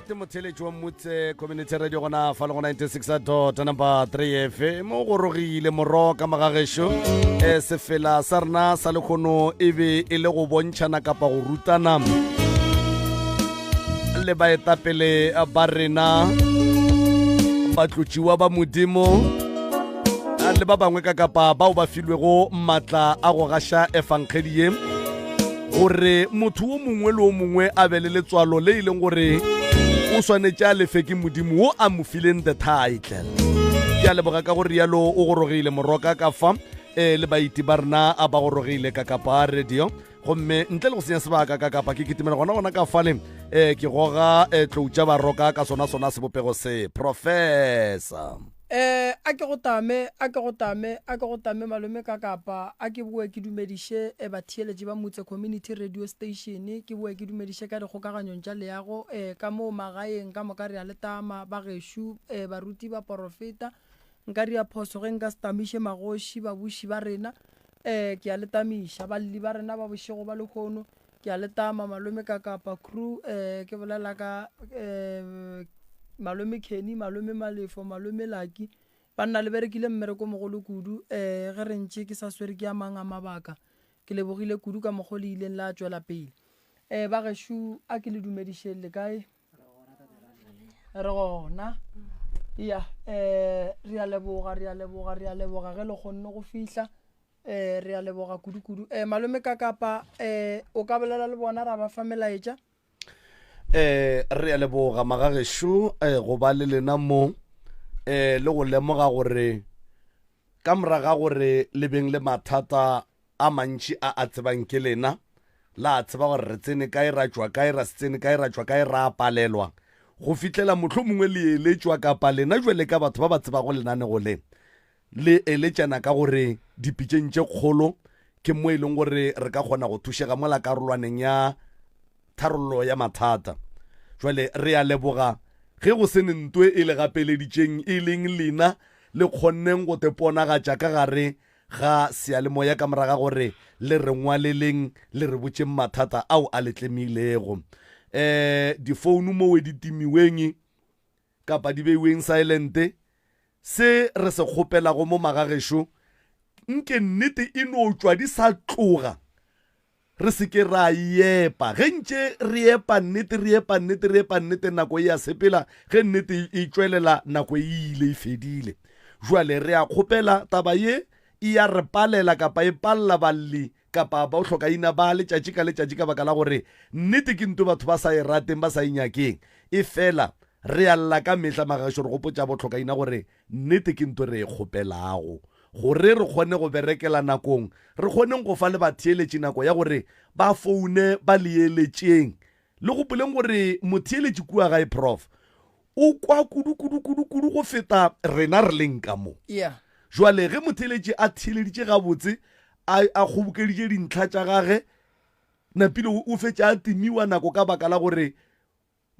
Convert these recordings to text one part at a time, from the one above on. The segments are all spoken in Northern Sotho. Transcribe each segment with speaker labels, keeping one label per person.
Speaker 1: Alright motheletši wa Mmutse Community Radio gona fa le go 96 dot number 3 FM o gorogile moro ka magagešo e sefela sa rena sa lekgono e be e le go bontšhana kapa go rutana le baetapele ba rena batlotšiwa ba modimo le ba bangwe ka kapa bao ba filwego maatla a go gaša efankgedi ye gore motho wo mongwe le wo mongwe a be le letswalo le e leng gore o swanetše a lefe ke modimo wo a mo fileng the title ke a leboga ka go rialo o gorogile moroka ka fa um le baiti ba rena a ba gorogile ka kapa radio gomme ntle le go senya sebaka ka kapa ke kitimela gona gona ka fale um ke goga um tlou tša baroka ka sona sona sebopego se professor
Speaker 2: Eh, a ke go tame, a ke go tame, a ke go tame malome ka kapa, a ke boe ke dumediše eh, batheeletši ba Mutse Community Radio Station, ke boe ke dumediše ka dikgokaganyong tša leago, eh, ka moo magaeng ka moka re a le tama, ba gešo, eh, baruti, baporofeta, nka ria phoso ge nka se tamiše magoši, babuši ba rena, eh, ke a le tamiša, balli ba rena ba bošego ba lehono, Ke a le tama malome ka kapa crew eh ke bolela ka eh malome Kenny, malome Malefo, malome Lucky. Banna le berekile mmereko mogolo kudu eh ge re ntše ke sa swere ke a mang a mabaka. Ke lebogile kudu ka mokgo le ileng la tšwela pele. Eh ba gešo a ke le dumedišeng le kae? Re gona. Ya eh re a leboga, re a leboga, re a leboga ge le kgonne go fihla. Eh, re a leboga kudu-kudu. Eh, malome ka kapa eh, o ka bolela le bona ra ba fa melaetša?
Speaker 1: Eh, re a leboga magagešo eh, go ba le lena mo eh, le go lemoga gore ka moraga gore le beng le mathata a mantši a a tsebang ke lena la tseba gore re tsene kae ra tšwa kae ra se tsene kae ra tšwa kae ra palelwa go fihlela mohlomongwe mongwe le eletšwa kapa lena jwale ka batho ba ba tsebago lenanego le Le eletšana ka gore dipitšeng tše kgolo ke mo e leng gore re ka kgona go thušega mola karolwaneng ya tharollo ya mathata. Jwale re a leboga ge go se ne ntwe e le gapeleditšeng e leng lena le kgonneng go te ponagatša ka gare ga seyalemoya ka moraga gore le re ngwaleleng le re botšeng mathata ao a le tlemilego. Um difounu mowe di timiweng kapa di beiweng silent Se re se kgopelago mo magagešo, nke nnete e no tšwa di sa tloga, re se ke ra e epa. Ge ntše re epa nnete, re epa nnete, re epa nnete, nako e a sepela, ge nnete e tšwelela, nako e ile, e fedile. Jwale re a kgopela, taba ye e a re palela kapa e palela balli kapa ba o hlokaina ba letšatši ka letšatši ka baka la gore nnete ke nto batho ba sa e rateng, ba sa e nyakeng. Efela re a lla ka mehla magašo re gopotša bohlokaina gore nnete ke nto re e kgopelago. Gore re kgone go berekela nakong, re kgoneng go fa le batheeletši nako ya gore ba foune ba le eletšeng. Le gopoleng gore motheeletši kua gae Prof. O kwa kudu kudu kudu kudu go feta rena re leng ka mo.
Speaker 2: Yeah.
Speaker 1: Jwale ge motheeletši a theeleditše gabotse, a, a kgobokeditše dintlha tša gage, napile o, o fetša a timiwa nako ka baka la gore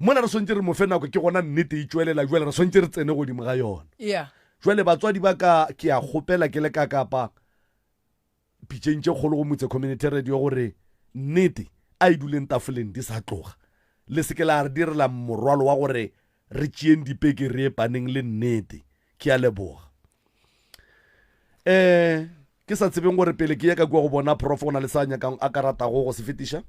Speaker 1: mola re swantše re mo fe nako ke gona nnete e tšwelela, jwale re swantše re tsene godimo ga yona.
Speaker 2: Yeah.
Speaker 1: Jwale batswadi ba ka ke a kgopela ke le ka kapa pitšeng tše kgolo go Motse Community Radio gore nnete a e duleng tafoleng di sa tloga. Le se ke la re direla morwalo wa gore re tšeeng dipeke re epaneng le nnete. Ke a leboga. Eh, ke sa tsebeng gore pele ke ye ka kua go bona prof go na le sa nyakang a ka ratago go se fetiša.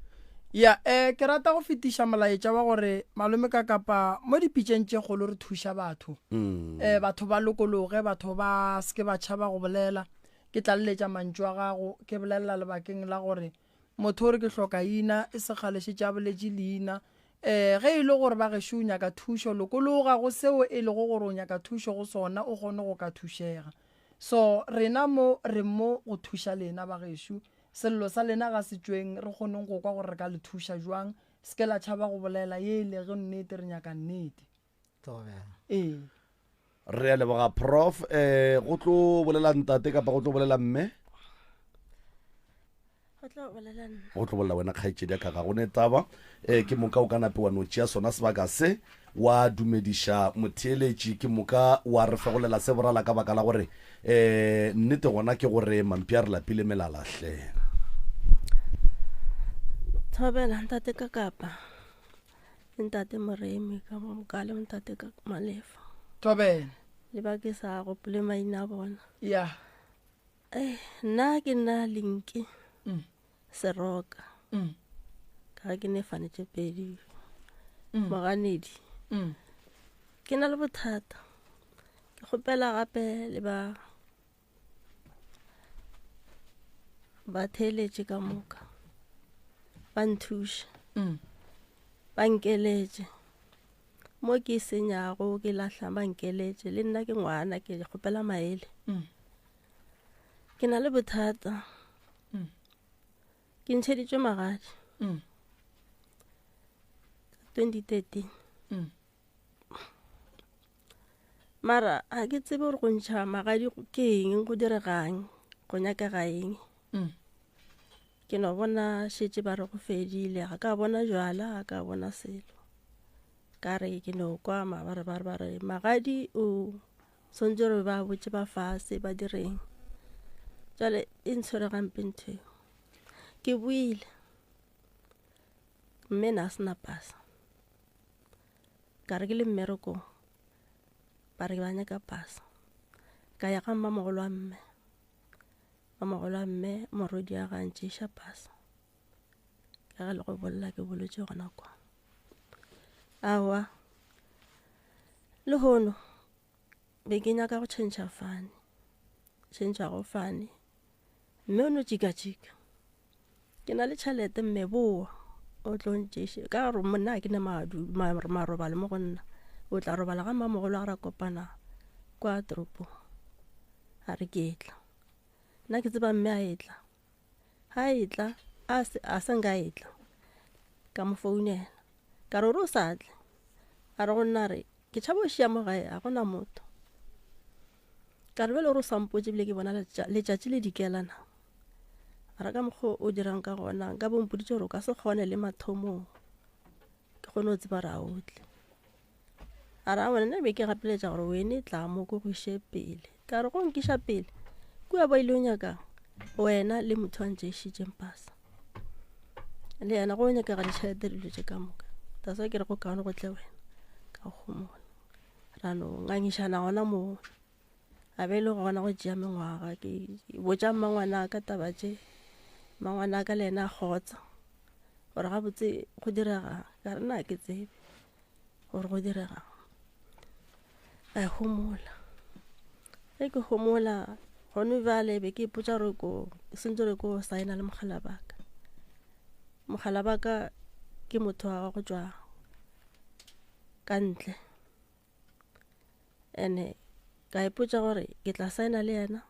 Speaker 2: Ya, eh, ke rata go fetiša molaetša wa gore malome ka kapa mo dipitšeng tše kgolo re thuša batho. Mm. Eh, batho ba lokologe, batho ba se ke ba tšhaba go bolela. Ke tlaleletša mantšu a gago, ke bolelela lebakeng la gore motho o re ke hloka ina, e se kgale šetše a boletše leina. Um ge e le gore ba gešo o nyaka thušo, lokologa go seo e lego gore o nyaka thušo go sona o kgone go ka thušega. So rena mo re mo go thuša lena ba gešo. Sello sa lena ga se tšweng, re kgoneng go kwa gore re ka le thuša jwang. Se ke la tšhaba go bolela ye e lego nnete, re nyaka nnete. Ee.
Speaker 1: Re a leboga prof. Eh, go tlo bolela ntate kapa go tlo bolela mme?
Speaker 3: Go tlo bolela nna.
Speaker 1: Go tlo bolela wena kgaetšedi ya ka ga go ne taba. Eh, ke moka o ka nape wa no tšea sona sebaka se wa dumediša motheeletši ke moka wa re fegolela se borala ka baka la gore eh nnete gona ke gore mampi a re lapile melala hle.
Speaker 3: Thobela ntate ka kapa. Le ntate Moremi ka mo Mokale, ntate ka Malefa.
Speaker 2: Thobela.
Speaker 3: Le ba ke sa gopole maina a bona.
Speaker 2: Ya.
Speaker 3: Eh, nna ke nna Linki. Seroka. Ka ge ke ne fane tše pedi. Moganedi. Ke na le bothata. Ke kgopela gape le ba ba theeletše ka moka. Ba nthuše. Ba nkeletše. Mo ke senyago ke lahlang ba nkeletše le nna ke ngwana ke kgopela maele. Ke na le bothata. Ke ntšheditšwe magadi. 2013. Mara ga ke tsebe gore go ntšha magadi ke eng, go diregang, go nyakega eng. Ke no bona šetše ba re go fedile, ga ka bona jwala, ga ka bona selo. Ka re ke no kwa mabarebare ba re magadi o swantše gore ba botše ba fase ba direng. Jwale e ntshwere gampe ntho eo. Ke buile mme na a sena pasa. Ka re ke le mmerekong ba re ba nyaka pasa. Ka ya ga mmamogolo wa mme. Mamogolo a mme morwedi a ga ntšeiša pasa. Ka ge le go bolla ke bolotše gona kwa. Aowa lehono be ke nyaka go tšhentšha fane, tšhentšha go fane mme o no tšika-tšika. Ke na le tšhelete mme boa o tlo ntšeiše ka gore monna ga ke ne marobalo mo go nna. O tla robala ga mmamogolo a ra kopana kwa toropong. A re ke etla. Nna ke tseba mme a etla. Ha etla a se a se nka etla. Ka mo founela. Ka re o re o sa tle. A re go nna re ke tšhaba o šia mo gae ga gona motho. Ka re bjale o re o sa mpotše ebile ke bona letšatši le dikela na. A re ka mokgwa o dirang ka gona nka bo mpoditše gore o ka se kgone le mathomong. Ke kgone go tseba gore a o tle. A re aowa nna be ke gapeletša gore wene tla mo ko go iše pele. Ka re go nkiša pele kua ba ile o nyaka wena le motho a ntšeišitšeng pasa. Le yena go nyakega ditšhelete dilo tše ka moka. That's why ke re go kaone go tle wena ka gomola. Ra no ngangišana gona moo. A be le gona go tšea mengwaga ke botša mmangwana ka taba tše. Mmangwana ka le yena a kgotsa gore gabotse go direga ka re nna ke tsebe gore go direga. Ka homola. Ge ke homola gone bjale be ke ipotša gore ko sentse gore ko signa le mogala baka. Mogala baka ke motho wa go tšwa ka ntle. Ene ka ipotša gore ke tla signa le yena,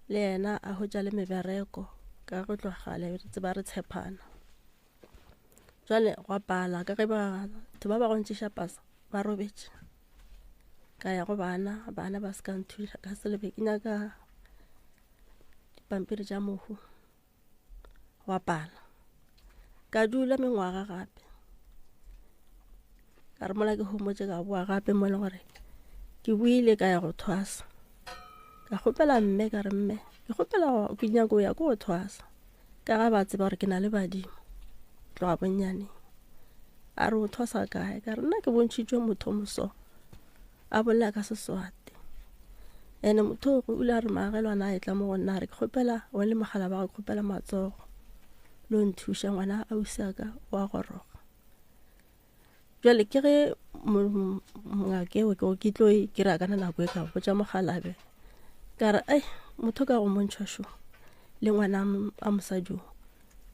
Speaker 3: le yena a hwetša le mebereko ka go tloga kgale re tseba re tshepana. Jwale gwa pala ka ge batho ba ba go ntšiša pasa ba robetše. Ka ya go bana, bana ba se ka nthuša ka selo be ke nyaka dipampiri tša mohu. Gwa pala. Ka dula mengwaga gape. Ka re mola ke homotše ka boa gape mo e leng gore ke boile ka ya go thwasa. Ka kgopela mme ka re mme ke kgopela ke nyaka go ya ko go thwasa. Ka ga ba tseba gore ke na le badimo tloga bonnyaneng. A re o thwasa kae? Ka re nna ke bontšhitšwe motho o moso a bolela ka Seswati. Ene motho o ile a re maagelwana a etla mo go nna a re ke kgopela wena le mogala ba gago ke kgopela matsogo lo nthuša ngwana ausi a ka wa goroga. Jwale ke ge ngakeo ke tlo e kry-a kana nako e ka botša mogalabe ka re ai motho ka go montšha šo le ngwana a mosadi o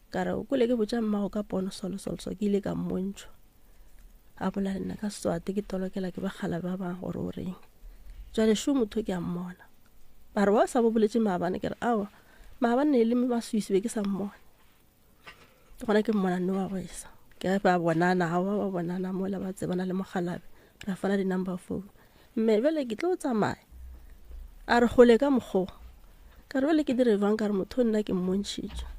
Speaker 3: ka re o kole ke botša mmago ka pono solo solo so ke ile ka mmontšha a bolela le nna ka Seswati ke tolokela ke bakgala ba bangwe gore o reng. Jwale šo motho ke a mmona ba re wa sa bo boletše maabane ke re aowa maabane ne e le maswiswi be ke sa mmone. Ke gona ke mmona nne wa go esa ke ba bonana aowa ba bonana mola ba tsebana le mogalabe ra fana di-number phone. Mme bjale ke tlo tsamaya a re gole ka mokgo ka re bjale ke dire jwang ka re motho nna ke mmontšhitše.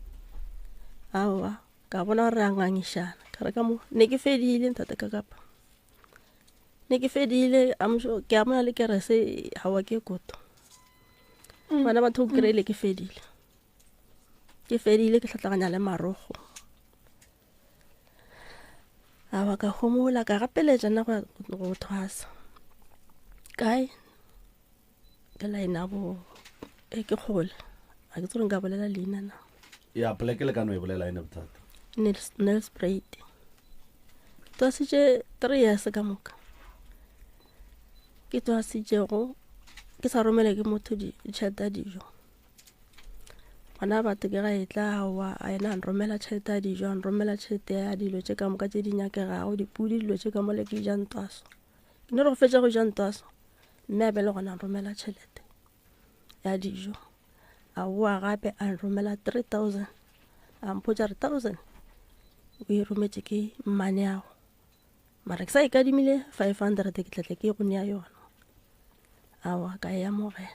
Speaker 3: Aowa ka bona gore re a ngangišana ka re ka mo ne ke fedile ntate ka kapa ne ke fedile ke a mona le kerese gawa ke koto bana batho o kry-ile ke fedile. Ke fedile ke hlatlaganya le marogo. Awa ka homola ka gapeletša nna go go thwasa. Kae? Ke line ya bo e ke kgole. Ga ke tsore nka bolela leina na.
Speaker 1: Ya poleke le ka no e bolela ene bothata.
Speaker 3: Nelspruit. Twasitše 3 years ka moka. Ke twasitšego ke sa romele ke motho ditšhelete ya dijo. Gona batho ke ga e tla aowa a ena a nromela tšhelete ya dijo a nromela tšhelete ya dilo tše ka moka tše di nyakegago dipudi dilo tše ka mole ke ja ntwaso ke no re go fetša go ja ntwaso mme a be le gona a nromela tšhelete ya dijo a boa gape a nromela 3000 a mpotša re 1000 o e rometše ke mmane yago mara ke sa ikadimile 500 ke tlatla ke go nea yona aowa ka e amogela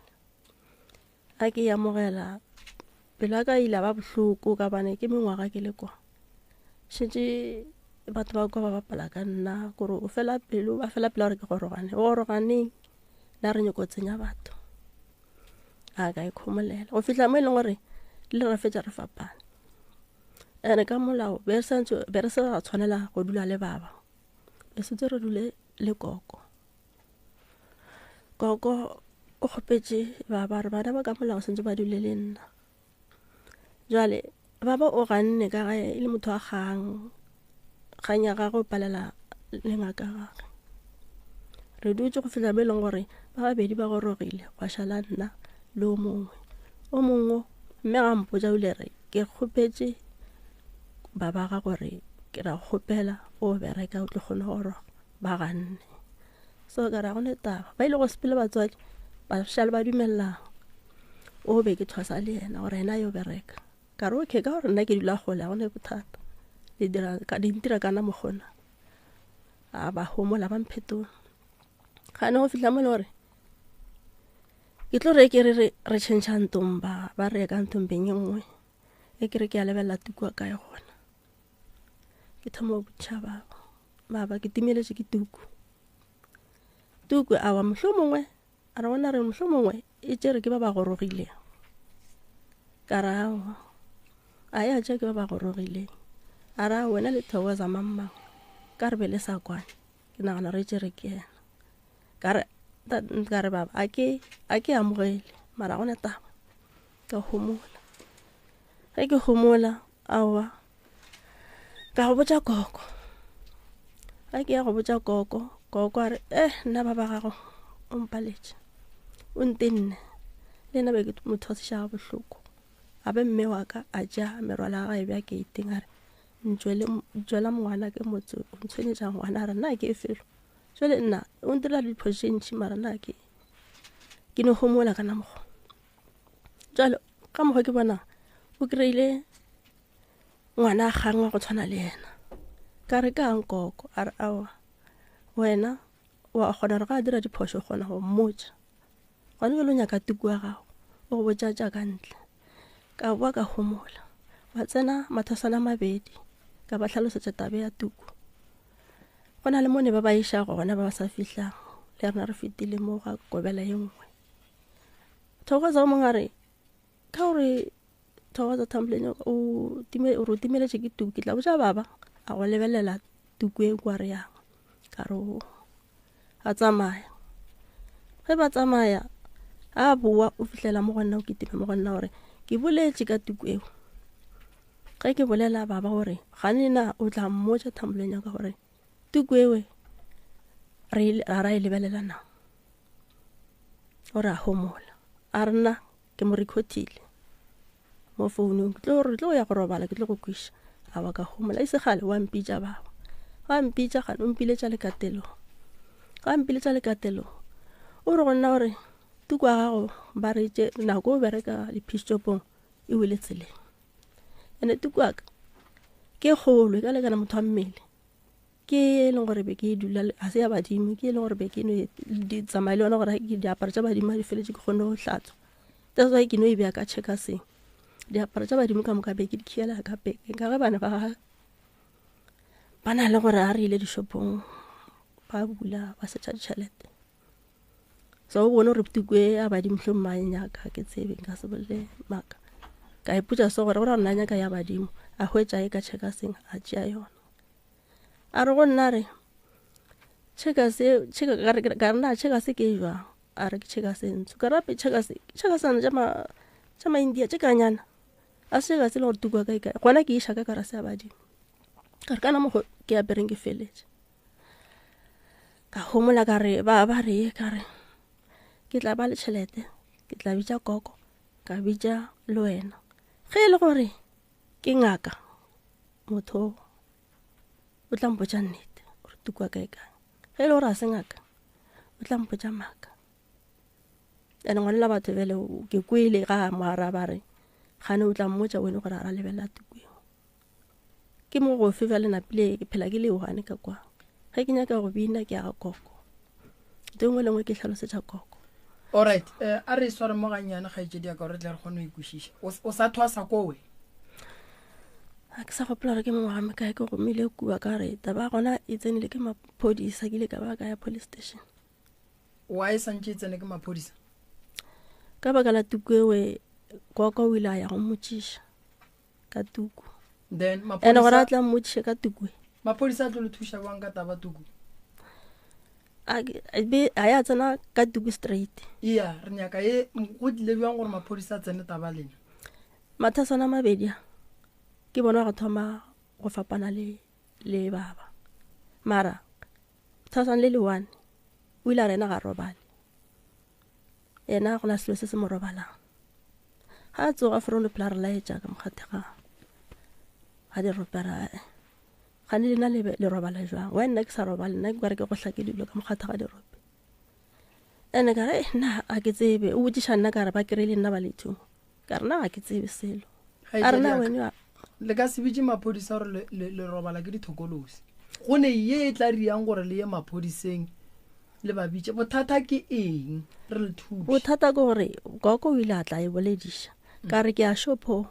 Speaker 3: Ga ke e amogela pelo ya ka ile ba bohloko ka bane ke mengwaga ke le kwa šetše batho ba kwa ba bapala ka nna kore o fela pelo ba fela pelo gore ke gorogane o goroganeng la re nyoko tsenya batho a ka ikhomolela go fihla mo e leng gore le re fetša re fapane ene ka molao be re santse be re se ra tshwanela go dula le baba re setse re dule le koko Koko o kgopetše baba gore bana ba ka molao santse ba dule le nna. Jwale baba o ganne ka ge e le motho wa kgang, kgang ya gagwe o palela le ngaka ya gagwe. Re dutše go fihla mo e leng gore ba babedi ba gorogile gwa šala nna le o mongwe. O mongwe mme ga mpotša o ile re ke kgopetše baba ga gore ke ra kgopela o bereka o tlo kgone go goroga ba ganne. So ka ra go ne taba ba ile go sepele batswadi ba šale ba dumelela o be ke thwasa le yena gore yena yo bereka ka re okay ka gore nna ke dula kgole ga go ne bothata le dira ka di ntira kana mokgona a ba homola ba mphetola ga ne go fihla mo le gore ke tlo re ke re re change ntong ba ba re ka ntombeng e nngwe e ke re ke a lebelela tuku ka e gona ke thoma go botša baba baba ke timeletše ke tuku tuku awa mohlomongwe a re gona re mohlomongwe e tšere ke ba ba gorogileng ka re aowa a ya tša ke ba ba gorogileng a re a wena le thokoza mang ka re be le sa kwane ke nagana re tšere ke yena ka re ka re baba a ke a ke amogele mara gona taba ka homola ge ke homola aowa ka go botša koko ga ke ya go botša koko koko a re eh nna ba ba gago o mpaletše o ntenne le nna be ke mo thwasiša ga bohloko a be mme wa ka a tša merwalo ya gage bja keiteng a re ntšwela ngwana ke motse o ntshwenyetša ngwana a re nna ke e felo jale nna o ntirela diphoso tše ntši mara nna ke ke no homola ka namokgwa jalo ka mokgwa ke bona o kry-ile ngwana a gangwa go tshwana le yena ka re kang koko a re aowa wena wa kgona gore ga a dira diphoso o kgona go mmotša gone jalo o nyaka tuku ya gago o go botša tša ka ntle ka boa ka homola wa tsena mathosana mabedi ka ba hlalosetša tabe ya tuku go na le mo ne ba ba iša gona ba ba sa fihlang le rena re fetile mo ga kobela ye nngwe thokoza o mongwe a re ka gore thokoza tambleng o time o timeletše ke tuku ke tla botša baba a go lebelela tuku e kwa re yang ka re o a tsamaya ge ba tsamaya a boa o fihlela mo go nna o kitima mo go nna gore ke boletše ka tuku eo ge ke bolela baba gore gane na o tla mmotša tambleng ya ka gore tuku ewe re ra e lebelela na o re a homola a re nna ke mo recordile mo founung ke tlo re tlo ya go robala ke tlo go kwiša a wa ka homola e se gale wa mpitša baba wa mpitša gane o mpiletša lekatelong wa mpiletša lekatelong o re go nna gore tuku ya gago ba re tše nako o bereka diphišopong e wele tseleng ene tuku ya ka ke kgolo e ka lekana motho wa mmele Ke e leng gore be ke dula ga se ya badimo ke e leng gore be ke no di tsamaya le yona gore ke diaparo tša badimo ga di feletse ke kgone go hlatswa that's why ke no e beya ka checkers-eng diaparo tša badimo ka moka be ke di khiela ka pekeng ka ge bana ba ba na le gore a re ile dishopong ba bula ba setša ditšhelete so o bone gore tuku e ya badimo hlong ba nyaka ke tsebe nka se bolele maaka ka ipotša se gore gore nna nyaka ya badimo a hwetša e ka checkers-eng a tšea yona. A re go nna re cheka se cheka ka re ka re na cheka se ke jwang a re ke cheka se ntsho ka rape cheka se cheka sana tša ma tša maindia tše kanyana a se cheka se le gore tukwa kae kae gona ke iša ka ka rase ya badimo ka re kana mo ke apereng ke feletše ka homola ka re ba ba re ka re ke tla ba le tšhelete ke tla bitša koko ka bitša le wena ge e le gore ke ngaka motho o tla mpotša nnete gore tukwa kae kae ge e le gore a se ngaka o tla mpotša maaka ene ngwanela batho bjale ke kwele ga mo araba re gane o tla mmotša wene gore a ra lebelela tuku eo ke mo gofe bjale napile ke phela ke le one ka kwa ge ke nyaka go bina ke ya ga koko nto engwe le ngwe ke hlalosetša koko
Speaker 2: alright eh, a re sware mo gannyane kgaetšedi ya ka gore tle re kgone go ikwešiša o sa thwasa kowe
Speaker 3: a ke sa gopola gore ke mengwaga mekae ke gomile kua ka re taba gona e tsenile ke maphodisa ke ile ka ba ka ya police station
Speaker 2: wa e santše e tsene ke maphodisa
Speaker 3: ka baka la tuku ewe koko o ile a ya go mmotšiša ka tuku
Speaker 2: then
Speaker 3: ene gore a tla mmotšiše ka tuku e.
Speaker 2: maphodisa a tlo le thuša bjang ka taba tuku
Speaker 3: a ya tsena ka tuku straight
Speaker 2: iya re nyaka e go tlile bjang gore maphodisa a tsene taba lena
Speaker 3: mathasana a mabedi a ke bona go thoma go fapana le le baba mara thasana le le one o ile a re ena ga robale yena go na selo se se mo robalang ga a tsoga forono phela re laetša ka mokgathe ga ga diropera gane lena le robala jwang wa nna ke sa robale nna ke bare ke go hlake dilo ka mokgatha ga dirope ene ka re nna a ke tsebe o botšiša nna ka re ba kry le nna ba letho ka re nna ga ke tsebe selo a re na wena
Speaker 2: le ka se bitše maphodisa gore le robala ke dithokolosi go ne ye e tla riang gore le ye maphodiseng le ba bitše bothata ke eng re le thuše
Speaker 3: bothata ke gore koko o ile a tla e bolediša ka re ke a shopho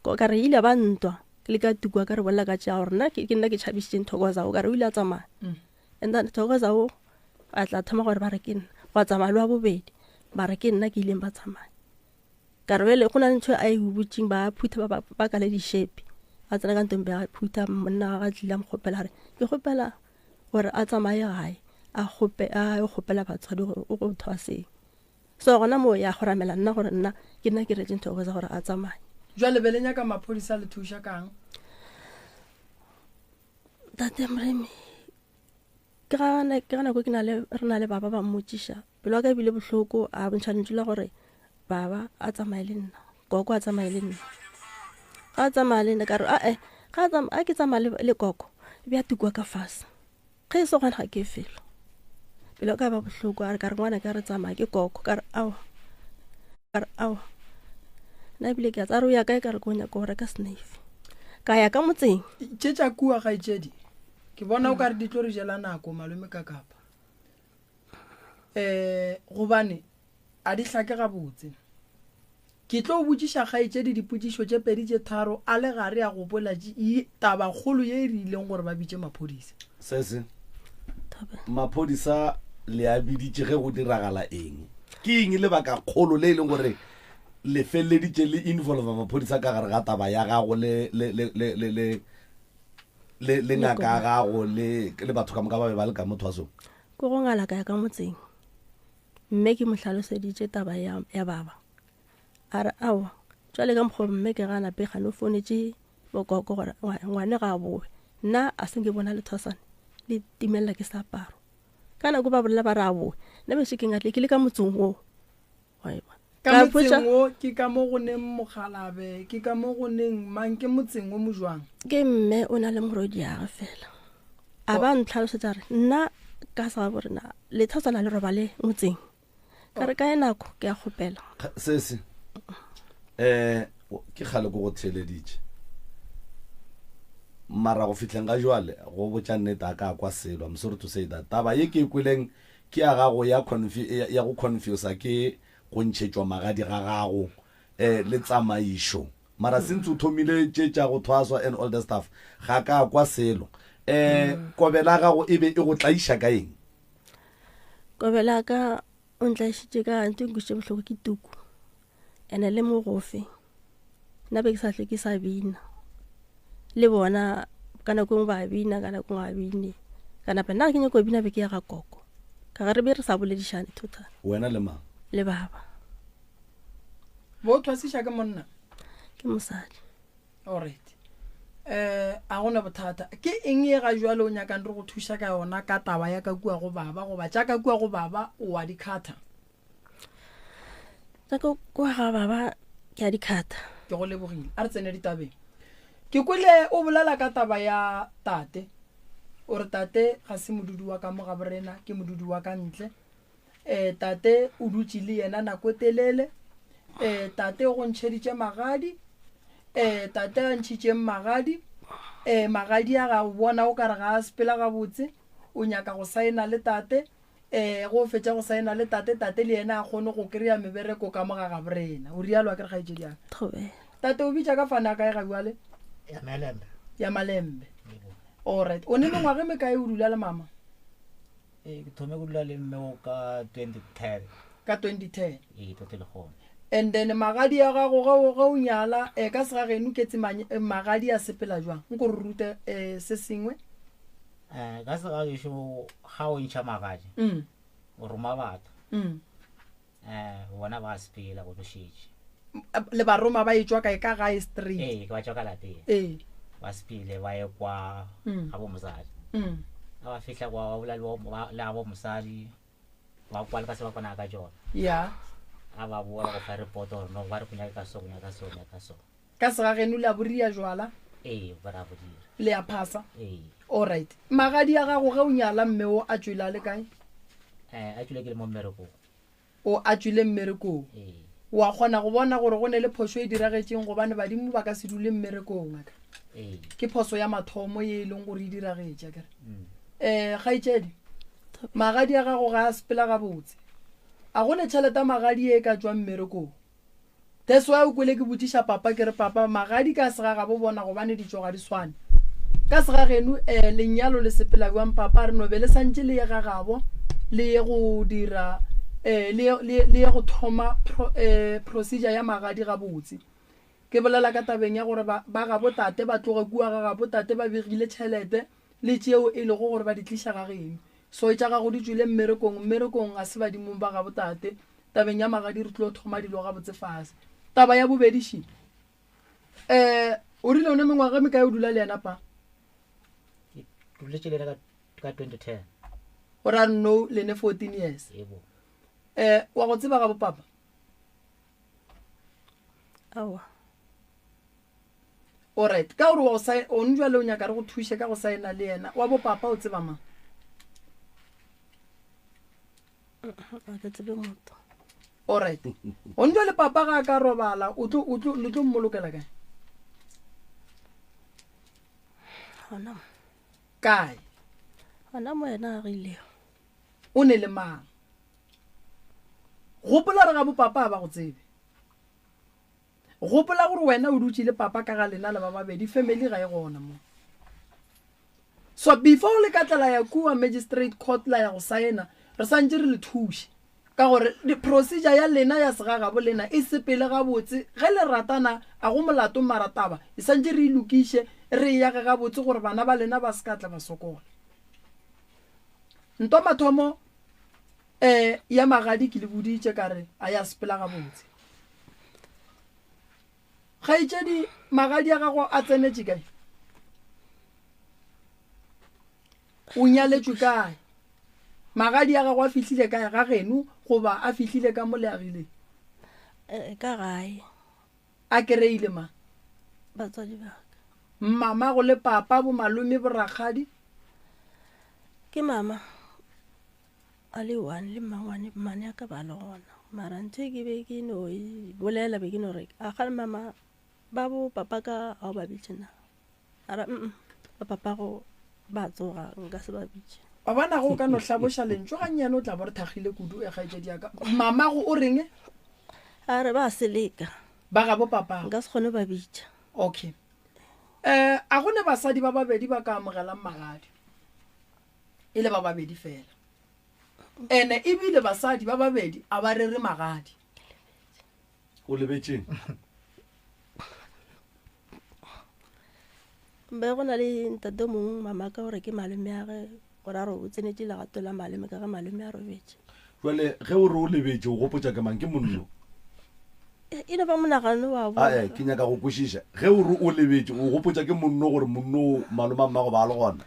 Speaker 3: ka re ile ba ntwa le ka tukwa ka re bolela ka tšea gore nna ke nna ke tšhabišitšeng thokoza o ka re o ile a tsamaya mm. and then thokoza o a tla thoma gore ba re ke nna gwa tsamaya le wa bobedi ba re ke nna ke ileng ba tsamaya ka re bele go na le ntho a e butseng ba phutha ba ka le dishepe a tsena ka ntong ba phutha monna ga tlile a mo kgopela re ke kgopela gore a tsamaye gae a kgope a kgopela batswadi gore o go thwaseng so gona moo ya goramela nna gore nna ke nna ke retse ntho go gore a tsamaye
Speaker 2: jwale be le nyaka maphodisa le thuša kang
Speaker 3: tate moremi ke ga nako ke na le re na le baba ba mmotšiša pelo wa ka ebile bohloko a bontšha lentšu la gore baba a tsamaye le nna koko a tsamaye le nna ga a tsamaya le nna ka re ae ga a ke tsamaya le koko bja tukwa ka fase ge e se gona ga ke felo pelo ka ba bohloko a re ka re ngwana ka re tsamaya ke koko ka re aowa ka re aowa nna ebile ke a tsare o ya kae ka re ko nyaka go reka snafe ka ya ka motseng
Speaker 2: tše tša kua gaetšedi ke bona o ka re di tlo re jela nako malome ka kapa um gobane a di hlake gabotse Ke tlo botšiša kgaetšedi dipotšišo tše pedi tše tharo a le gare a gopola tabakgolo ye e rileng gore ba bitše maphodisa.
Speaker 1: Sese, Maphodisa le a biditše ge go diragala eng? Ke eng lebakakgolo le e leng gore le feleleditše le involva maphodisa ka gare ga taba ya gago le, le, le, le, le, le, le, le ngaka ya gago le, le batho ka moka ba be ba le ka mo thwasong?
Speaker 3: Ke go ngala ka ya ka motseng. Mme ke mo hlaloseditše taba ya, ya baba. A re, Aowa, jwale ka mokgwa mme ke gana pega no founetše bokoko gore ngwane ga a bowe. Nna a se ke bona lethosane le timelela ke seaparo. Ka nako ba bolela ba re a bowe. Nna bešo ke ngatle ke le ka motseng wo. Wa e bona.
Speaker 2: Ka motseng wo ke ka mo go neng mokgalabe, ke ka mo go neng mang, ke motseng wo mojwang?
Speaker 3: Ke mme o na le morwediage fela. A ba ntlhalosetsa re nna ka sa bo rena lethosana le robale motseng. Ka re kae nako ke a kgopela.
Speaker 1: Sese eh ke kgale ko go theeleditše mara go fihleng ga jwale go botša nnete a ka kwa selo I'm sorry to say that taba ye ke e kweleng ke ya gago ya ya go confusa ke go ntšhetšwa magadi ga gago eh le tsamaišo mara since o thomile tše tša go thwaswa and all the stuff ga ka kwa selo eh kobela gago e be e go tlaiša ka eng
Speaker 3: Kobela ka o ntlaišitše ka ntho e nkwešitše bohloko ke tuku ene le mogofe nna be ke sa hlwe ke sa bina le bona Ka nako engwe ba bina, ka nako engwe ga bine. Ka napa nna ga ke nyako bina be ke ya ga koko. Ka ge re be re sa boledišane total.
Speaker 1: Wena le mang?
Speaker 3: Le baba.
Speaker 2: Bo thwasiša ke monna?
Speaker 3: Ke mosadi.
Speaker 2: Alright. Eh, a gona bothata. Ke eng ye ga jwale o nyakang re go thuša ka yona ka taba ya ka kua go baba goba tša ka kua go baba o wa di khatha?
Speaker 3: Tša ka kua ga baba ke a di khatha.
Speaker 2: Ke go lebogile. A re tsene ditabeng. Ke kwele o bolela ka taba ya tate. O re tate ga se modudi wa ka mo ga borena, ke modudi wa ka ntle. Eh, tate o dutše le yena nako e telele. Eh, tate o go ntšheditše magadi. Eh, tate a ntšhitšeng magadi. Eh, magadi a ga o bona o ka re ga a sepela gabotse. O nyaka go saena le tate. Eh, go fetša go saena le tate, tate le yena a kgone go kry-a mebereko ka mo ga gaborena. O rialo a ke re kgaetšedi ya ka.
Speaker 3: Thobela.
Speaker 2: Tate o bitša ka fane a kae ga bjale?
Speaker 4: Ya Malembe.
Speaker 2: Ya Malembe. Alright. O ne mengwaga e mekae o dula le mama?
Speaker 4: Ee, ke thome go dula le mme o ka 2010.
Speaker 2: Ka 2010.
Speaker 4: Ee, tote le gone.
Speaker 2: And then magadi a gago ge o ge o nyala eh, ka segageno ke tse eh, magadi a sepela jwang? Nko re rute eh, se sengwe.
Speaker 4: Eh, ka segagešo ga o ntšha magadi
Speaker 2: Mm.
Speaker 4: o roma batho
Speaker 2: Mm.
Speaker 4: eh bona ba sepela go šetše.
Speaker 2: Le ba roma ba etšwa kae ka gae straight?
Speaker 4: Ee, ke ba tšwa ka lapeng.
Speaker 2: Ee.
Speaker 4: Ba sepele ba ye kwa
Speaker 2: Mm.
Speaker 4: ga bo mosadi.
Speaker 2: Mm.
Speaker 4: Ga ba fihla kwa ba bolela le bo-, ba, le ga bo mosadi, ba kwa le ka se ba kwana ka tšona.
Speaker 2: Ya.
Speaker 4: Ga ba boa ba go fa report gore no ba re go nyaka so, go nyaka so, go nyaka so.
Speaker 2: Ka segageno le a boria jwala?
Speaker 4: Ee, ba ra bo dira.
Speaker 2: Le a phasa?
Speaker 4: Ee.
Speaker 2: Alright. Magadi a gago ge o nyala mme o a tšwele a le kae?
Speaker 4: Eh, a tšwele ke le mo mmerekong.
Speaker 2: O a tšwile mmerekong.
Speaker 4: Ee.
Speaker 2: O a kgona go bona gore go ne le phošo e diragetšeng gobane badimo ba ka se dule mmerekong, akere?
Speaker 4: Ee.
Speaker 2: Ke phoso ya mathomo ye e leng gore e diragetše, akere?
Speaker 4: Mm.
Speaker 2: Eh, kgaetšedi, magadi a gago ga a sepela gabotse. A go ne tšhelete ya magadi ye e ka tšwang mmerekong? That's why o kwele ke botšiša papa ke re, Papa, magadi ka segagabo bona gobane ditšo ga di swane. Ka segageno eh, lenyalo le sepela bjang papa? A re no be le santše le ye gagabo le ye go dira eh, le ye, le, le ye go thoma pro, eh, procedure ya magadi gabotse. Ke bolela ka tabeng ya gore ba, ba gabo tate ba tloge kua gagabo tate ba begile tšhelete le tšeo e lego gore ba di tliša gageno. So tša gago di tšwile mmerekong, mmerekong ga se badimong ba gabo tate. Tabeng ya magadi re tlo thoma dilo gabotse fase. Taba ya bobedi še. Eh, o rile o ne mengwaga e mekae o dula le yena pa?
Speaker 4: Ke duletše le yena ka, ka 2010.
Speaker 2: O ra no le ne 14 years.
Speaker 4: Yebo.
Speaker 2: Eh, wa go tseba gabo papa?
Speaker 3: Aowa.
Speaker 2: Alright, ka gore wa go sae, o njwale o nyaka re go thuše ka go saena le yena. Wa bo papa o tseba mang?
Speaker 3: Ga ke tsebe motho.
Speaker 2: Alright. O njwale papa ga a ka robala, o tlo, o tlo, le tlo mmolokela kae?
Speaker 3: Gona mo.
Speaker 2: Kae?
Speaker 3: Gona mo yena a rilego.
Speaker 2: O ne le mang? Gopola re ga bo papa a ba go tsebe. Gopola gore wena o dutše le papa ka ga lena le ba babedi, family ga e gona mo. So before le ka tla la ya kua magistrate court la ya go saena, re santše re le thuše. Ka gore procedure ya lena ya segagabo lena e sepele gabotse. Ge le ratana a go molato mara taba e santše re e lokiše, re e age gabotse gore bana ba lena ba se ka tla ba sokola. Ntwa mathomo eh ya magadi ke le boditše ka re a ya sepela gabotse. Kgaetšedi, magadi a gago a tsenetše kae? O nyaletšwe kae? Magadi a gago a fihlile kae ga geno goba a fihlile ka mo le agileng?
Speaker 3: Eh, ka gae.
Speaker 2: A kereile mang?
Speaker 3: Batswadi ba ka.
Speaker 2: Mamago le papa, bomalome, borakgadi?
Speaker 3: Ke mama a le one le mmangwane, mmane a ka ba le gona. Mara ntho e ke be ke no e bolela be ke no re a ga mama ba bo papa ka ga o ba bitše na? A ra mm ba papa go ba tsoga nka se ba bitše.
Speaker 2: Wa bona ge o ka no hlaboša lentšu gannyane o tla bo re thakgile kudu e kgaetšedi ya ka. Mamago o reng?
Speaker 3: A re ba seleka.
Speaker 2: Ba gabo papago.
Speaker 3: Nka se kgone ba bitša.
Speaker 2: Okay. Eh, a go ne basadi ba babedi ba ka amogelang magadi? E le ba babedi fela. Ene ebile basadi ba babedi a ba rere magadi.
Speaker 1: O lebetšeng?
Speaker 3: Be go na le ntate o mongwe mamaka gore ke malome a ge gore a re o tsenetše legato la malome ka ge malome a robetše.
Speaker 1: Jwale ge o re o lebetše o gopotša ke mang? Ke monno?
Speaker 3: E no ba monagano wa
Speaker 1: bona. Ae, ke nyaka go kwešiša. Ge o re o lebetše o gopotša ke monno gore monno o malome a mmago ba le gona?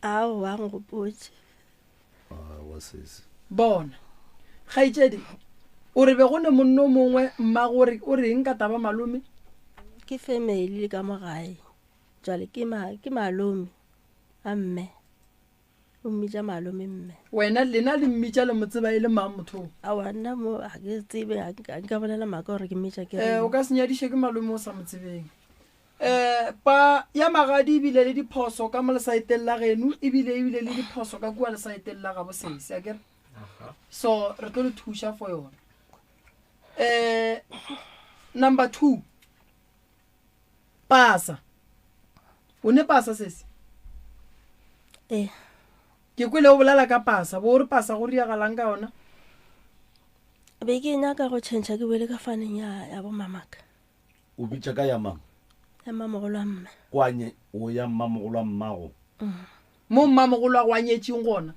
Speaker 3: Aowa, nkgopotše.
Speaker 1: Aowa sesi.
Speaker 2: Bona, kgaetšedi, o re be go ne monno o mongwe mmago o re o reng ka taba malome?
Speaker 3: Ke family ka mo gae. Jwale ke ma ke malome a mme. O mmitša malome mme.
Speaker 2: Wena lena le mmitša le mo tseba e le mang motho o?
Speaker 3: Aowa nna mo ga ke tsebe ga nka bolela maaka gore ke mmitša ke
Speaker 2: Eh, o ka se nyadiše ke malome o sa mo tsebeng. Eh, pa ya magadi ebile le diphoso ka mo lesaeteng la geno ebile ebile le diphoso ka kua lesaeteng la gabo sesi akere so re tlo le thuša for yona eh number 2 pasa o ne pasa sesi
Speaker 3: Eh.
Speaker 2: Ke kwele o bolela ka pasa bo o re pasa go riagalang ka yona
Speaker 3: Be ke nyaka go tšhentšha ke boele ka faneng ya ya bo mamaka.
Speaker 1: O bitša ka ya mang?
Speaker 3: Ya mmamogolo wa mme.
Speaker 1: Kwa nye, o ya mmamogolo wa mmago.
Speaker 2: Mo mmamogolo wa go a nyetšeng gona.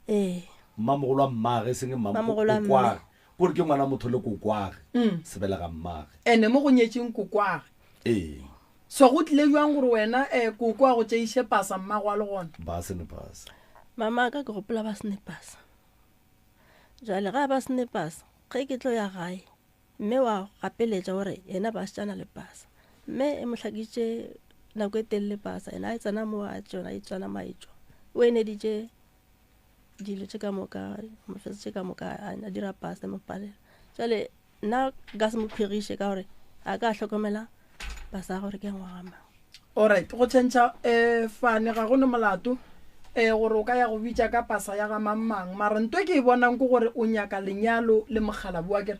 Speaker 3: Ee.
Speaker 1: Mmamogolo wa mmage, e seng
Speaker 3: Mmamogolo wa mme.
Speaker 1: kokwage. Kore ke ngwana motho le kokwage. Sebelega mmage.
Speaker 2: Ene mo go nyetšeng kokwage.
Speaker 1: Ee.
Speaker 2: So go tlile bjang gore wena eh, koko a go tšeiše pasa mmago a le gona?
Speaker 1: Ba se ne pasa.
Speaker 3: Mama ka ke gopola ba se ne pasa. Jwale ga ba se ne pasa, ge ke tlo ya gae, Mme wa gapeletša gore yena ba šetšana le pasa. Mme e mo hlakitše nako e telele pasa, yena a tsena mo a tšona e tswana mo a etšwa. O eneditše dilo tše ka moka, mofetso tše ka moka a dira pasa e mo palela. Jwale nna nka se mo phegiše ka gore a ka hlokomela pasa ya gore ke ya ngwaga mang.
Speaker 2: Alright, go tšhentšha um fane ga go ne molato um gore o ka ya go bitša ka pasa ya ga mang mang mara nto e ke e bonang ke gore o nyaka lenyalo le mokgalabo wa kere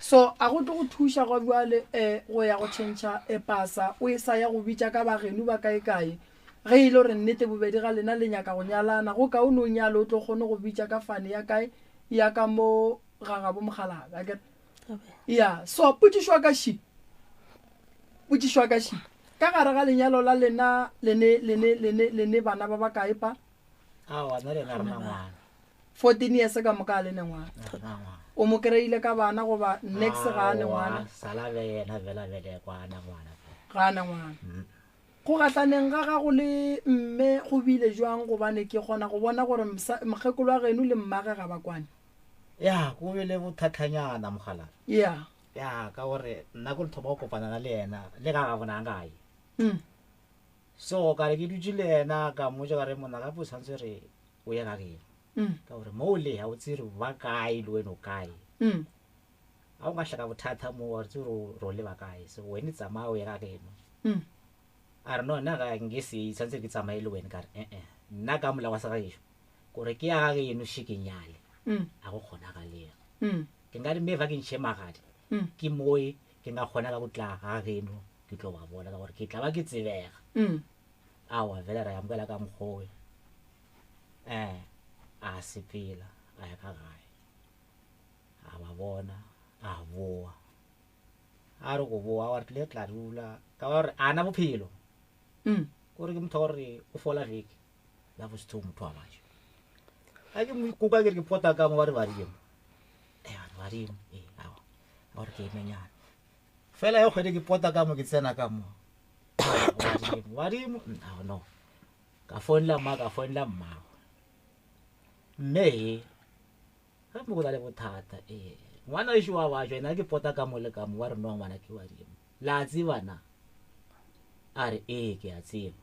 Speaker 2: so a go tlo go thuša gwa bjale um go ya go tšhentšha um pasa o e sa ya go bitša ka bageno ba kae kae ge e le gore nnete bobedi ga lena le nyaka go nyalana go kaone o nyale o tlo kgone go bitša ka fane ya kae ya ka mo ga gabo mokgalabo a kere ya so potšišo ya ka ši potšišo ya ka ši ka gare ga lenyalo la lena lene lene lene lene bana ba ba kae pa
Speaker 4: aowa nna le ena re na ngwana
Speaker 2: 14 years ka moka a lene ngwana
Speaker 4: Re na ngwana
Speaker 2: o mo kry-ile ka bana goba nex ga a ne ngwana
Speaker 4: Aowa, sala be yena fela belekwa a na ngwana fela
Speaker 2: ga a ne ngwana go gahlaneng ga gago le mme go bile jwang gobane ke kgona go bona gore mokgekolo wa geno le mmage ga ba kwane
Speaker 4: Ya, go bile bothathanyana mogala.
Speaker 2: Ya.
Speaker 4: Ya, ka gore nna ko le thoma go kopana le yena le ga ga bona gae. So ka re ke dutše le yena ka mmotša ka re monna gape o tshwanetse re o ye ga geno. Ka gore mo o le ga o tsebe re ba kae le wena o kae. Ga o ka hlaka bothata mo wa re tsebe gore ro leba kae. So wena tsamaya o ye ga geno. A re no nna ga nke se tshwanetse ke tsamaye le wena ka re eh nna ka molao wa segagešo Gore ke ya ga geno še ke nyale a go kgonagalego. Ke nka re mme fa ke ntšhe magadi ke moe ke nka kgona ka go tla ga geno ke tlo ba bona ka gore ke tla ba ke tsebega. Aowa fela ra amogela ka mokgowe um a sepela a ya ka gae a ba bona a boa a re go boa wa re tlile tla dula ka gore a na bophelo kore ke motho wa gore o fola veke la go setho motho wa bajo a ke moikoka ke re ke pota ka mo ba re badimo e ba re badimo e awa a gore ke emenyana fela ya kgwedi ke pota ka mo ke tsena ka mo badimo badimo ao no ka founela mma ka founela mmago mme he ga mo go na le bothata ee ngwana ešo wa bajo ena ke pota ka mo le ka mo ba re no ngwana ke badimo la tseba na a re ee ke a tseba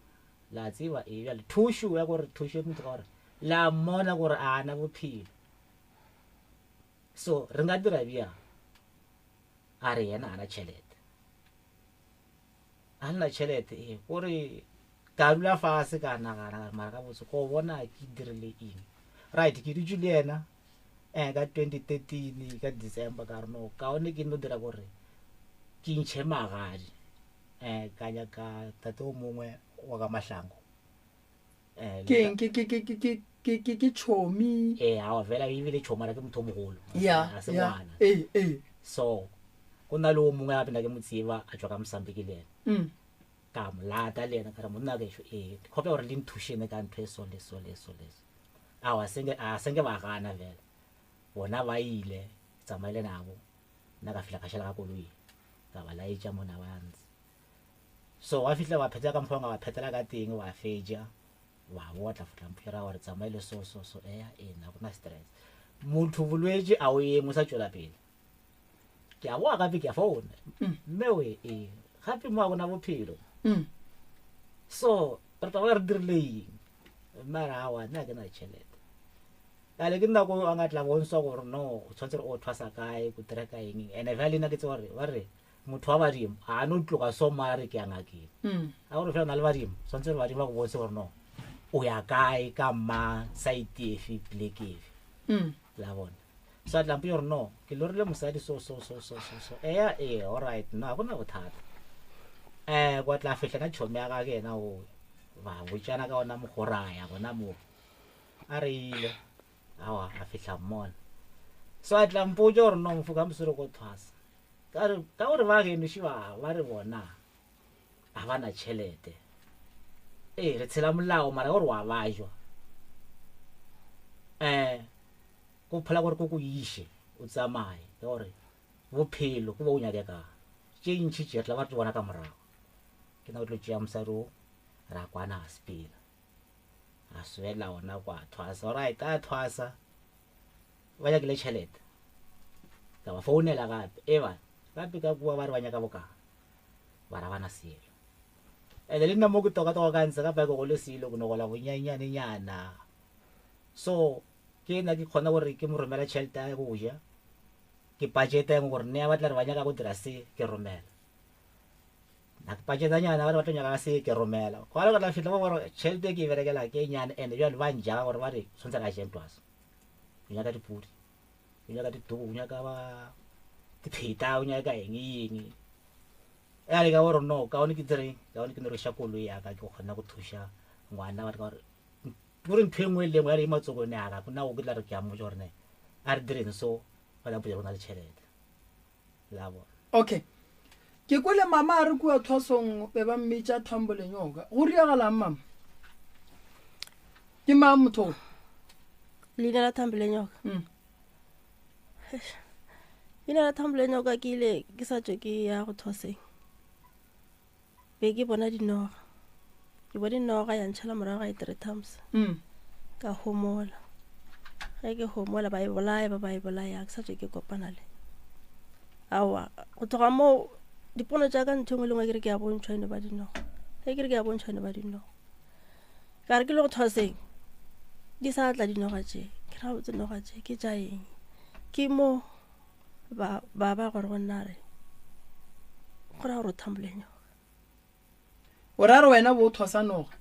Speaker 4: La tseba, ee, bjale thušo ya gore thušo motho ka gore la mmona gore a na bophelo. So re nka dira bjang? A re yena a na tšhelete. A nna tšhelete ee, gore ka dula fase ka nagana ka re mara gabotse ko bona ke dirile eng. Right, ke dutše le yena eh ka 2013 ka December ka re no kaone ke no dira gore ke ntšhe magadi. Eh, ka nyaka tate o mongwe wa ka mahlango eh,
Speaker 2: ke eng ke ke ke ke ke ke ke ke chomi
Speaker 4: ee awa fela ebile tšhomara ke motho o mogolo
Speaker 2: ya
Speaker 4: a se
Speaker 2: ya
Speaker 4: ngwana
Speaker 2: ee ee
Speaker 4: so go na le o mongwe gape na ke mo tseba a tswa ka mosambiki le ena
Speaker 2: mm.
Speaker 4: Ka mo lata le yena ka re monna gešo ee ke kgopela gore le nthušene ka ntho e so le so le so le so. Aowa senke a senke ba gana fela. Bona ba ile ke tsamaile nabo nna ka fihla ka šala ka koloi ka ba laetša mona ba ntse. So wa fihla wa phethela ka mokgwa wa ba phethela ka teng wa fetša wa boa tla fihla mpotša gore tsamaile so so so eya ee na gona stress. Motho bolwetši a o eme o sa tšwela pele. Ke a boa gape ke a founa. Mme we ee gape mo a bona bophelo. So re tla ba re dirile eng? Mme a re aowa nna ga ke na tšhelete. Bjale ke nako a nga tla bontshwa gore no o tshwanetse gore o thwasa kae, ko dira ka eng. Ene bjale nna ke tseba gore ba re motho wa badimo ga a no tloga so mara re ke ya ngakeng. A gore fela o na le badimo, tshwanetse gore badimo ba go bontshe gore no o ya kae ka mang, site efe, pleke efe. La bona. So a tla mpotša gore no ke lorile mosadi so so so so so so. Eya ee alright no ga gona bothata. Kwa tla fihla na tšhomi ya gage yena o ba botšana ka ona mogoraya gona moo. A re ile awa a fihla mmona. So a tla mpotša gore no mfoka mosore ko thwasa. Ka re ka gore ba geno ši ba ba re bona a ba na tšhelete. Ee re tshela molao mara gore wa bajwa. Go phola gore ko go iše o tsamaye ka gore bophelo ke bo o nyakega. Tše ntši tše re tla ba re di bona ka morago. Ke nna o tlo tšea mosadi o ra kwana a sepela. A swela ona kwa thwasa. Alright a thwasa ba nyakile tšhelete. Ka ba founela gape. E ba gape ka kua ba re ba nyaka bokae. Ba ra bana selo. Ene le nna mo ke toka-toka ka ntse gape ke go le selo ke no gola bonyanyanenyana. So ke nna ke kgona gore ke mo romela tšhelete ya go ja. Ke budget engwe gore nne ya batla re ba nyaka go dira se ke romela. Nna ke budgetanyana ba re ba tlo nyaka se ke romela. Gwa le tla fihla mo gore tšhelete ke e berekela ke e nyane and bjale ba njaga gore ba re tshwanetse re a jeng twasa. O nyaka dipudi, o nyaka dituku, o nyaka ba dipheta, o nyaka eng eng. Ya le ka gore no kaone ke dire kaone ke no rekiša koloi ya ka ke kgona go thuša ngwana ba re ka gore gore ntho e nngwe le nngwe ya re e matsogong a ka nna o ke tla re ke a mmotša gore ne a re direng so ba tla mpotša go na le tšhelete la bona.
Speaker 2: Okay. Ke kwele mama a re kua thwasong be ba mmitša Thambo Lenyoka. Go riagalang mama? Ke mang motho o?
Speaker 3: Leina la Thambo Lenyoka? Leina la Thambo Lenyoka ke ile ke sa tšwe ke ya go thwaseng. Be ke bona dinoga. Ke bone noga ya ntšhala morago ga e 3 times. Ka homola. Ge ke homola ba e bolaya ba ba e bolaya ke sa tšwe ke kopana le. Aowa go tloga moo dipono tša ka ntho engwe le ngwe ke re ke ya bontšhwa eno ba dinoga. Ge ke re ke ya bontšhwa eno ba dinoga. Ka re ke le go thwaseng di sa tla dinoga tše. Ke ra botse noga tše ke tša eng. Ke mo ba ba ba gore go nna re go ra gore o thambole nyoga.
Speaker 2: O ra re wena bo o thwasa noga?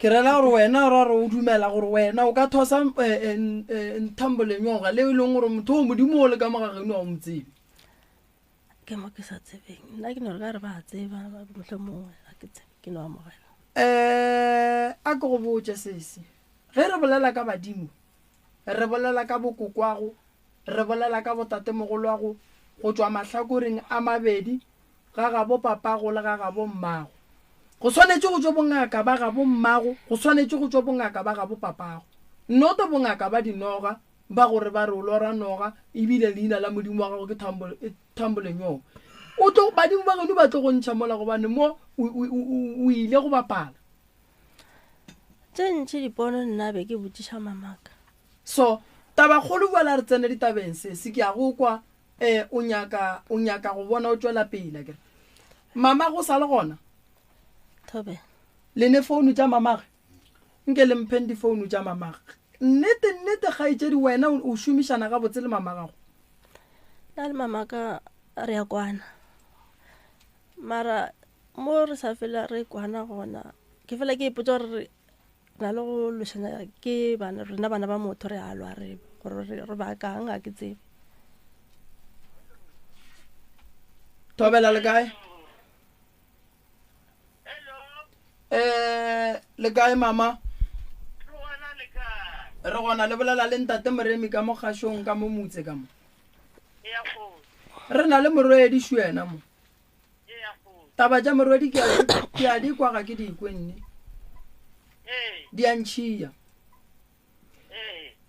Speaker 2: Ke rela gore wena o ra gore o dumela gore wena o ka thwasa nthambole nyoga le e leng gore motho o modimo o le ka mo ga geno ga o mo tsebe.
Speaker 3: Ke mo ke sa tsebeng. Nna ke no re ka re ba tseba mohlomongwe ga ke tsebe ke no amogela.
Speaker 2: A ke go botše sesi, ge re bolela ka badimo Re bolela ka bokokwago, re bolela ka botatemogolwago go tšwa mahlakoreng a mabedi, ga gabo papago le ga gabo mmago. Go swanetše go tšwe bongaka ba gabo mmago, go swanetše go tšwe bongaka ba gabo papago. Noto bongaka ba dinoga, ba gore ba re o lora noga, ebile leina la modimo wa gago ke Thambo, Thambo Lenyoka. O tlo, badimo ba geno ba tlo go ntšha mola gobane mo o, o, o, o ile go bapala.
Speaker 3: Tše ntši dipono nna be ke botšiša mamaka.
Speaker 2: So, tabakgolo bjale a re tsene ditabeng sesi ke a go kwa eh o nyaka o nyaka go bona o tšwela pele akere. Mama go sa le gona?
Speaker 3: Thobela.
Speaker 2: Le ne founu tša mamage? Nke le mpheng difounu tša mamage. Nnete nnete kgaetšedi wena o šomišana gabotse le mama gago?
Speaker 3: Nna le mamaka re a kwana. Mara mo re sa fela re kwana gona ke fela ke ipotsa gore re na le go lwešana ke bana rena bana ba motho re a lwa re gore re bakang ga ke tsebe.
Speaker 2: Thobela le kae? Eh, le kae mama? Re gona le bolela le ntate Moremi ka mo kgašong ka mo motse ka mo. Re na le morwedi šo yena mo. Taba tša morwedi ke a ke a di kwa ga ke di kwe nne. Di a ntšhia.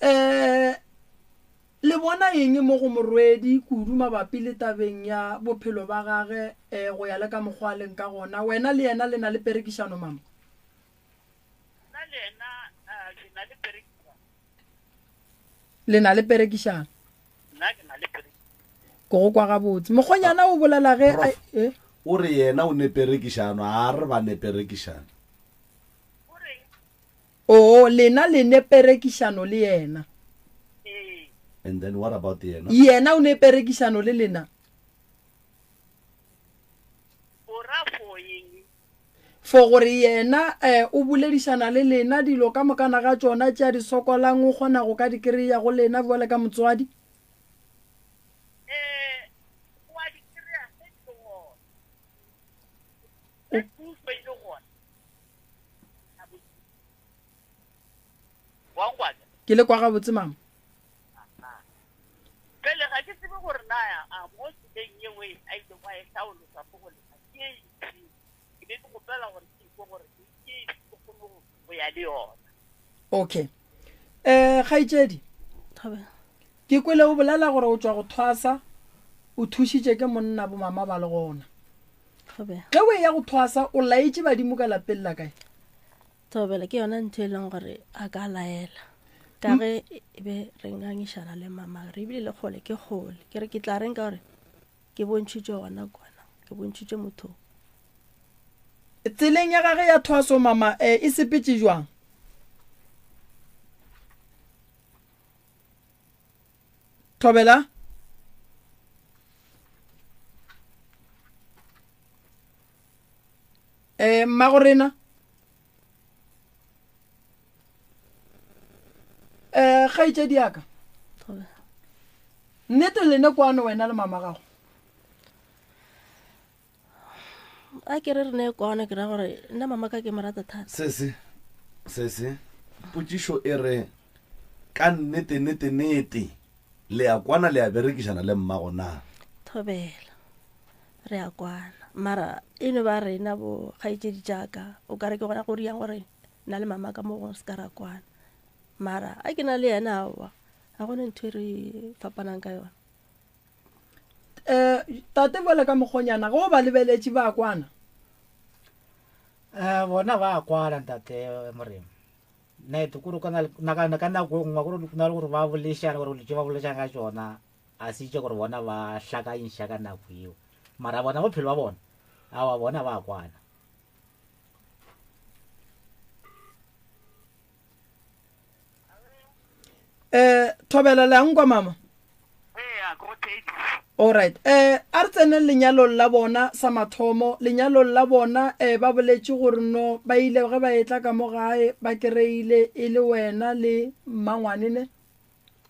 Speaker 2: Um le bona eng mo go morwedi kudu mabapi le tabeng ya bophelo ba gage um go ya le ka mokgwa a leng ka gona? Wena le yena le na le perekišano mama?
Speaker 5: Nna le yena ke na le perekišano.
Speaker 2: Le na le perekišano?
Speaker 5: Nna ke na le perekišano.
Speaker 2: Ke go kwa gabotse. Mokgonyana o bolela ge
Speaker 1: Prof, o re yena o ne perekišano, a re ba ne perekišano.
Speaker 5: O reng?
Speaker 2: Oo, lena le ne perekišano le yena.
Speaker 5: Ee.
Speaker 1: And then what about yena?
Speaker 2: Yena o ne perekišano le lena.
Speaker 5: O ra for eng?
Speaker 2: For gore yena eh, o boledišana le lena dilo ka mokana ga tšona tše a di sokolang o kgona go ka di kry-a go lena bjale ka motswadi.
Speaker 5: Eh, o a di kry-a ge di le gona. Ge thušo e le gona. Wa nkwa?
Speaker 2: Ke le kwa gabotse mama.
Speaker 5: Pele ga ke tsebe gore na a mo tseleng ye nngwe a ilego a e hlaolosa mo go lena ke e efe. Ke be ke kgopela gore ke ikwe gore ke efe ke kgone go ya le yona.
Speaker 2: Okay. Eh kgaetšedi.
Speaker 3: Thobela.
Speaker 2: Ke kwele o bolela gore o tšwa go thwasa o thušitše ke monna bo mama ba le gona.
Speaker 3: Thobela.
Speaker 2: Ge o eya go thwasa o laetše badimo ka lapeng la kae?
Speaker 3: Thobela ke yona ntho e leng gore a ka laela ka ge e be re ngangišana le mama re ebile le kgole ke kgole ke re ke tla reng ka gore ke bontšhitšwe gona kwana ke bontšhitšwe motho.
Speaker 2: Tseleng ya gage ya thwaso mama e, e sepetše jwang? Thobela. Eh, mmago rena. Eh, kgaetšedi ya ka. Nnete lene kwano wena le mama gago.
Speaker 3: A ke re re ne kwano ke ra gore nna mama ka ke mo rata thata.
Speaker 1: Sese, sese, potšišo e re ka nnete nnete nnete le a kwana le a berekišana le mmago na?
Speaker 3: Thobela. Re a kwana. Mara e no ba rena bo kgaetšedi tša ka, o ka re ke gona go riang gore nna le mama ka mo gongwe se ka ra kwana. Mara a ke na le yena aowa, ga gona ntho e re fapanang ka yona.
Speaker 2: Um tate bjale ka mokgonyana ge o ba lebeletše ba kwana?
Speaker 4: Um bona ba kwana ntate Moremi. Nete kore ka nako e nngwe kore go na le gore ba bolešana gore tše ba bolešana ka tšona a se itše gore bona ba hlakantšha ka nako eo mara bona bophelo ba bona awa bona ba kwana.
Speaker 2: Eh thobela le a nkwa mama?
Speaker 5: Eya, ke go theeditše.
Speaker 2: Alright. Eh a re tseneng lenyalong la bona sa mathomo. Lenyalong la bona eh ba boletše gore no ba ile ge ba etla ka mo gae ba kereile e le wena le mmangwane ne?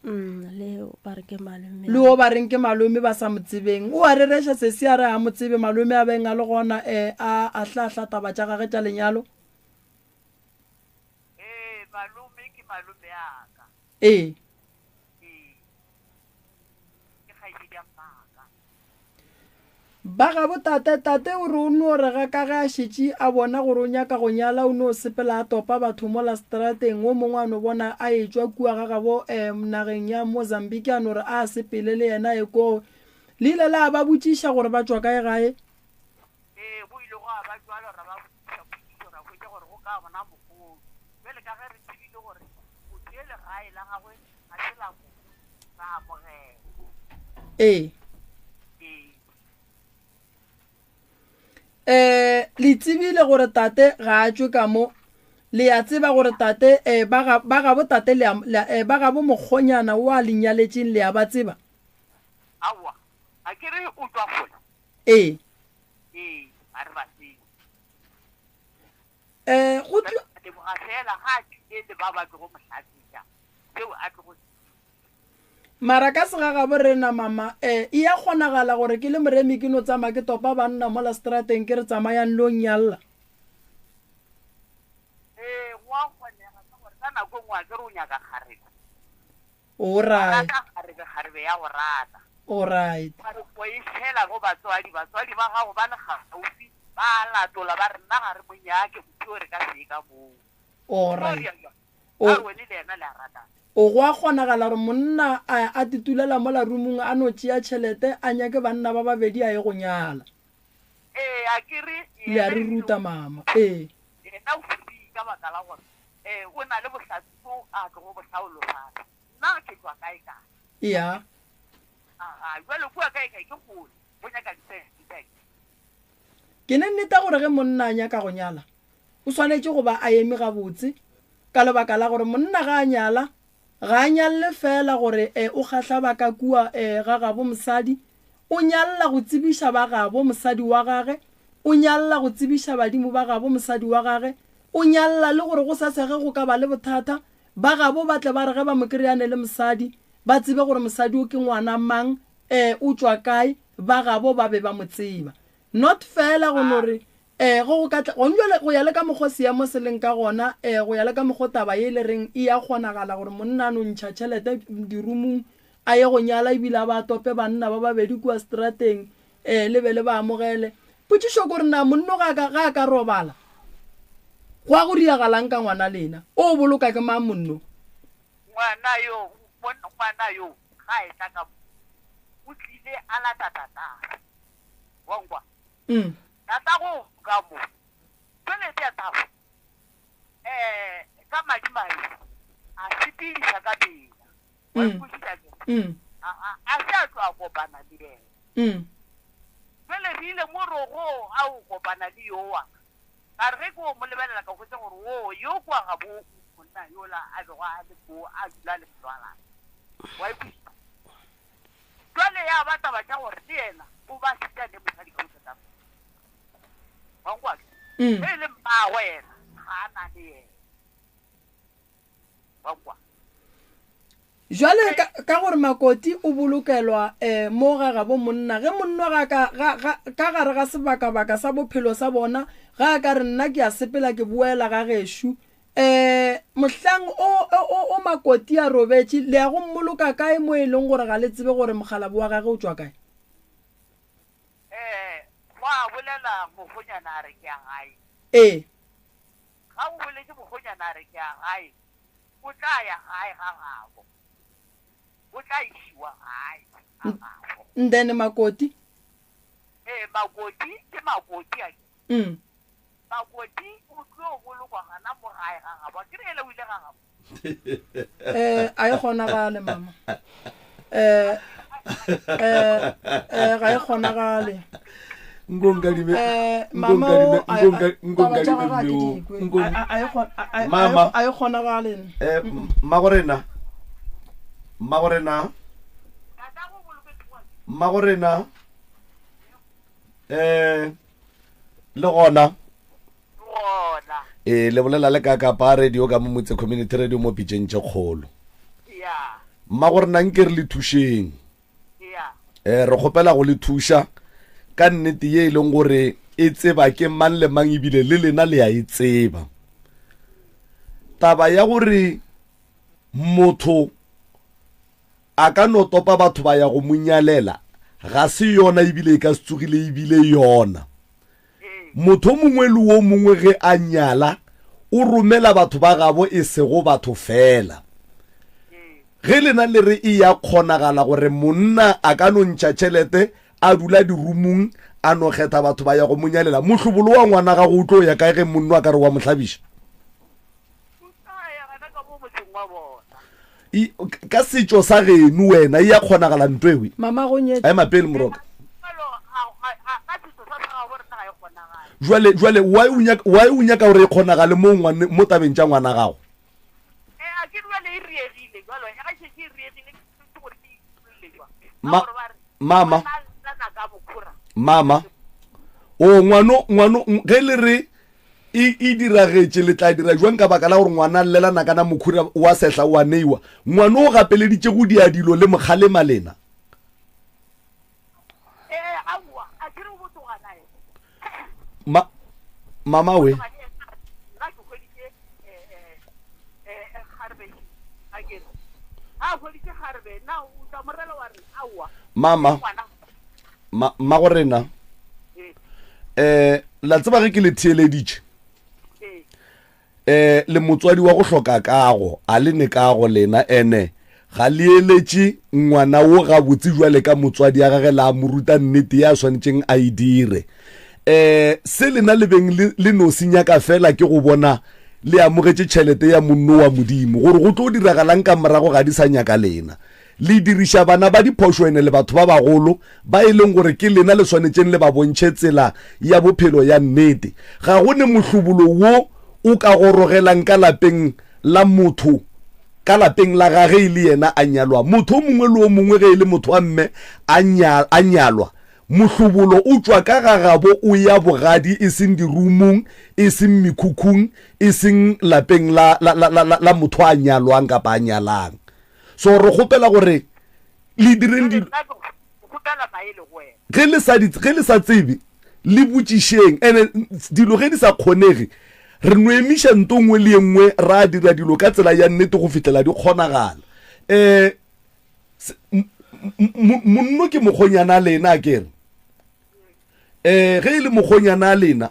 Speaker 3: Mm, le o ba re ke malome.
Speaker 2: Le o ba reng ke malome ba sa mo tsebeng. O a rereša sesi a re a mo tsebe malome a beng a le gona eh a ahlaahla taba tša gage tša lenyalo.
Speaker 5: Ee, malome ke malome a ka.
Speaker 2: Ee.
Speaker 5: Ee. Ke kgaetšedi ya mmaka.
Speaker 2: Ba gabo tate, tate o re o no re ga ka ge a šetše a bona gore o nyaka go nyala o no sepela a topa batho mola seterateng, wo mongwe a no bona a etšwa kua ga gabo um nageng ya Mozambique a no re a sepele le yena a ye koo. Le ile la ba botšiša gore ba tšwa kae gae?
Speaker 5: Ee, go ile gwa ba bjalo ra ba botšiša potšišo ra hwetša gore go ka bona mogolo. Bjale ka ge re tsebile gore motho ye legae la gagwe ga se la mohu, ra amogela.
Speaker 2: Ee.
Speaker 5: Ee.
Speaker 2: Eh, le tsebile gore tate ga a tšwe ka mo. Le a tseba gore tate, eh, ba ga, ba gabo tate le a, le a, eh, ba gabo mokgonyana wo a le nyaletšeng le a ba tseba?
Speaker 5: Aowa, ga ke re o tšwa kgole.
Speaker 2: Ee.
Speaker 5: Ee, ga re ba tsebe.
Speaker 2: Eh, go tlo.
Speaker 5: Leboga fela ga a tlile le ba ba tlogo mo hlatsetša seo a tlogo se
Speaker 2: Mara ka segagabo rena mama, eh, e ya kgonagala gore ke le moremi ke no tsamaya ke topa banna mola strateng ke re tsamayang lo nnyalla?
Speaker 5: Ee, go a kgonega ka gore ka nako e nngwe a ke re o nyaka kgarebe.
Speaker 2: Alright.
Speaker 5: Rata kgarebe, kgarebe ya go rata.
Speaker 2: Alright.
Speaker 5: Mare o e fela go batswadi, batswadi ba gago ba le kgauswi. Ba latola ba re nna ga re mo nyake motho yo re ka se ye ka moo.
Speaker 2: Alright.
Speaker 5: Ba re bjang?
Speaker 2: O-
Speaker 5: Ba re wene le yena le a ratana.
Speaker 2: O go a kgonagala gore monna a a titulela mola rumung a no tšea tšhelete a nyake banna ba babedi a ye go nyala.
Speaker 5: Ee, a ke re
Speaker 2: Le a
Speaker 5: yena
Speaker 2: re
Speaker 5: ebile
Speaker 2: ruta
Speaker 5: o-
Speaker 2: mama. Ee.
Speaker 5: yena o free ka baka la gore um o na le bohlatse bjo a tlogo bo hlaologana. Nna ke tšwa kae kae.
Speaker 2: Ya.
Speaker 5: Aga, jwale kua kae kae ke kgole, go nyaka di-taxi.
Speaker 2: Ke ne nneta gore ge monna a nyaka go nyala, o swanetše go ba a eme gabotse, ka lebaka la gore monna ga a nyala, ga a nyalle feela gore e o kgahla ba ka kua e ga gabo mosadi, o nyalla go tsebiša ba gabo mosadi wa gage, o nyalla go tsebiša badimo ba gabo mosadi wa gage, o nyalla le gore gosasa ge go ka ba le bothata, ba gabo ba tle ba re ge ba mo kry-ane le mosadi, ba tsebe gore mosadi o ke ngwana mang, Ee, o tšwa kae, ba gabo ba be ba mo tseba. Not feela go no re, ee, ge go ka tla, gone bjale go ya le ka mokgo seemo se leng ka gona, ee, go ya le ka mokgo taba ye le reng e ya kgonagala gore monna a no ntšha tšhelete dirumung a ye go nyala ebile a ba tope banna ba babedi kua strateng, ee, le be le ba amogele. Potšišo ke gore na monno ga a ka, ga a ka robala, go ya go diragalang ka ngwana lena? O boloka ke mang monno?
Speaker 5: Ngwana yo, ngwana yo ga a etla ka mo, o tlile a lata tatagwe. Wa nkwa?
Speaker 2: Mm.
Speaker 5: Tatago o ka mo. Jwale tatagwe, eh, ka madimabe, a sepediša ka pela. Wa
Speaker 2: Mm.
Speaker 5: nkwešiša ke?
Speaker 2: Mm.
Speaker 5: A, a, a se a tlo a kopana le yena.
Speaker 2: Mm.
Speaker 5: Jwale re ile mo rogo a o kopana le yowa. Ka re ge ke o mo lebelela ka hwetša gore wo yo kwa gabo monna yola a bego a le koo a dula le morwarragwe. Wa e kwešiša? Jwale ya ba taba tša gore le yena o ba šita le mosadi ka South Africa. Wa nkwa?
Speaker 2: Mm.
Speaker 5: Ge e le mmagwe yena ga a na le yena. Wa nkwa?
Speaker 2: Jwale ka, ka gore Makoti o bolokelwa eh, mo ga gabo monna, ge monna ga ka, ga, ga, ka gare ga sebakabaka sa bophelo sa bona, ga a ka re nna ke a sepela ke boela ga gešo, eh, mohlang o, o, o, o Makoti a robetše, le ya go mmoloka kae mo e leng gore ga le tsebe gore mokgalabo wa gage o tšwa kae?
Speaker 5: Eh, gwa bolela mokgonyana a re ke ya gae.
Speaker 2: Ee.
Speaker 5: Ga o boletše mokgonyana a re ke ya gae. O tla ya gae ga gabo. O tla išiwa gae ga gabo.
Speaker 2: And then Makoti?
Speaker 5: Ee, Makoti ke Makoti a ke.
Speaker 2: Mm.
Speaker 5: Makoti o tlo bolokwa gana mo gae ga gabo. Akere yela o ile ga gabo.
Speaker 2: Eh, a e kgonagale mama. Eh, eh, eh, ga e kgonagale.
Speaker 1: Nko nkadime
Speaker 2: Eh,
Speaker 1: nko
Speaker 2: mama
Speaker 1: nkadime
Speaker 2: o, a-
Speaker 1: nko
Speaker 2: a-
Speaker 1: nka- nko
Speaker 2: taba tša
Speaker 1: nkadime
Speaker 2: gagwe a ke
Speaker 1: mme o.
Speaker 2: di kwe.
Speaker 1: Nko
Speaker 2: A- a- a e kgon- a- a-
Speaker 1: Mama.
Speaker 2: a e kgonagale.
Speaker 1: Eh, mmagorena mmagorena mmagorena eh le gona
Speaker 5: Gona.
Speaker 1: e le bolela le ka kapa radio ka mo motse community radio mo pitšeng tše kgolo
Speaker 5: Ya.
Speaker 1: mmagorena nke re le thušeng
Speaker 5: Yeah.
Speaker 1: Eh, re kgopela go le thuša ka nnete ye e leng gore e tseba ke mang le mang ebile le lena le a e tseba. Taba ya gore motho a ka no topa batho ba ya go mo nyalela ga se yona ebile e ka se tsogile ebile yona. Motho o mongwe le wo mongwe ge a nyala o romela batho ba gabo e sego batho fela. Ge lena le re e ya kgonagala gore monna a ka no ntšha tšhelete a dula dirumung a no kgetha batho ba ya go mo nyalela, mohlobolo wa ngwana gago o tlo ya kae ge monno a ka re wa mo hlabiša?
Speaker 5: O tla ya gana ka mo motseng wa bona.
Speaker 1: I, ka setšo sa geno wena e ya kgonagala nto ewe?
Speaker 2: Mama go nyetše.
Speaker 1: A ema pele Moroka.
Speaker 5: Jwalo ga, ga, ga, ka setšo sa sa gabo rena ga e kgonagale.
Speaker 1: Jwale, jwale why o nyaka, why o nyaka gore e kgonagale mo ngwane, mo tabeng tša ngwana gago?
Speaker 5: Eh, a ke jwale e riegile jwalo, ga e šetše e riegile, ke gore ke itolle jwang. Ka
Speaker 1: Ma,
Speaker 5: gore ba re,
Speaker 1: mama.
Speaker 5: ngwana a llana ka bokhora.
Speaker 1: Mama. O, ngwano, ngwano, ge le re e, e diragetše, le tla dira jwang ka baka la gore ngwana a llela nakana mokhura wa sehla o a neiwa? Ngwano o gapeleditše go dia dilo le mokgalema lena.
Speaker 5: Eh, aowa, a ke re o botogana ena.
Speaker 1: Ma, mama we.
Speaker 5: Botogana ena, nna ke hweditše, eh, eh, eh, eh, kgarebe, a ke re. A hweditše kgarebe, na o tla mo rela wa re, aowa.
Speaker 1: Mama,
Speaker 5: Ngwana.
Speaker 1: ma, mmagorena.
Speaker 5: Eh.
Speaker 1: Um la tseba ge ke le theeleditše um le motswadi wa go hloka kago a le ne kago lena ene ga le eletše ngwana wo gabotse jwale ka motswadi ya gage la mo ruta nnete ya swanetšeng a e dire. Um se lena le beng le, le no se nyaka fela ke go bona le amogetše tšhelete ya monno wa Modimo gore go tlo diragalang ka morago ga di sa nyaka lena. Le diriša bana ba diphošo ene le batho ba bagolo ba e leng gore ke lena le swanetšeng le ba bontšhe tsela ya bophelo ya nnete. Ga go ne mohlobolo wo o ka gorogelang ka lapeng la motho ka lapeng la gage e le yena a nyalwa. Motho o mongwe le o mongwe ge e le motho wa mme a nya, a nyalwa, mohlobolo o tšwa ka ga gabo o ya bogadi e seng dirumung, e seng mekhukhung, e seng lapeng la, la, la, la, la motho a nyalwang kapa a nyalang. So re kgopela gore le direng dilo. Ge le sa ge le sa tsebe le botšišeng ene dilo ge di sa kgonege re no emiša nto nngwe le ye nngwe ra dira dilo ka tsela ya nnete go fihlela di kgonagala. Um monno ke mokgonyana lena a kere um ge e le mokgonyana a lena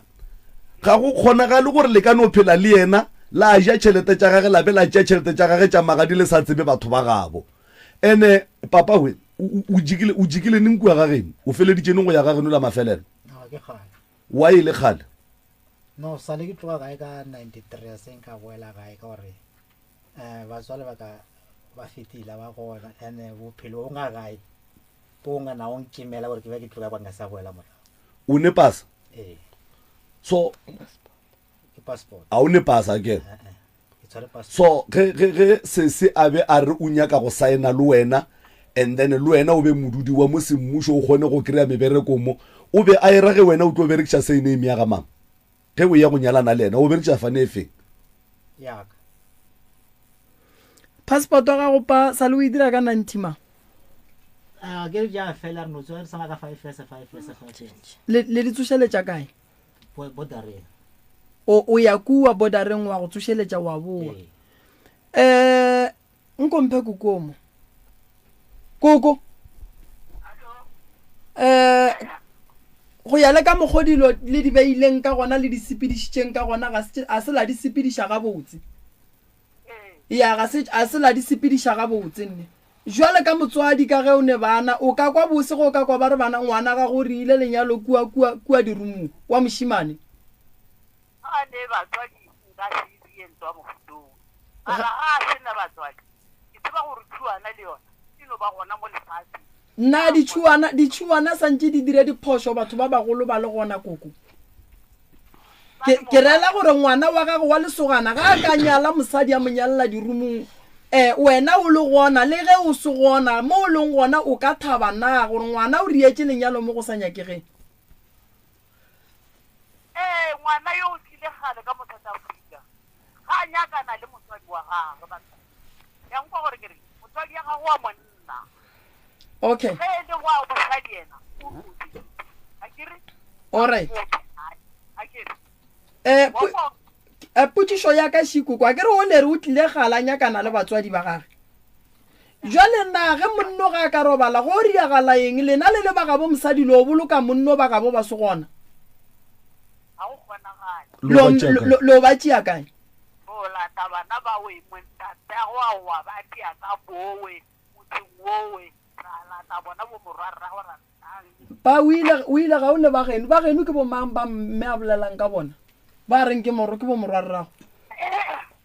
Speaker 1: ga go kgonagale gore le ka no phela le yena la ja tšhelete tša gage la be la tšea tšhelete tša gage tša magadi le sa tsebe batho ba gabo ene papa we o jikile o jikile neng kua ga geno o feleditše neng go ya ga geno la mafelelo wa e le kgale
Speaker 4: no sale ke tloga gae ka 93 se nka boela gae ka gore um batswale ba ka ba fetile ba gona and bophelo o nga gae Bo nga na o nkimela gore ke be ke tloga kwa nka sa boela morago.
Speaker 1: O ne pasa?
Speaker 4: Ee.
Speaker 1: So
Speaker 4: ke passport.
Speaker 1: A o ne pasa ke?
Speaker 4: Eh eh. Ke tshware passport.
Speaker 1: So ge ge ge sese a be a re o nyaka go saena le wena and then le wena o be modudi wa mo semmušo o kgone go kry-a mebereko mo, o be a era ge wena o tlo berekiša surname ya ga mang? Ge o eya go nyalana le yena o berekiša fane e feng?
Speaker 4: Ya ka.
Speaker 2: Passport wa gago pa sa le o e dira ka 90 mang?
Speaker 4: Ah, ke re ja fela re no tsoga re sama ka 5 years 5 years 5 years.
Speaker 2: Le le di tsošeletša kae?
Speaker 4: Bo bordereng.
Speaker 2: O o ya kua bordereng wa go tsošeletša wa boa. Eh nko mphe koko mo. Koko. Eh go ya le ka mokgo dilo le di beileng ka gona le di sepedišitšeng ka gona ga se a se la di sepediša gabotse. Ya, ga se, a se la di sepediša gabotse, nne. Bjale ka motswadi, ka ge o ne bana, o ka kwa bose ge o ka kwa ba re bana, ngwana gago o riile lenyalo kua, kua, kua dirumung, wa mošemane.
Speaker 5: Ga a ne batswadi, nka se e rie ntwa mofutong. Mara ga a se na batswadi, ke tseba gore tšhuana le yona e no ba gona mo lefaseng.
Speaker 2: Na ditšhuana, ditšhuana sa ntše di dire diphošo batho ba bagolo ba le gona, koko? Ke, ke rela gore ngwana wa gago wa lesogana ga a ka nyala mosadi a mo nyalela dirumung, eh, wena o le gona, le ge o se gona, mo o leng gona o ka thaba na gore ngwana o rietše lenyalo mo go sa nyakegeng?
Speaker 5: Ee, ngwana yo o tlile kgale ka mo South Africa. Ga a nyakana le motswadi wa gagwe, batho. Ya nkwa gore ke re, motswadi ya gagwe wa monna.
Speaker 2: Okay.
Speaker 5: Ge e le wa mosadi yena, o rotse. A ke re?
Speaker 2: All right.
Speaker 5: A ke re?
Speaker 2: Eh, eh, potšišo ya ka šikoko a ke re o ne re o tlile gala nyakana le batswadi ba gage jwale na ge monno ga a ka robala go riagala eng lena le le ba gabo mosadi lo boloka monno ba gabo ba se gona lo ba tšea kae
Speaker 5: O lata bana ba we montatagwe a wa ba tšea ka bowe motseng wowe ra lata bona bo morwarrago ra
Speaker 2: Ba o ile o ile ga o ne ba geno ba geno ke bo mang ba mme a bolelang ka bona ba reng ke moro ke bo morwarrago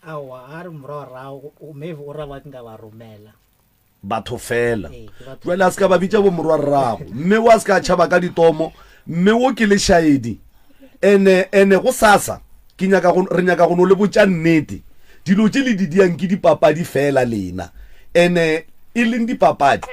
Speaker 4: Aowa a re morwarrago maybe o ra ba nka ba romela
Speaker 1: batho fela jale a se ka ba bitša bomorwarrago mme wa se ka tšhaba ka ditomo mme wo ke lešaedi ene ene go sasa ke nyaka go re nyaka go no le botša nnete dilo tše le di diang ke dipapadi fela lena ene e leng dipapadi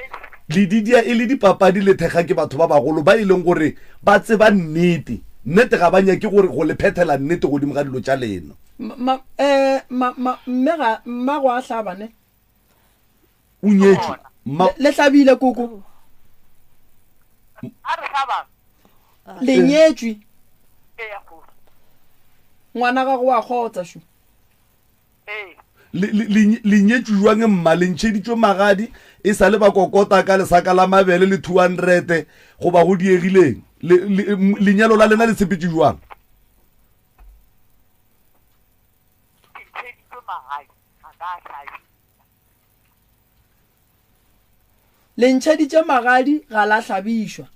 Speaker 1: le di dia e le dipapadi le thekga ke batho ba bagolo ba e leng gore ba tseba nnete nnete ga ba nyake gore go le phethela nnete godimo ga dilo tša lena
Speaker 2: ma, eh, ma, ma, mme ga mmago a hlaba ne
Speaker 1: O nyetšwe. Mma.
Speaker 2: Le hlabile koko.
Speaker 5: A re hlabang.
Speaker 2: Le nyetšwe. Ngwana gago wa kgotsa shu.
Speaker 5: Ee.
Speaker 1: Le nyetšwe jwang mma? Le ntšheditšwe magadi e sa le ba kokota ka lesaka la mabele le 200 goba go diegileng? Lenyalo la lena le sepetše jwang?
Speaker 5: Ke ntšheditšwe magadi ga ka hlabiša.
Speaker 2: Le ntšheditše magadi ga la hlabišwa.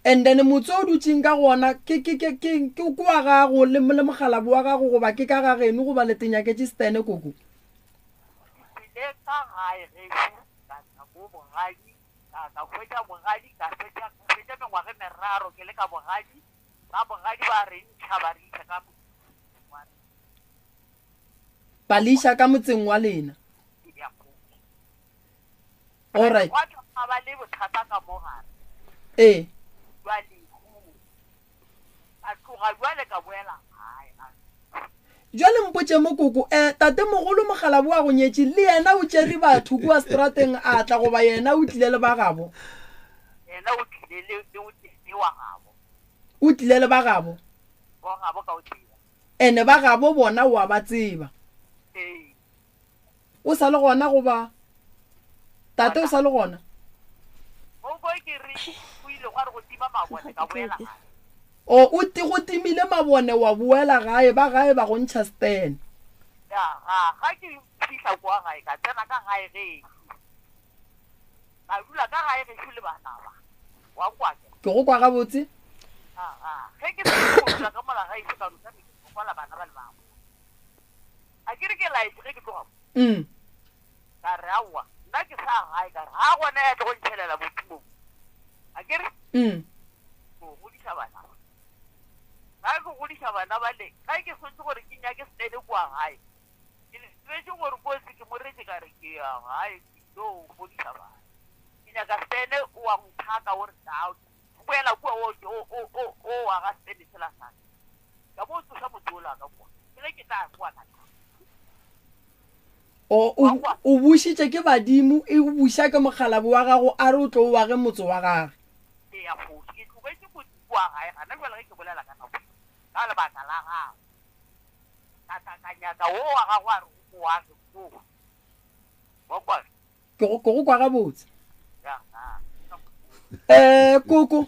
Speaker 2: And then motse o dutšeng ka go ona ke ke ke ke ke ke wa gago le le mokgalabo wa gago goba ke ka ga geno goba le tenyaketše stene koko?
Speaker 5: Ke tlile ka gae gešo ka tla mo bogadi ka ka hwetša bogadi ka fetša ka fetša mengwaga e meraro ke le ka bogadi ba bogadi ba re ntšha ba re iša ka motseng wa rena.
Speaker 2: Ba le iša ka motseng wa lena. Alright.
Speaker 5: Gwa tla gwa ba le bothata ka mo gare.
Speaker 2: Ee.
Speaker 5: Jwa lehu. Ka tloga bjale ka boela gae gape.
Speaker 2: Jwale mpotše mo koko, eh, tatemogolo Mokgalabo wa go nyetše le yena o tšere batho kua strateng a tla goba yena o tlile le ba gabo?
Speaker 5: Yena o tlile le, le o tee wa gabo.
Speaker 2: O tlile le ba gabo?
Speaker 5: Ba gabo ka o tee.
Speaker 2: Ene ba gabo bona o a ba tseba?
Speaker 5: Ee.
Speaker 2: O sa le gona goba tate o sa le gona? O o ti go timile mabone wa boela gae ba gae ba go ntšha stene.
Speaker 5: Ya ga ga ke fihla kwa gae ka tsena ka gae gešo. Ka dula ka gae gešo le bana ba. Wa nkwa ke?
Speaker 2: Ke go kwa gabotse.
Speaker 5: Aga ge ke fetša go dula ka mola gaešo ka no tšama ke kwala bana ba le bangwe. A ke re ke laetše ge ke tloga mo?
Speaker 2: Mm.
Speaker 5: Ka re, Aowa, nna ke sa gae. Ka re, Ga gona ya tlogo ntšhelela motho mo. A ke re,
Speaker 2: Mm.
Speaker 5: Go godiša bana ba. Ga ke godiša bana bale, ga ke swanetše gore ke nyake Stene kua gae. Ke lebetše gore kotsi ke mo retše ka re ke ya gae ke tlo godiša bana. Ke nyaka Stene o a nthaka o re tau. Boela kua o o o o o aga Stene sela sa ka. Ka mo tsoša motse ola ka kwa. Ke ge ke tla kwa ka tla.
Speaker 2: O, o, o bušitše ke badimo, e o buša ke mokgalabo wa gago, a re o tlo o age motse wa gage.
Speaker 5: Ke ya kgoši, ke tlogetše motse kua gae gana bjale ge ke bolela ka nako ye, ka lebaka la gago. Ka tla ka nyaka wo wa gago a re o o age koo. Wa kwa?
Speaker 2: Ke go, ke go kwa gabotse. Eh, koko.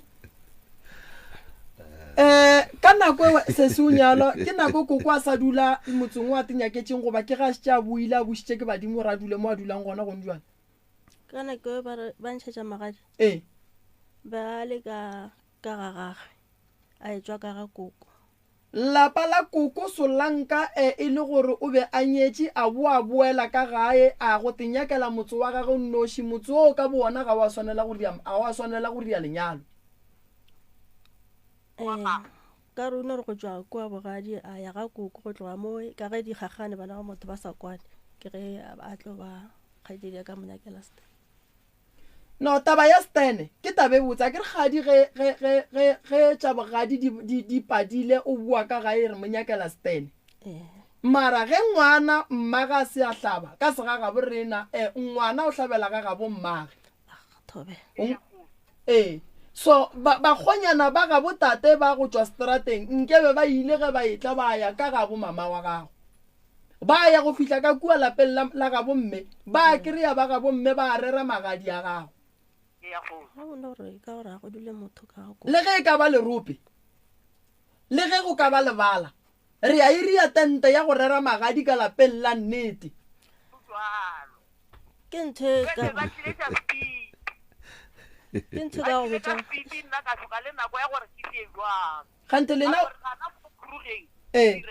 Speaker 2: Eh, ka nako ewe sesi o nyalwa, ke nako koko a sa dula motseng o a tenyaketšeng goba ke ga a šetše a boile a bušitše ke badimo gore a dule mo a dulang gona gone jwale?
Speaker 3: Ka nako eo ba re ba ntšhetša magadi.
Speaker 2: Ee.
Speaker 3: Ba le ka ka ga gagwe, a etšwa ka ga koko.
Speaker 2: Lapa la Koko Solanka e e le gore o be a nyetše, a boa boela ka gae a go tenyakela motse wa gagwe o nnoši. Motse woo ka bowona ga wa swanela go ria, ga wa swanela go ria lenyalo.
Speaker 3: Ee, ka re o no re go tšwa kua bogadi a ya ga Koko go tloga moo ka ge dikgakgane bana ba motho ba sa kwane, ke ge a tlo ba kgaetšedi ya ka mo nyakela Stan.
Speaker 2: No, taba ya Stan ke taba e botse. Akere kgadi ge, ge, ge, ge, ge tša bogadi di, di, di padile o boa ka gae re mo nyakela Stan. Mara ge ngwana mma ga se a hlaba ka segagabo rena, eh, ngwana o hlabela ga gabo mmage.
Speaker 3: Thobela.
Speaker 2: Ee. So, ba, bakgonyana ba gabo tate ba go tšwa strateng nkebe ba ile ge ba etla ba ya ka gabo mama wa gago. Ba ya go fihla ka kua lapeng la, la gabo mme, ba kry-a ba gabo mme ba rera magadi a gago. Le ge e ka ba lerope, le ge go ka ba lebala, re a iria tente ya go rera magadi ka lapeng la nnete.
Speaker 3: Ke ntho e ka ke ntho e ka go botša.
Speaker 2: Kganthe lena Ee.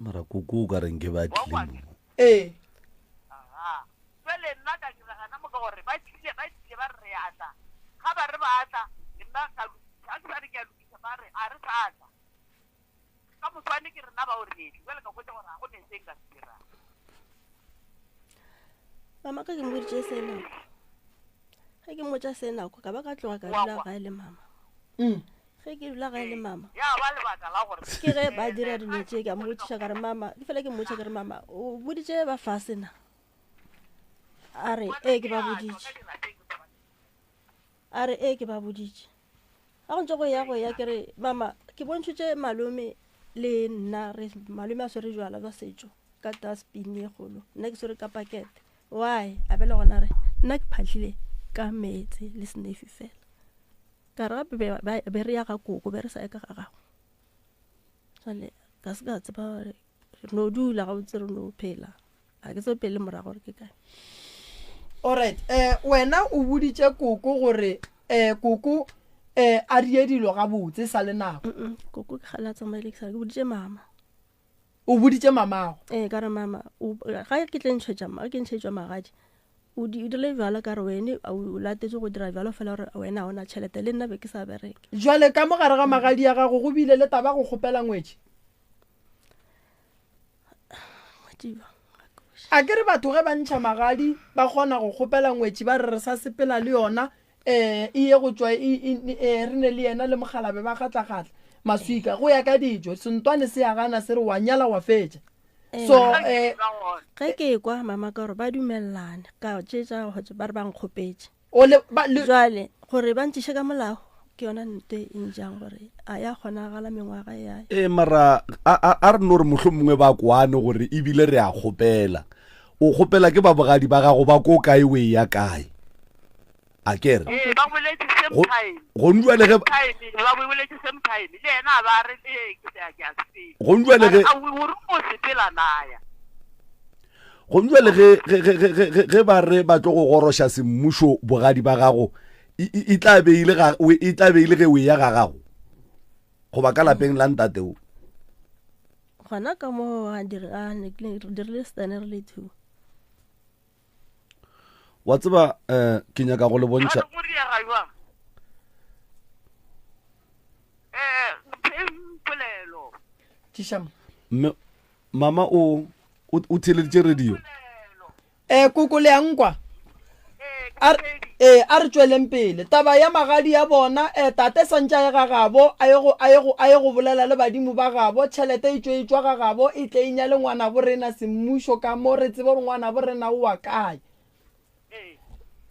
Speaker 1: Mara koko o ka reng ke ba tlile mo.
Speaker 2: Ee.
Speaker 5: Jwale nna ka dira gana mo ka gore ba tlile ba tlile ba re re a tla ga ba re ba tla le nna ka lokisa ga ke sa re ke a lokisa ba re a re sa tla ka moswane ke rena bao re etle jwale ka hwetša gore ga go ne se nka se dirang.
Speaker 3: Mama ka ke mmoditše se nako ge ke mmotša se nako ka ba ka tloga ka dula gae le mama
Speaker 2: mm.
Speaker 3: ge ke dula gae le mama
Speaker 5: ya ba lebaka la gore
Speaker 3: ke ge ba dira dilo tše ka mmotšiša ka re mama ke fela ke mmotšiša ka re mama o boditše ba fase na a re ee ke ba boditše A re, Ee, ke ba boditše. Ga go ntše go eya go eya, ke re, Mama, ke bontšhitše malome Le nna re malome a swere jwala bja setšo ka dustbin ye kgolo, nna ke swere ka pakete. Why? A be le gona re nna ke phahlile ka meetse le snefi fela. Ka re gape be re ya ga koko, be re sa ye ka ga gago. Jwale ka se ka tseba gore re no dula gabotse re no phela. Ga ke tsebe pele le morago gore ke kae.
Speaker 2: Alright, eh wena o boditše koko gore eh koko eh a die dilo gabotse sa le nako.
Speaker 3: Mm koko ke kgale a tsamaile ke sa ke boditše mama.
Speaker 2: O boditše mamago?
Speaker 3: Ee, ka re mama, o ga ke tle ntšhetša ga ke ntšhetšwa magadi, o di o dirile bjalo ka re wene o latetše go dira bjalo fela gore wena ga o na tšhelete le nna be ke sa bereke.
Speaker 2: Jwale ka mo gare ga magadi a gago go bile le taba go kgopela ngwetši? A ke re batho ge ba ntšha magadi ba kgona go kgopela ngwetši ba re re sa sepela le yona um e ye go tšwa e, e, e, re ne le yena le mogalabe ba gatlagatla maswika go ya ka dijo sentwane se ya gana se re wa nyala wa fetša so um
Speaker 3: ge ke kwa mama ka gore ba dumelelane ka tšetša ba re ba nkgopetše
Speaker 2: O le, ba, le.
Speaker 3: Jwale, gore ba ntšiše ka molao, ke yona nto e njang gore a ya kgonagala mengwaga ya.
Speaker 1: Ee, mara a, a, a re no re mohlomongwe ba kwane gore ebile re a kgopela. O kgopela ke ba bogadi ba gago ba ko kae o eya kae? A ke re.
Speaker 5: Ee, ba boletše same
Speaker 1: Go,
Speaker 5: time.
Speaker 1: gong jwale ge.
Speaker 5: Same time, ba boletše same time. Le yena a ba a re, ee, ke a, ke a sepela.
Speaker 1: Gong jwale
Speaker 5: Ba re,
Speaker 1: ge.
Speaker 5: a o, o re o sepela na ya?
Speaker 1: Gomme jale ge, ge, ge, ge, ge, ge ba re ba tlo go goroša semmušo bogadi ba gago, e, e, e tla be e le ga, e tla be e le ge o eya ga gago goba ka lapeng la ntate o.
Speaker 3: Gona ka mo a dire, a ne ke re dirile setane re le two.
Speaker 1: Wa tseba, um ke nyaka go le bontšha.
Speaker 5: Jwale go diega jwang? Eh, mpheng polelo.
Speaker 2: Tšiša mo.
Speaker 1: Mme, Mama o o o theeleditše radio.
Speaker 2: Eh koko le a nkwa? A re eh a re tšweleng pele. Taba ya magadi ya bona eh tate santše a ye ga gabo a ye go a ye go a ye go bolela le badimo ba gabo tšhelete e tšwe e tšwa ga gabo e tle e nyale ngwanabo rena semmušo ka mo re tsebe gore ngwanabo rena o wa kae.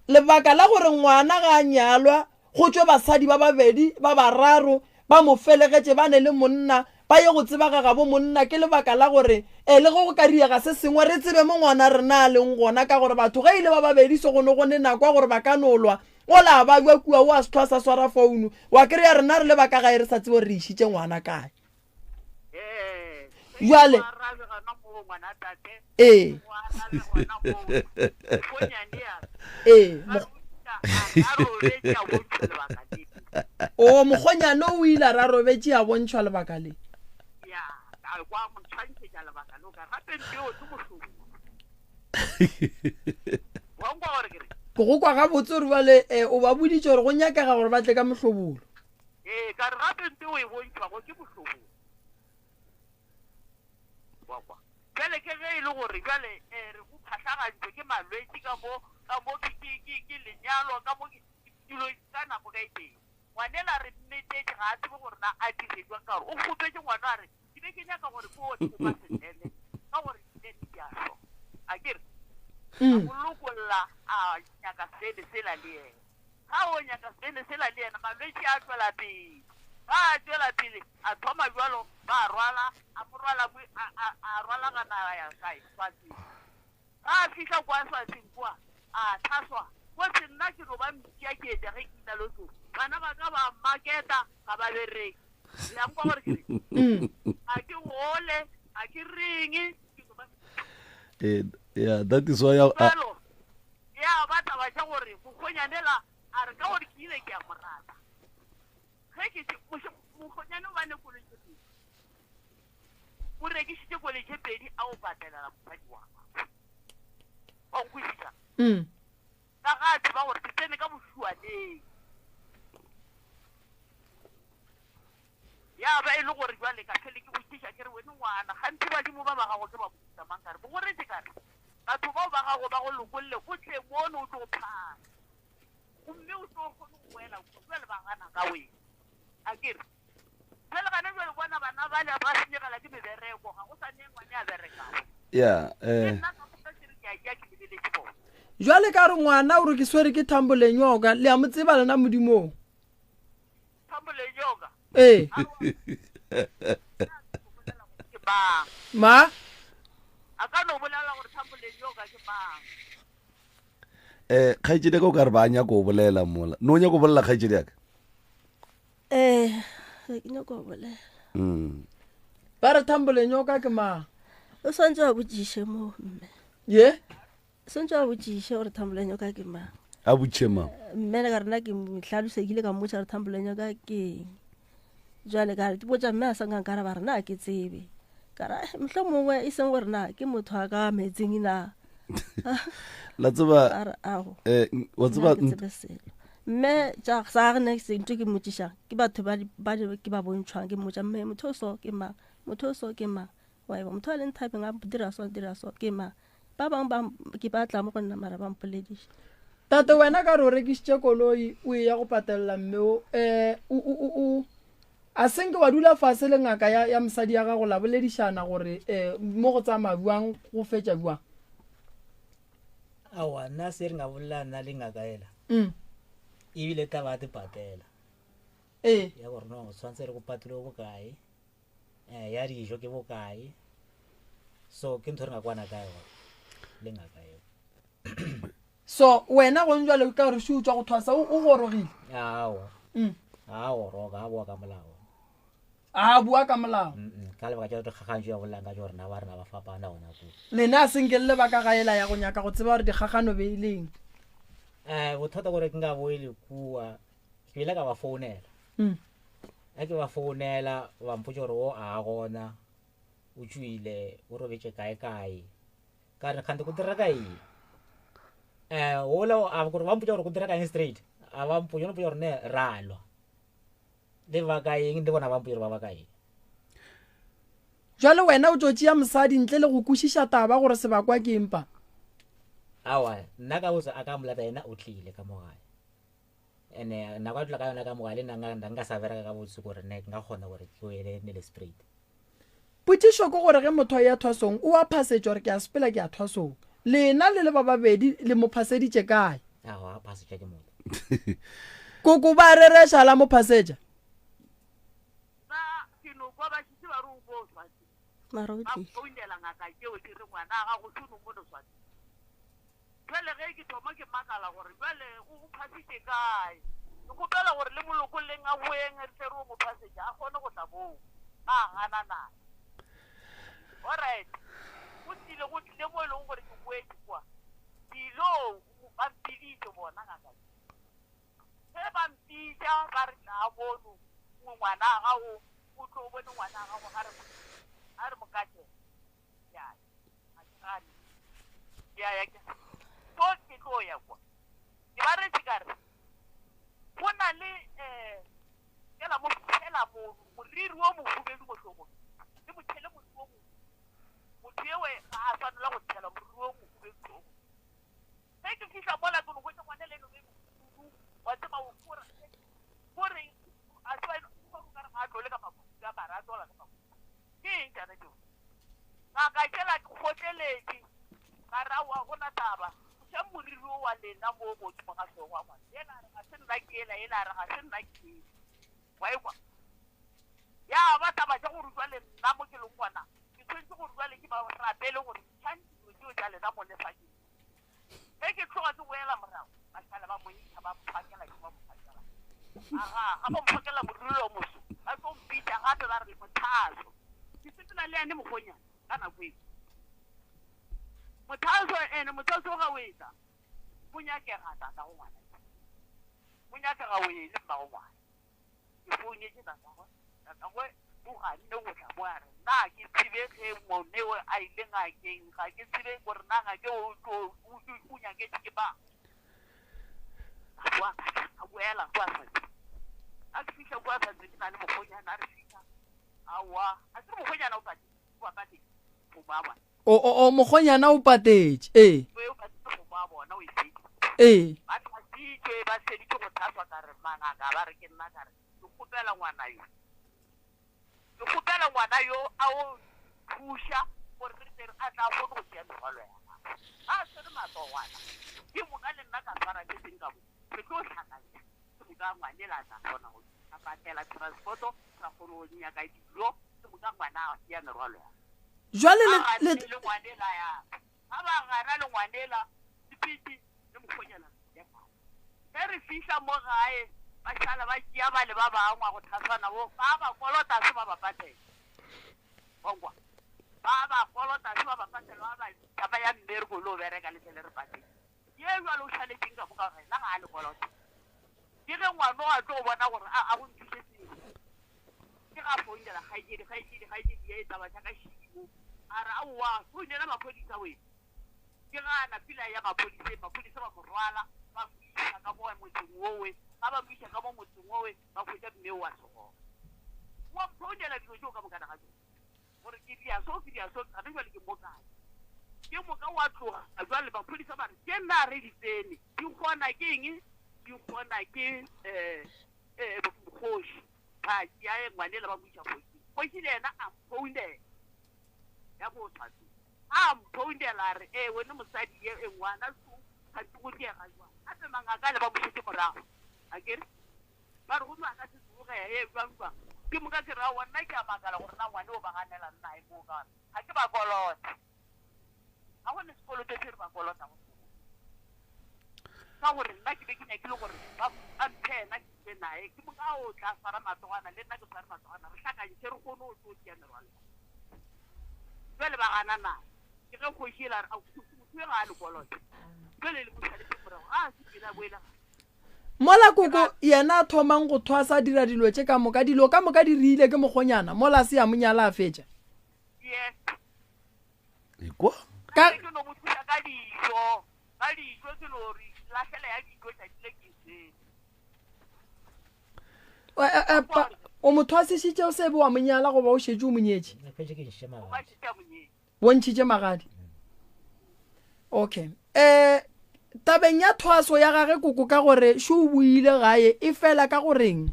Speaker 2: Lebaka la gore ngwana ga a nyalwa go tšwe basadi ba babedi ba bararo ba mo felegetše ba ne le monna ba ye go tseba ga gabo monna ke lebaka la gore e le ge go ka diega se sengwe re tsebe mo ngwana rena a leng gona ka gore batho ge e le ba babedi so go ne go ne nako ya gore ba ka no lwa ola a babja kua o a se hlwa sa swara founu wa kry-a rena re le ba ka gae re sa tsebe gore re išitše ngwana kae. Jwale ee ee o mokgonyane o ile a ra robetše a bontšhwa lebaka le. Ke go kwa gabotse gore bjale o ba boditše gore go nyakega gore ba tle ka mohlobolo.
Speaker 5: Ee, ka re gape nto o e bontšhwago ke bohlobolo. Wa kwa? Bjale ke ge e le gore bjale eh, re go phahlagantšwe ke malwetši ka mo, ka mo ke, ke, ke, ke lenyalo, ka mo ke, dilo ka nako ka e tee. Ngwanela re mmetetše, ga a tsebe gore na a dire jwang ka gore o kgopetše ngwana a re, ke be ke nyaka gore ke o thopa senene ka gore dinene di a swa. A ke re? A mo lokolla a nyaka sele sela le yena. Ga o nyaka sele sela le yena, malwetši a tšwela pele. Ga a tšwela pele, a thoma bjalo, ba a rwala, a mo rwala, a, a, a rwalagana a ya kae? Swatseng. Ga a fihla kwa Swatseng kwa, a hlaswa. Kotsi nna ke no ba mpša ke etša ge ke ina le tlo. Bana ba ka ba maketa, ga ba bereke. Le a nkwa gore ke reng? Ga ke gole, ga ke reng, ke no ba mpša.
Speaker 1: Eh, yeah, that is why I, I,
Speaker 5: Bjalo, Ya ba taba tša gore mokgonyane la a re ka gore ke ile ke a mo rata. Ge ke tše, moše, mokgonyane o ba ne koloi tše pedi. O rekišitše koloi tše pedi a o patelela mosadi wa gagwe. Wa nkwešiša?
Speaker 2: Mm.
Speaker 5: Ka ga a tseba gore ke tsene ka bošuaneng. Ya ba e le gore jwale ka hlwele ke botšiša ke re, Wene ngwana, kganthe badimo ba ba gago ke ba mohuta mang? Ka re, Bogoretše ka re, Batho bao ba gago ba go lokolle, o tle mono o tlo phara, gomme o tlo kgone go boela kua. Bjale ba gana ka wena. A ke re, Bjale gana bjale bona bana bale ba senyegela ke mebereko, ga go sa ne ngwane a berekago.
Speaker 1: Yeah,
Speaker 5: Ke
Speaker 1: eh.
Speaker 5: nna ka moka ke re ke a ja ke lebeletše bona.
Speaker 2: Jwale ka re ngwana o re ke swere ke thambolenyoka, le a mo tseba lena Modimong.
Speaker 5: Thambolenyoka?
Speaker 2: Ee.
Speaker 5: Aowa. mang.
Speaker 2: Ma?
Speaker 5: A ka no bolela gore Thambolenyoka ke mang.
Speaker 1: Um kgaetšedi ya ka o ka re ba nyako o bolela mola. No o nyako bolela kgaetšedi ya ka?
Speaker 3: Ee, ga ke nyako go bolela.
Speaker 2: Ba re Thambolenyoka ke mang?
Speaker 3: O swantse wa botšiše moo mme.
Speaker 2: Ye?
Speaker 3: Swantse wa botšiše gore Thambolenyoka ke mang.
Speaker 1: A botšiše mang?
Speaker 3: Mme le ka rena ke mo hlalosa ke ile ka mmotša gore Thambolenyoka ke eng. Jwale ka re ke botša mme a sa nka nkaraba re na ke tsebe. Ka re mohlho mongwe e seng gore na ke motho a ka metsing na.
Speaker 1: La tseba
Speaker 3: A re ago.
Speaker 1: eh wa tseba
Speaker 3: Nna ke tsebe selo. Mme tša sa re ne se ntho ke mmotšišang ke batho ba ba ke ba bontšhwang ke mmotša mme motho o so ke mang motho o so ke mang wa eba motho a leng thabeng a dira so dira so ke mang ba bangwe ba ke ba tla mo go nna mara ba mpolediša.
Speaker 2: Tate wena ka re o rekišitše koloi o eya go patelela mme o um o o o a senke wa dula fase le ngaka ya ya mosadi ya gago la boledišana gore um mo go tsamaya bjang go fetša bjang?
Speaker 4: Aowa nna se re nga bolela nna le ngaka ela ebile taba ya dipatela
Speaker 2: Ee.
Speaker 4: Ya gore no tshwanetse re go patele bokae um ya dijo ke bokae so ke ntho re nga kwana ka yona le ngaka eo.
Speaker 2: So wena gong jwale ka gore še o tswa go thwasa o o gorogile?
Speaker 4: Aowa. A goroga a boa ka molao.
Speaker 2: A bua ka molao.
Speaker 4: Ka lebaka tša dikgagantšo ya bolelang ka tšo rena ba rena ba fapana gona koo.
Speaker 2: Lena a senke le lebaka ga ela ya go nyaka go tseba gore dikgagano be e leng.
Speaker 4: Um bothata gore ke nka boele kua ke ile ka ba founela. Ge ke ba founela ba mpotša gore o a gona o tšwile o robetše kae kae. Ka re kgante go dira ka eng? Um ola a gore ba mpotša gore go dira ka eng straight a ba mpotša mpotša gore ne ra lwa. Le ba ka eng le bona ba mpotša gore ba baka eng.
Speaker 2: Jwale wena o tšo tšea mosadi ntle le go kwešiša taba gore sebakwa ke eng pa?
Speaker 4: Aowa nna ka botse a ka molata yena o tlile ka mo gae. Ene nako a dula ka yona ka mo gae le nna nka sa bereka ka botse gore ne nka kgona gore ke wele Nelspruit.
Speaker 2: Potšišo ke gore ge motho a eya thwasong o a phasetšwa gore ke a sepela ke ya thwasong. Lena le le ba babedi le mo phaseditše kae?
Speaker 4: Aowa a phasetšwa ke motho.
Speaker 2: Koko ba rereša la mo phasetša.
Speaker 5: Nna ke no kwa ba šetše ba re o ko Swazi.
Speaker 3: Mara o
Speaker 5: Ba
Speaker 3: tlile.
Speaker 5: founela ngaka tšeo di re ngwana a gago šono mono Swazi. Bjale ge ke thoma ke makala gore bjale o go phasitše kae. Ke kgopela gore le mo lokolleng a boeng re tle re o mo phasetše a kgone go tla moo. Ba gana naye. Alright, go tlile go tlile mo e lego gore ke boetše kua. Ke ilo ba mpiditše bona ngaka ye. Ge ba mpitša ba re tlaa mono ngwana a gago o tlo bone ngwana a gago a re mo katele. Ke a ya, ga ke gane. Ke a ya ke so ke tlo ya kwa. Ke ba retše ka re go na le um kela mo tšhela moriri wo mohubedu mo hlogong le mo tšhele moriri wo motho ewe ga a swanela go tšhela moriri wo mohubedu hlogong. Ge ke fihla mola ke no hwetša ngwana le eno be kudu wa tseba o kore kore a tseba o ka re ga a tlole ka makhura mara a tlola ka makhura. Ke eng tšana tšeo? Ngaka tšela ke kgotleletše ka re aowa go na taba tlošang moriri wo wa lena mo godimo ga hlogo ya ngwana. Yena a re ga se nna ke yela, yela a re ga se nna ke yela. Wa ekwa? Ya ba taba tša gore jwale nna mo ke leng gona ke swanetše gore jwale ke ba rapele gore ntšhang dilo tšeo tša lena mo lefakeng. Ge ke tloga ke boela morago, ba šala ba mo ntšha ba mphakela ke ba mo phakela. Aga, ga ba mphakela moriri o moso, ba tlo mpitša gape ba re Mothaso. Ke sepela le yane mokgonyana ka nako eo. Mothaso ene, Mothaso ga o etla, go nyakega tatago ngwana. Go nyakega o ye le mmago ngwana. Ke founetše tatagwe, tatagwe o ganne go tla mo a re na ke tsebe ge moneo a ile ngakeng, ga ke tsebe gore na ngake o tlo o nyaketše ke mang. A boa ka tla, a boela kwa Swaziland. A ke fihla kwa Swaziland ke na le mokgonyana a re fihla, aowa, a ke re mokgonyana o patetše, o ba patetše kgomo ya bona.
Speaker 2: O, o, o, mokgonyana o patetše, ee.
Speaker 5: O patetše kgomo ya bona, o e feditše.
Speaker 2: Ee.
Speaker 5: Ba thasitšwe, ba feditše go thaswa, ka re, Mangaka, ba re ke nna, ka re, Ke kgopela ngwana yo. Ke kgopela ngwana yo a o thuša gore re tle a tla kgone go tšea merwalo ya gagwe. Ga a swere matsogwana, ke moka le nna ka swara se seng ka mo, re tlo hlakantšha. Ke moka ngwanela a tla kgona go a patela transport-o, ra kgona go nyaka dijo. Ke moka ngwana a tšea merwalo ya.
Speaker 2: Jwale
Speaker 5: Ba
Speaker 2: le,
Speaker 5: ganne
Speaker 2: le,
Speaker 5: le ngwanela ya. Ga ba gana le ngwanela, Sepiti le mokgonyana re ile gae. Ge re fihla mo gae, ba šala ba tšea bale ba bangwe go thasana bo, ba ba kolota se ba ba patela. Wa nkwa? Ba ba kolota se ba ba patela, ba ba bitša ba ya mmereko lo bereka le tle le re patele. Ye bjalo o šaletšeng ka moka gore yena ga a le kolote. Ke ge ngwano a tlo bona gore a a go nthuše selo. Ke ga founela kgaetšedi, kgaetšedi, kgaetšedi ye taba tša ka šimo. A re aowa, founela maphodisa we. Ke ga a napile a ya maphodiseng, maphodisa ba mo rwala ba mo iša ka mo motseng wowe. Ga ba mo iša ka mo motseng wowe ba hwetša mme o a se gona. Wa mphounela dilo tšeo ka mokana ga tšona. Gore ke dia so, ke dia so, gane jwale ke mo kae? Ke moka wa tloga jwale maphodisa ba re ke nna re di tsene, di kgona ke eng? Di kgona ke um kgoši. Ba tšea ngwanela ba mo iša kgošing. Kgoši le yena a mphounela ya ko Tshwane. A mphounela a re, ee wene mosadi ye e ngwana so gantsi go diega jwang? Gape mangaka le ba mo šetše morago akere. Ba re gomme a ka se tsoge, he, bjang, bjang. Ke moka ke re, Aowa, nna ke a makala gore na ngwane o ba ganela nna eng moo, ka gore ga ke ba kolote. Ga go ne sekoloto se re ba kolotago sona. Ka gore nna ke be ke nyakile gore ba, ba mphe yena ke dule naye. Ke moka o tla swara matsogwana, le nna ke sware matsogwana, re hlakantšhe re kgone go tlo tšea merwalo ya. Bjale ba gana naye. Ke ge kgoši e la re, Ao, motho yo ga a le kolote. Bjale le mo šaletše morago, ga a se pele a boele gae.
Speaker 2: Mola koko yena a thomang go thwasa a dira dilo tše ka moka, dilo ka moka di riile ke mokgonyana, mola a se a mo nyala a fetša.
Speaker 5: Yes.
Speaker 1: Ekwa.
Speaker 2: Ka.
Speaker 5: Ke no mo thuša ka dijo, ka dijo ke no re lahlela ya dijo tšatši le ke se.
Speaker 2: E, e, pa, o mo thwasišitše o se be wa mo nyala goba o šetše o mo nyetše?
Speaker 4: Ke fetše ke ntšhitše
Speaker 5: O ba
Speaker 4: magadi.
Speaker 5: šetše a mo nyetše.
Speaker 2: Bontšhitše magadi. Okay. Eh tabeng ya thwaso ya gage koko ka gore šo o boile gae e fela ka goreng?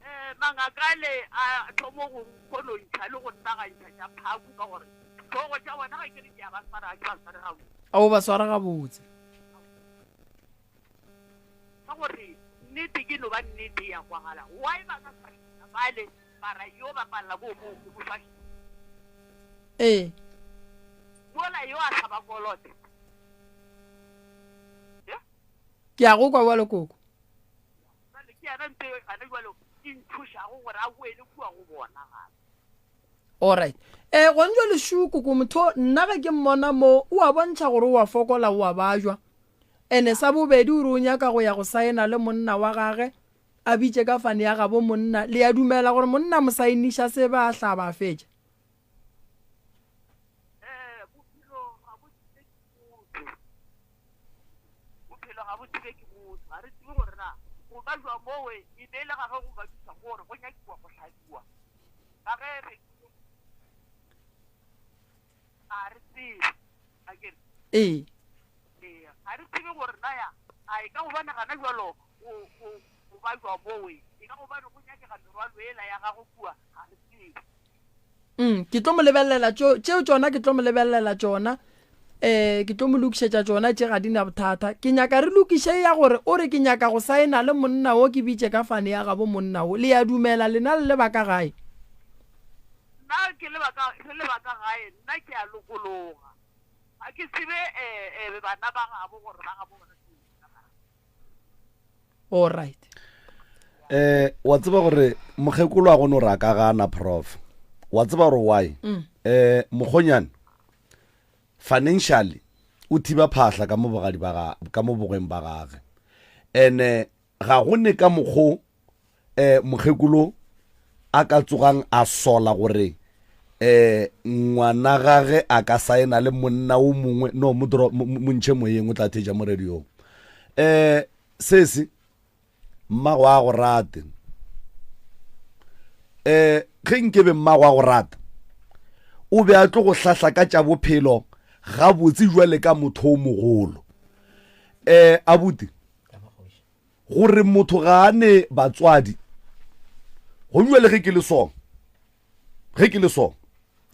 Speaker 5: Eh mangakale a thomo go nkgonontšha le go nnagantšha tša phaku ka gore hlogo tša bona ga ke re ke a ba swara ga ke ba sware gabotse.
Speaker 2: A o ba swara gabotse.
Speaker 5: Ka gore nnete ke no ba nnete ya kwagala. Why ba ka swariša bale mara yo ba palela ko mo go mo swariša?
Speaker 2: Ee.
Speaker 5: Mola yo a sa ba kolote. Ye?
Speaker 2: Ke a go kwa bjalo koko.
Speaker 5: Jwale ke yena nto e gane jwalo e ntšhošago gore a boele kua go bona gape.
Speaker 2: Alright. Eh gone jwale shu koko motho nna ge ke mmona mo o a bontšha gore o a fokola o a bajwa. Ene sa bobedi o re o nyaka go ya go saena le monna wa gage a bitše ka fane ya gabo monna. Le a dumela gore monna mo saeniša se ba a hlaba a fetša?
Speaker 5: Eh bophelo ga bo tsebe ke motho. Bophelo ga bo tsebe ke motho. Ga re tsebe gore na go bajwa mowe e be e le ga ge go bajuša gore go nyakiwa go hlabiwa. Ka ge re ga re tsebe akere.
Speaker 2: Ee.
Speaker 5: Ee, ga re tsebe gore na ya a e ka gobane gana jalo go go go bajwa mowe e ka gobane go nyakega merwalo ela ya gago kua ga re tsebe.
Speaker 2: Mm, ke tlo mo lebelela tšo tšeo tšona ke tlo mo lebelela tšona eh ke tlo mo lokišetša tšona tše ga di na bothata ke nyaka re lokiše ya gore o re ke nyaka go saena le monna wo ke bitše ka fane ya gabo monna wo le ya dumela lena le le ba ka gae
Speaker 5: Nna ke le ba ka re le ba ka gae nna ke a lokologa ga ke tsebe eh eh bana ba gabo gore ba gabo bona ke eng ka gae.
Speaker 2: All right.
Speaker 1: Eh wa tseba gore mokgekolo a gone gore a ka gana prof. Wa tseba gore why? Mm. Eh mokgonyane financially o thiba phahla ka mo bogadi ba ga ka mo bogweng ba gage. Ene ga go ne ka mokgo eh mokgekolo a ka tsogang a sola gore eh ngwana gage a ka saena le monna o mongwe no mo mo ntšhe moyeng o tla theja mo radiong eh sesi mmago a go rate eh ge nkebe mmago a go rata o be a tlo go hlahla ka tša bophelo gabotse jwale ka motho o mogolo eh abuti gore motho ga a ne batswadi gomme le ge ke le so ge ke le so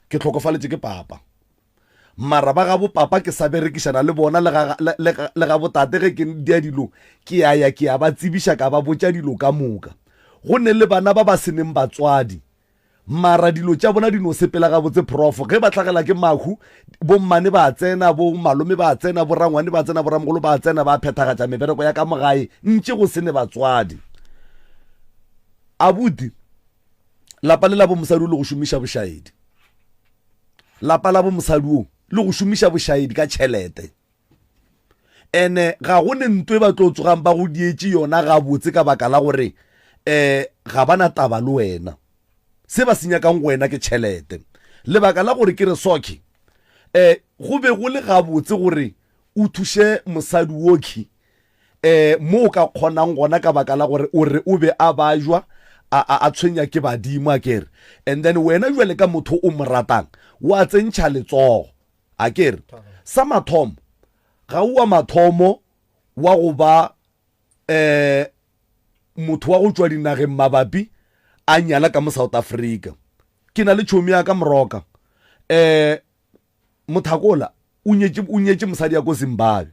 Speaker 1: ke tlhokofaletše ke papa mara ba gabo papa ke sa berekišana le bona le ga botate ge ke dia dilo ke ya ya ke ya ba tsebiša ka ba botša dilo ka moka go ne le bana ba ba seneng batswadi. Mara dilo tša bona di no sepela gabotse prof. Ge ba hlagela ke mahu, bommane ba tsena, bo malome ba tsena, bo rangwane ba tsena, bo ramogolo ba tsena, ba phethagatša mebereko ya ka mo gae ntše go se ne batswadi. Abuti, lapa le la bo mosadi o le go šomiša bošaedi. Lapa la bo mosadi o le go šomiša bošaedi ka tšhelete. Ene ga go ne nto e ba tlo tsogang ba go dietše yona gabotse ka baka la gore um ga ba na taba le wena. Se ba se nyakang go wena ke tšhelete. Lebaka la gore ke re soke, um go be go le gabotse gore o thuše mosadi wokhwi um mo o ka kgonang gona ka baka la gore o re o be a bajwa a, a, a tshwenya ke badimo akere. And then wena jwale ka motho o mo ratang wa tsentšha letsogo. A ke re, sa mathomo, ga o wa mathomo wa go ba um motho wa go tšwa dinageng mabapi a nyala ka mo South Africa. Ke na le tšhomi ya ka Moroka. Um Mothakola o nyetše, o nyetše mosadi ya ko Zimbabwe.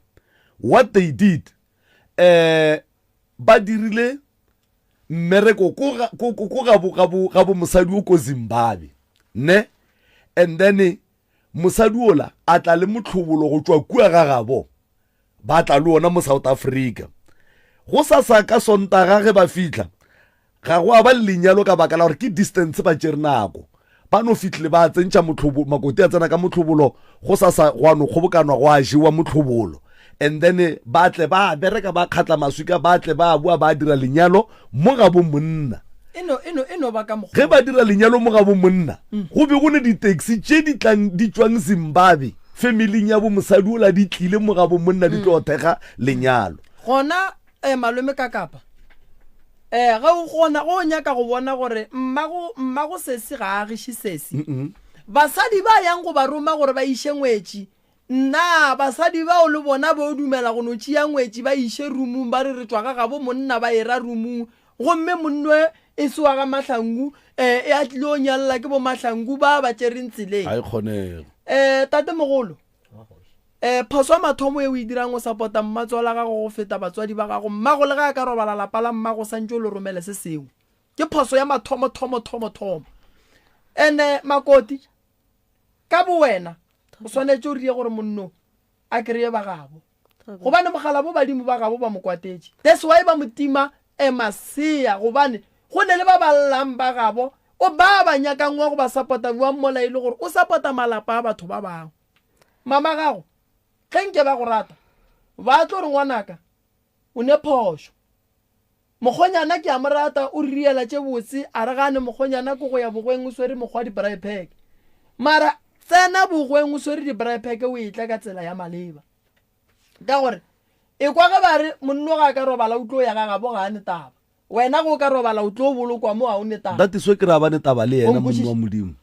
Speaker 1: What they did, um ba dirile mmereko ko ga, ko, ko, ko gabo, gabo, gabo mosadi o ko Zimbabwe. Ne? And then Mosadi wola a tla le mohlobolo go tšwa kua ga gabo, ba tla le wona mo South Africa. Gosasa ka Sontaga ge ba fihla, ga go a ba le lenyalo ka baka la gore ke distance ba tšere nako. Ba no fihlile ba tsentšha mohlobolo, makoti a tsena ka mohlobolo, gosasa gwa no kgobokanwa gwa jewa mohlobolo. And then ba tle ba bereka ba kgatla maswika, ba tle ba boa ba dira lenyalo mo gabo monna.
Speaker 2: E no, e no, e no ba ka mokgwa
Speaker 1: Ge ba dira lenyalo mo gabo monna, go be go ne di-taxi tše di tlang di tšwang Zimbabwe, familing ya bo mosadi ola di tlile mo gabo monna di tlo thekga lenyalo.
Speaker 2: Gona, eh, malome ka kapa, eh, ge o gona, ge o nyaka go bona gore mmago, mmago sesi ga a agiše sesi, basadi ba yang go ba roma gore ba iše ngwetši Na basadi bao le bona bo dumela go no tšea ngwetši ba iše rumung ba re re tšwa ga gabo monna ba era rumung gomme monno e se wa ga Mahlangu e a tlilo nyalla ke bo Mahlangu ba ba tšereng tseleng?
Speaker 1: Ga e kgonege.
Speaker 2: Eh tatemogolo eh phoso ya mathomo e o e dirang o sapota mmatswala gago go feta batswadi ba gago mmago le ge a ka robala lapa la mmago santše o le romele se sengwe ke phoso ya mathomo thomo thomo thomo ene makoti Ka bowena o swanetše o rie gore monno a kreye ba gabo gobane mogala bo badimo ba gabo ba mo kwatetše. That's why ba mo tima a masea gobane go ne le ba ba llang ba gabo o ba ba nyakang wa go ba sapota bjang mola e le gore o sapota malapa a batho ba bangwe. Mama gago ge nke ba go rata ba tlo re ngwanaka o ne phošo. Mokgonyana ke a mo rata, o re riela tše botse, a re gane mokgonyana ke go ya bogweng o swere mokgwa di-braai pack. Mara tsena bogweng o swere di-braai pack o etla ka tsela ya maleba. Ka gore ekwa ge ba re monno ga a ka robala o tlo ya ga gabo ga a ne taba. Wena ge o ka robala o tlo bolokwa mo ga o ne taba.
Speaker 1: That is why ke re a ba ne taba le
Speaker 2: O
Speaker 1: yena monno
Speaker 2: nkwešiša?
Speaker 1: wa Modimo.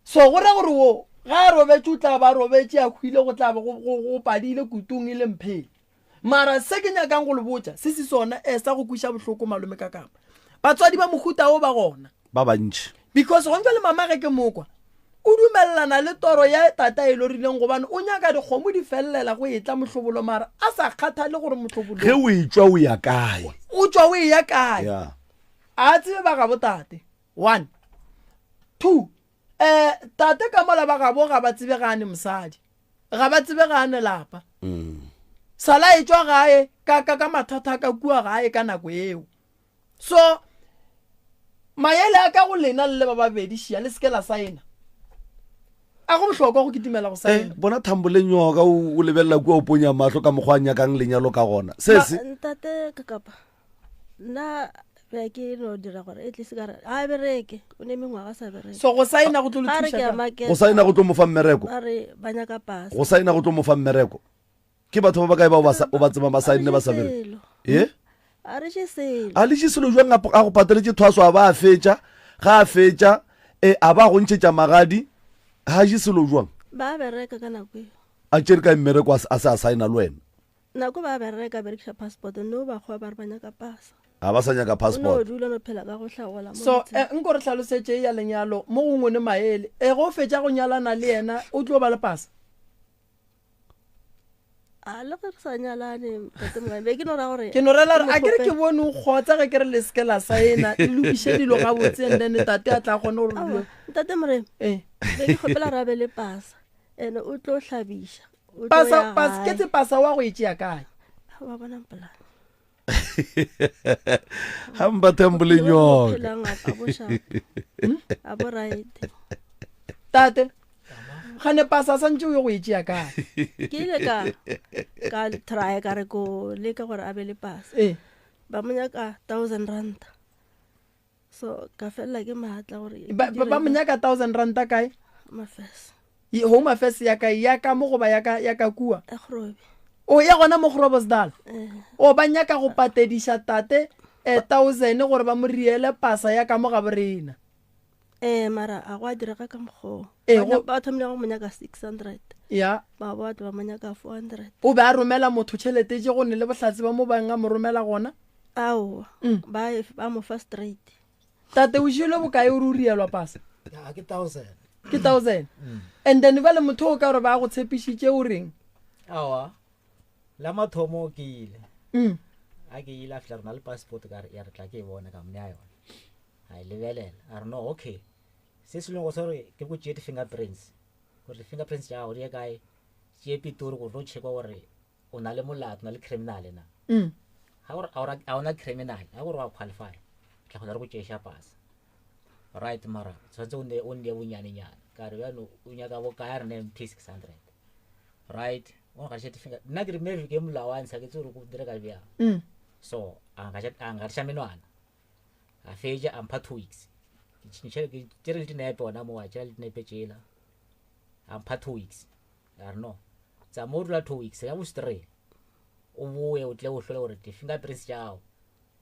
Speaker 2: So go ra gore wo ga a robetše o tla ba a robetše a hwile go tla be go, go, go padile kutung e le mphele. Mara se ke nyakang go le botša se se sona eh, sa go kweša bohloko malome ka kapa. Batswadi ba mohuta wo ba gona.
Speaker 1: Ba bantši.
Speaker 2: Because gona jwale mama ge ke mokwa o dumelelana le toro ya tata e lorileng gobane o nyaka dikgomo di fellela go etla mohlobolo mara a sa kgathale gore mohlobolo
Speaker 1: Ge o etšwa o ya kae?
Speaker 2: o tšwa o eya kae.
Speaker 1: Yeah.
Speaker 2: A tsebe ba gabo tate. One. Two. Eh, tate ka mola ba gabo ga ba tsebe ga a ne mosadi. Ga ba tsebe ga a ne lapa.
Speaker 1: Mm.
Speaker 2: Sala e tšwa gae ka ka ka mathata ka kua gae ka nako eo. So maele a ka go lena le le ba babedi šia le seke la saena. A go bohlokwa go kitimela go
Speaker 1: Eh,
Speaker 2: saena.
Speaker 1: bona thambo le nyoka o o lebelela kua o ponya mahlo ka mokgwa a nyakang lenyalo ka gona. Se se
Speaker 3: Ntate Kakapa. Nna be ke no dira gore at least ka re a bereke o ne mengwaga sa bereke.
Speaker 2: So go saena go tlo le
Speaker 3: Ba re
Speaker 2: thuša
Speaker 3: ke a
Speaker 2: ka.
Speaker 3: maketa.
Speaker 1: Go saena go tlo mo fa mmereko.
Speaker 3: Ba re ba nyaka pasa.
Speaker 1: Go saena go tlo mo fa mmereko. Ke batho ba bakae bao ba sa o ba tsebang ba saenne ba sa bereke? E?
Speaker 3: A re je selo.
Speaker 1: A le je selo jwang a go pateletše thwaso a ba a fetša, ga a fetša e a ba go ntšhetša magadi, ga je selo jwang?
Speaker 3: Ba bereka ka nako eo.
Speaker 1: A tšere kae mmereko a se a saena le wena?
Speaker 3: Nako ba bereka berekiša passport no ba kgowa ba re ba nyaka pasa.
Speaker 1: Ga ba sa nyaka
Speaker 3: O no
Speaker 1: passport.
Speaker 3: dula no phela ka go hlagola mo
Speaker 2: So
Speaker 3: metseng.
Speaker 2: eh, nko re hlalosetše ya lenyalo mo gongwe ne maele. E go fetša go nyalana le yena o tlo ba le pasa?
Speaker 3: A le ge re sa nyalane tate Moremi, be ke no ra gore
Speaker 2: Ke no rela gore a ke re ke bone o kgotsa ge ke re le seke la saena, le lokiše dilo gabotse and then tate a tla kgone gore
Speaker 3: dilo. Ntate Moremi,
Speaker 2: eh.
Speaker 3: be ke kgopela gore a be le pasa ene o tlo hlabiša.
Speaker 2: Pasa, pasa, ke tse pasa wa go e tšea kae?
Speaker 3: Wa bona mpolane.
Speaker 1: Ga mpa thembole nyoka.
Speaker 3: A bo right.
Speaker 2: Tate, gane pasa santse o ye go e tšea kae?
Speaker 3: Ke ile ka ka try ka re ko leka gore a be le pasa.
Speaker 2: Eh.
Speaker 3: Ba mo nyaka 1000 rand. So ka felela ke maatla gore
Speaker 2: ba ba mo nyaka 1000 rand kae?
Speaker 3: Mafes.
Speaker 2: Home affairs ya kae? Ya ka mo goba ya ka ya ka kua?
Speaker 3: Ya Kgorobi.
Speaker 2: O ya gona mo Groblersdal?
Speaker 3: Eh.
Speaker 2: O ba nyaka go patediša tate eh 1000 gore ba mo riele pasa ya ka mo ga borena.
Speaker 3: Eh mara a go a direga ka mokgwa.
Speaker 2: Eh, go
Speaker 3: ba thomile go mo nyaka 600.
Speaker 2: Ya.
Speaker 3: Ba ba ba mo nyaka 400.
Speaker 2: O be a romela motho tšhelete tše go ne le bohlatse ba mo bang a mo romela gona?
Speaker 3: Aowa. Ba ba mo fa straight.
Speaker 2: Tate o jelwe bokae o re o rielwa pasa?
Speaker 4: Ya ke 1000.
Speaker 2: Ke 1000. And then bjale motho o ka gore ba go tshepišitše o reng?
Speaker 4: Aowa. La mathomo ke ile. A ke ile a fihla rena le passport ka re ya re tla ke e bona ka mo nea yona. A e lebelela a re no okay se se leng go se gore ke go tšee di-fingerprints gore di-fingerprints tša gago di ye kae tšee pitori gore tlo checkwa gore o na le molato o na le criminal na
Speaker 2: mm.
Speaker 4: ga gore a ona criminal ga gore wa qualify tla kgona re go tšeša pasa right mara tshwanetse o ne o nne bonyanenyana ka re bjano o nyaka bokae a re ne mphe 600 right o ngadiša di-finger nna ke re maybe ke molao wa ntsha ke tse gore go direka bjang
Speaker 2: mm.
Speaker 4: so a ngadiša menwana A fetša a mpha 2 weeks. Ke ke tšere le dinepe gona moo, a tšea le dinepe tšela. A mpha 2 weeks. A re no, tsamaya o dula 2 weeks, ya bo 3 o boye o tle o hlole gore di-fingerprints tša gago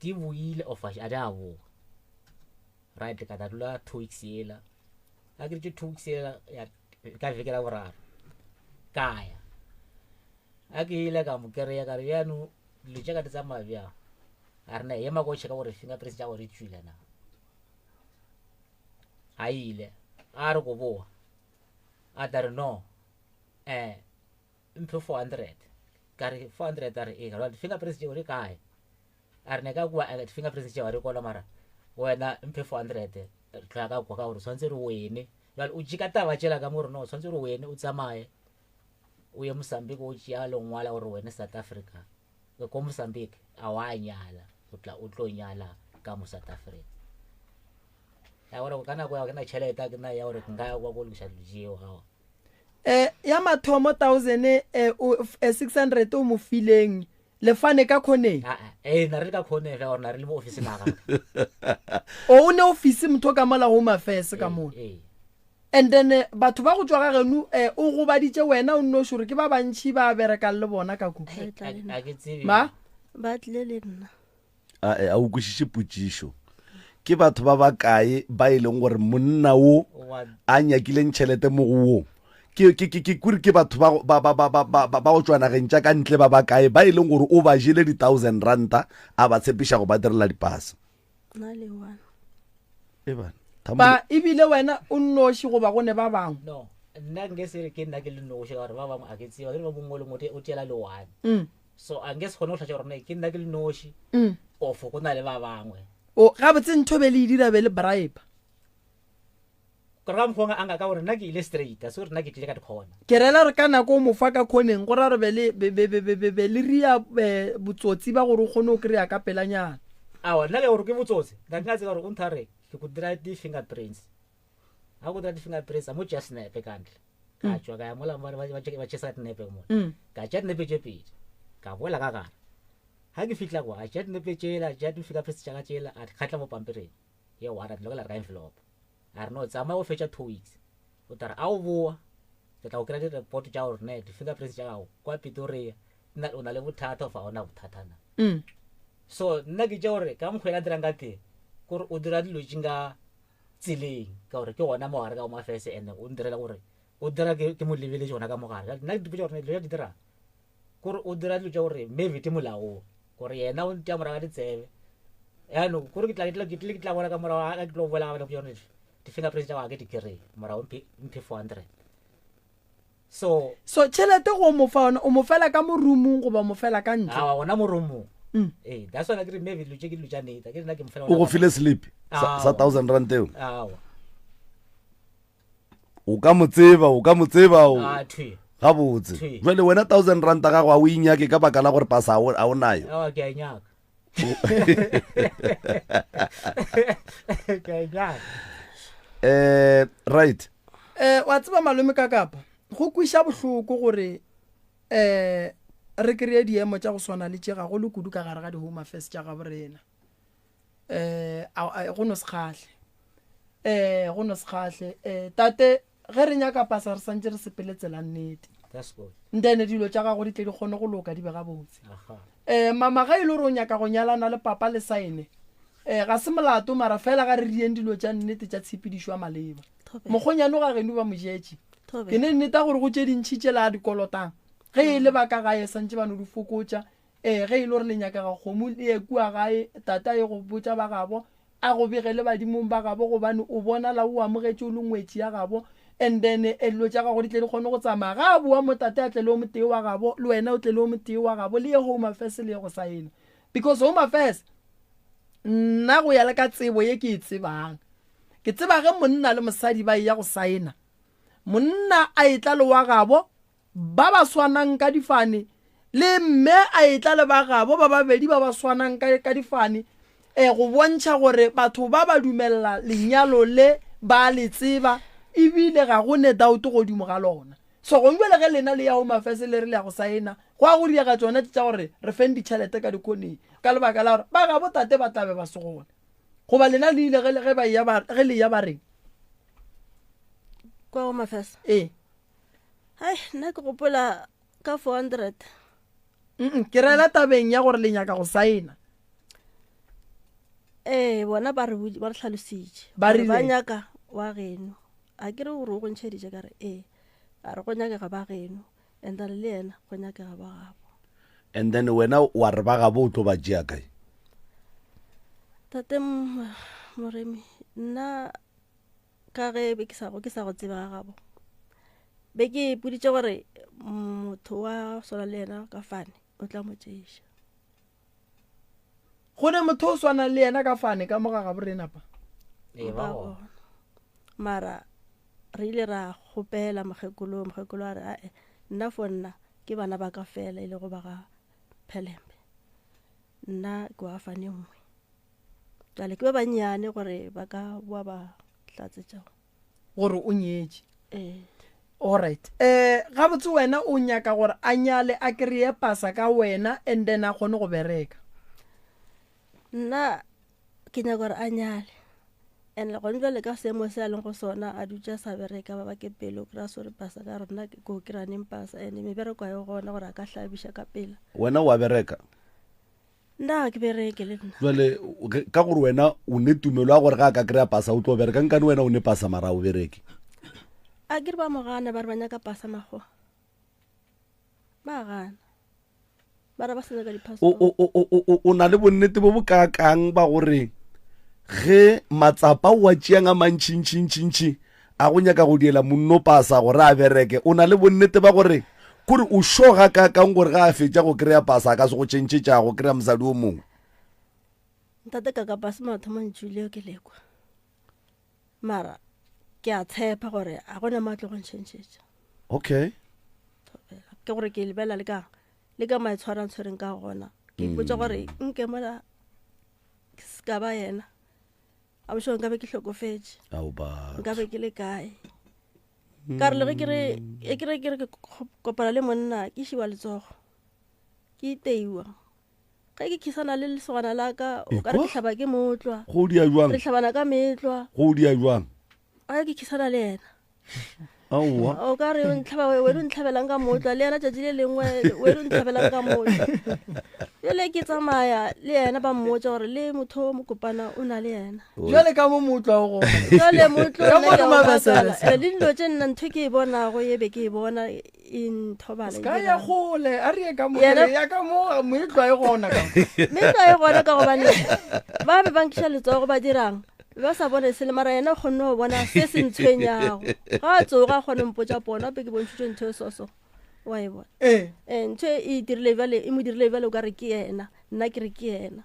Speaker 4: di boile of a di a boa. Right, ka tla dula 2 weeks yela. A ke dutše 2 weeks yela ya ka veke la boraro. Ka ya. A ke ile ka mo kereya ka re bjano dilo tša ka di tsamaya bjang. A re na ema ko checka gore fingerprints tša gore di tšwile na. A ile a re go boa a tla re no eh mphe 400 ka re 400 a re e ka fingerprints tšeo di kae a re ne ka kua eh, fingerprints tšeo re kola mara wena mphe 400 tla ka kwa ka gore tshwanetse re wene jale o tšeka taba tšela ka mo re no tshwanetse re wene o tsamaye o ye Mozambique o tšea lengwala gore wene South Africa ko Mozambique a wa nyala o tla o tlo nyala ka mo South Africa ya gore ka nako ya ke na tšhelete ke na ya gore nka ya kwa go lokiša dilo tšeo ga
Speaker 2: eh ya mathomo 1000 eh o 600 eh, o mo fileng le fane ka khoneng
Speaker 4: a eh na re le ka khoneng ge gore na re le mo office na ga
Speaker 2: o o ne office motho ka mola home affairs ka mo
Speaker 4: ee
Speaker 2: And then eh, batho ba go tšwa ga geno eh, o gobaditše wena o nnoši gore ke ba bantši ba berekang le bona ka kuku.
Speaker 3: Ba tla le nna.
Speaker 4: A ke tsebe.
Speaker 2: Ma?
Speaker 3: Ba tlile le nna.
Speaker 1: A e, a o kwešiše potšišo. Ke batho ba bakae ba e leng gore monna wo
Speaker 4: Wa
Speaker 1: a nyakileng tšhelete mo go wo ke ke ke ke kore ke batho ba ba ba ba ba ba ba go tšwa nageng tša ka ntle ba bakae ba e leng gore o ba jele di-thousand ranta a ba tshepiša go ba direla dipasa.
Speaker 3: Nna le one.
Speaker 1: E bana.
Speaker 2: Ba ebile wena o nnoši goba go ne ba bangwe?
Speaker 4: No, nna nke se re ke nna ke le noši ka gore ba bangwe a ke tseba ke re ba mongwe le mongwe o tšela le one.
Speaker 2: Mm.
Speaker 4: So a nke se kgone go hlatša gore ne ke nna ke le noši
Speaker 2: Mm.
Speaker 4: ofo go na le ba bangwe.
Speaker 2: O gabotse ntho be le e dira be le bribe.
Speaker 4: Ka re ka mokgwa a nka ka gore nna ke ile straight a se gore nna ke tlile ka dikhona.
Speaker 2: Ke rela re ka nako o mo fa ka khoneng go ra re be le be be be be be be le ria eh, botsotsi ba gore o kgone go kry-a ka pelanyana.
Speaker 4: Aowa nna ke gore ke botsotsi nna ke a tseba gore o ntha re ke go dira di-fingerprints ga go dira di-fingerprints a mo tšea senepe ka ntle ka tšwa ka ya mola ba ba ba tšesa dinepe mola
Speaker 2: Mm.
Speaker 4: ka tšea dinepe tše pedi ka boela ka gare ga ke fihla kwa a tšea dinepe tšela tšea di-fingerprints tša ka tšela a di kgatla mo pampiring ye one a di lokela re ka envelope a re no tsamaya o fetša 2 weeks o tla re a o boa ke tla go kry-a di-report tša gore ne di-fingerprints tša gago kwa Pretoria o na le bothata ofa ona bothata na
Speaker 2: Mm.
Speaker 4: so nna ke tša gore ka mokgwa ena a dirang ka teng kore o dira dilo tše ka tseleng ka gore ke gona mogare ka mafese and o ndirela gore o dira ke mo lebeletše gona ka mogare nna ke dipotsa gore dilo tša di dirang kore o dira dilo tša gore maybe ke molaong gore yena o ntia morago ga ditsebe yaanong kore ke tla ke tlile ke tla bona ka morago ga ke tlo boela gape gore di-fingerprints tša gago ke di kry morago mphe 400. So
Speaker 2: So tšhelete go mo fa yona o mo fela ka mo roomong goba o mo fela ka ntle?
Speaker 4: Awa gona mo roomong. Ee, that's why ke re maybe dilo tše ke dilo tša nnete. Ke nna ke mo fela
Speaker 1: O go file slip sa sa 1000 rand eo.
Speaker 4: Awa.
Speaker 1: O ka mo tseba, o ka mo tseba o.
Speaker 4: Ah, thwi.
Speaker 1: Gabotse.
Speaker 4: Thwi.
Speaker 1: Jwale wena 1000 rand ya gago a o e nyake ka baka la gore pasa a o nayo.
Speaker 4: Awa ke a e nyaka. Ke a e nyaka.
Speaker 1: Eh, right.
Speaker 2: Eh, wa tseba malome ka kapa go kwiša bohloko gore eh re kry-e diemo tša go swana le tše gagolo kudu ka gare ga di-home affairs tša gabo rena. Eh, go no se kgahle. Eh, go no se kgahle. Eh, tate ge re nyaka pasa re santše re sepele tsela nnete.
Speaker 4: That's good.
Speaker 2: Then dilo tša gago di tle di kgone go loka di be gabotse.
Speaker 4: Aha.
Speaker 2: Eh, mama ge e le gore o nyaka go nyalana le papa le saene, eh, ga se molato mara fela ga re rieng dilo tša nnete tša tshepedišo ya maleba. Mokgonyane ga geno ba mo jetše. Ke ne nnete gore go tše dintšhi tšela a di kolotang. Ge e le ba ka gae santše ba no di fokotša. Ee, ge e le gore le nyakega kgomo le ye kua gae, tate a ye go botša ba gabo, a go begele badimong ba gabo gobane o bonala o amogetše o le ngwetši ya gabo and then dilo tša gago di tle di kgone go tsamaya. Ga a boa mo tate a tle le o motee wa gabo, le wena o tle le o motee wa gabo le ye Home Affairs le ye go saena. Because Home Affairs nna go ya le ka tsebo ye ke e tsebang, ke tseba ge monna le mosadi ba eya go saena, monna a etla le wa gabo, ba ba swanang ka difane, le mme a etla le ba gabo ba babedi ba ba swanang ka, ka difane, e, go bontšha gore batho ba ba dumelela lenyalo le ba le tseba, ebile ga go ne doubt godimo ga lona. So gong bjale ge lena le ya Home Affairs le re le ya go saena, go a go diega tšona tše tša gore re feng ditšhelete ka dikhoneng, ka lebaka la gore ba gabo tate ba tla be ba se gona. Goba lena le ile ge, ge ba eya ba, ge le eya ba reng?
Speaker 3: Kwa Home Affairs?
Speaker 2: Ee.
Speaker 3: Hai, nna ke gopola ka 400.
Speaker 2: Mm, ke rela tabeng ya gore le nyaka go saena.
Speaker 3: Ee, bona ba re ba re hlalositše.
Speaker 2: Ba
Speaker 3: rile ba nyaka wa geno. A ke re gore o go ntšheditše ka re ee. A re go nyakega ba geno. And then le yena go nyakega ba gabo.
Speaker 1: And then wena wa re ba gabo o tlo ba tšea kae?
Speaker 3: Tate Moremi, nna ka ge be ke sa go ke sa go tseba ga gabo be ke ipoditše gore motho wa swana le yena ka fane o tla mo tšeiša
Speaker 2: go ne motho o swanang le yena ka fane ka mo ga gabo rena pa
Speaker 4: Ee, ba gona.
Speaker 3: mara re ile ra kgopela mokgekolo mokgekolo a re ae nna for nna ke bana ba ka fela e lego ba ga phelembe nna ke wa fane nngwe Jale ke ba bannyane gore ba ka boa ba tlatsetša
Speaker 2: gore o nyetše.
Speaker 3: Ee.
Speaker 2: Alright. Eh gabotse wena o nyaka gore a nyale a kry-e pasa ka wena and then a kgone go bereka.
Speaker 3: Nna ke nyaka gore a nyale and gone jale ka seemo se a leng go sona a dutse a sa bereka ba bake pele o kry-a sore pasa ka rona ko kry-a neng pasa and mebereko a e gona gore a ka hlabiša ka pela.
Speaker 1: Wena wa bereka?
Speaker 3: Nna ga ke bereke le nna.
Speaker 1: Jwale ka gore wena o ne tumelo ya gore ga a ka kry-a pasa o tlo bereka, nkane wena o ne pasa mara o bereke?
Speaker 3: A ke re ba mo gana ba re ba nyaka pasa makgowa. Ba gana. Ba re ba sa nyaka di-passport.
Speaker 1: O na le bonnete bo bo kaakang ba gore ge matsapa o a tšeang a mantšintšintšintši a go nyaka go diela monno pasa gore a bereke, o na le bonnete ba gore kore o sure gakaakang gore ga a fetša go kry-a pasa a ka se go tšhentšhetša go kry-a mosadi o mongwe?
Speaker 3: Ntate ka ka pase mathomo ntšu leo ke lekwa mara ke a tshepa gore a gona mo a tlo go ntšhentšhetša.
Speaker 1: Okay.
Speaker 3: Ke gore ke lebelela le ka le ka maitshwaro a ntshwereng ka gona ke ipotša gore nke mola ke se ka ba yena a bošego nkabe ke hlokofetše nkabe ke le kae ka re le ge ke re e ke re ke re ke kopana le monna ke šiwa letsogo ke iteiwa ge ke khisana le lesogana la ka o ka re ke hlaba ke motlwa
Speaker 1: go dia jwang
Speaker 3: re hlabana ka metlwa
Speaker 1: go dia jwang
Speaker 3: a ke khisana le yena
Speaker 1: Aowa.
Speaker 3: O ka re o ntlhaba wena o ntlhabelang ka motlwa le yena tšatši le lengwe wena o ntlhabelang ka motlwa. Jale ke tsamaya le yena ba mmotsa gore le motho o mokopana o na le yena.
Speaker 2: Jale ka mo motlwa o gona.
Speaker 3: Jale motlwa
Speaker 2: Ka
Speaker 3: nna
Speaker 2: mo
Speaker 3: ke
Speaker 2: re
Speaker 3: a o
Speaker 2: mabesebese.
Speaker 3: patala. Le dilo tše nna ntho ke e bonago e be ke e bona e nthobala.
Speaker 2: Ska ya kgole a re ye ka mo
Speaker 3: Yena-
Speaker 2: ya ka mo moetlwa e gona ka.
Speaker 3: Metlwa e gona ka gobane ba be ba nkiša letsogo ba dirang. Ba sa bone selo, mara yena o kgonne go bona se se ntshwenyago. Ga a tsoga a kgone mpotša pono, gape ke bontšhitšwe ntho e soso. Wa e bona?
Speaker 2: Ee.
Speaker 3: Ee, ntho e e dirile bjale, e mo dirile bjale o ka re ke yena. Nna ke re ke yena.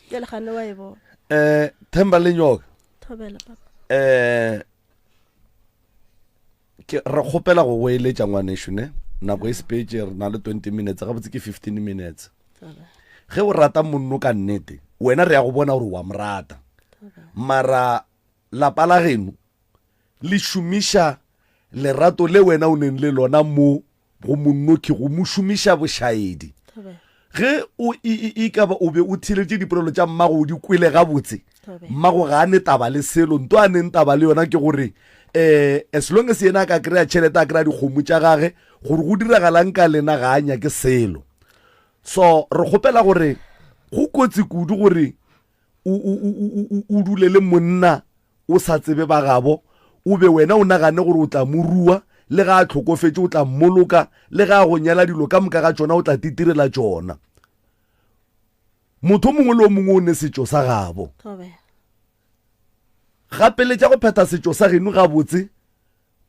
Speaker 3: Bjale gane wa e bona.
Speaker 1: Eh, Themba Lenyoka.
Speaker 3: Thobela, papa.
Speaker 1: Eh, ke re kgopela go go eletša ngwanešu ne nako e sepetše re na le 20 minutes gabotse ke 15 minutes ge o rata monno ka nnete wena re ya go bona gore wa mo rata mara lapa la geno le šomiša lerato le wena o neng le lona mo go monnoki go mo šomiša bošaedi ge o e ka ba o be o theletše dipolelo tša mmago o di kwele gabotse mmago ga a ne taba le selo nto a neng taba le yona ke gore um as long as yena a ka kry-a tšhelete a kry-a dikgomo tša gage gore go diragalang ka lena ga a nyake selo so re kgopela gore go kotsi kudu gore o dule le monna o sa tsebe ba gabo, o be wena o nagane gore o tla mo rua, le ga a hlokofetše o tla mmoloka, le ga a go nyala dilo ka moka ga tšona o tla titirela tšona. Motho o mongwe le o mongwe o ne setšo sa gabo. Gapeletša go phetha setšo sa geno gabotse,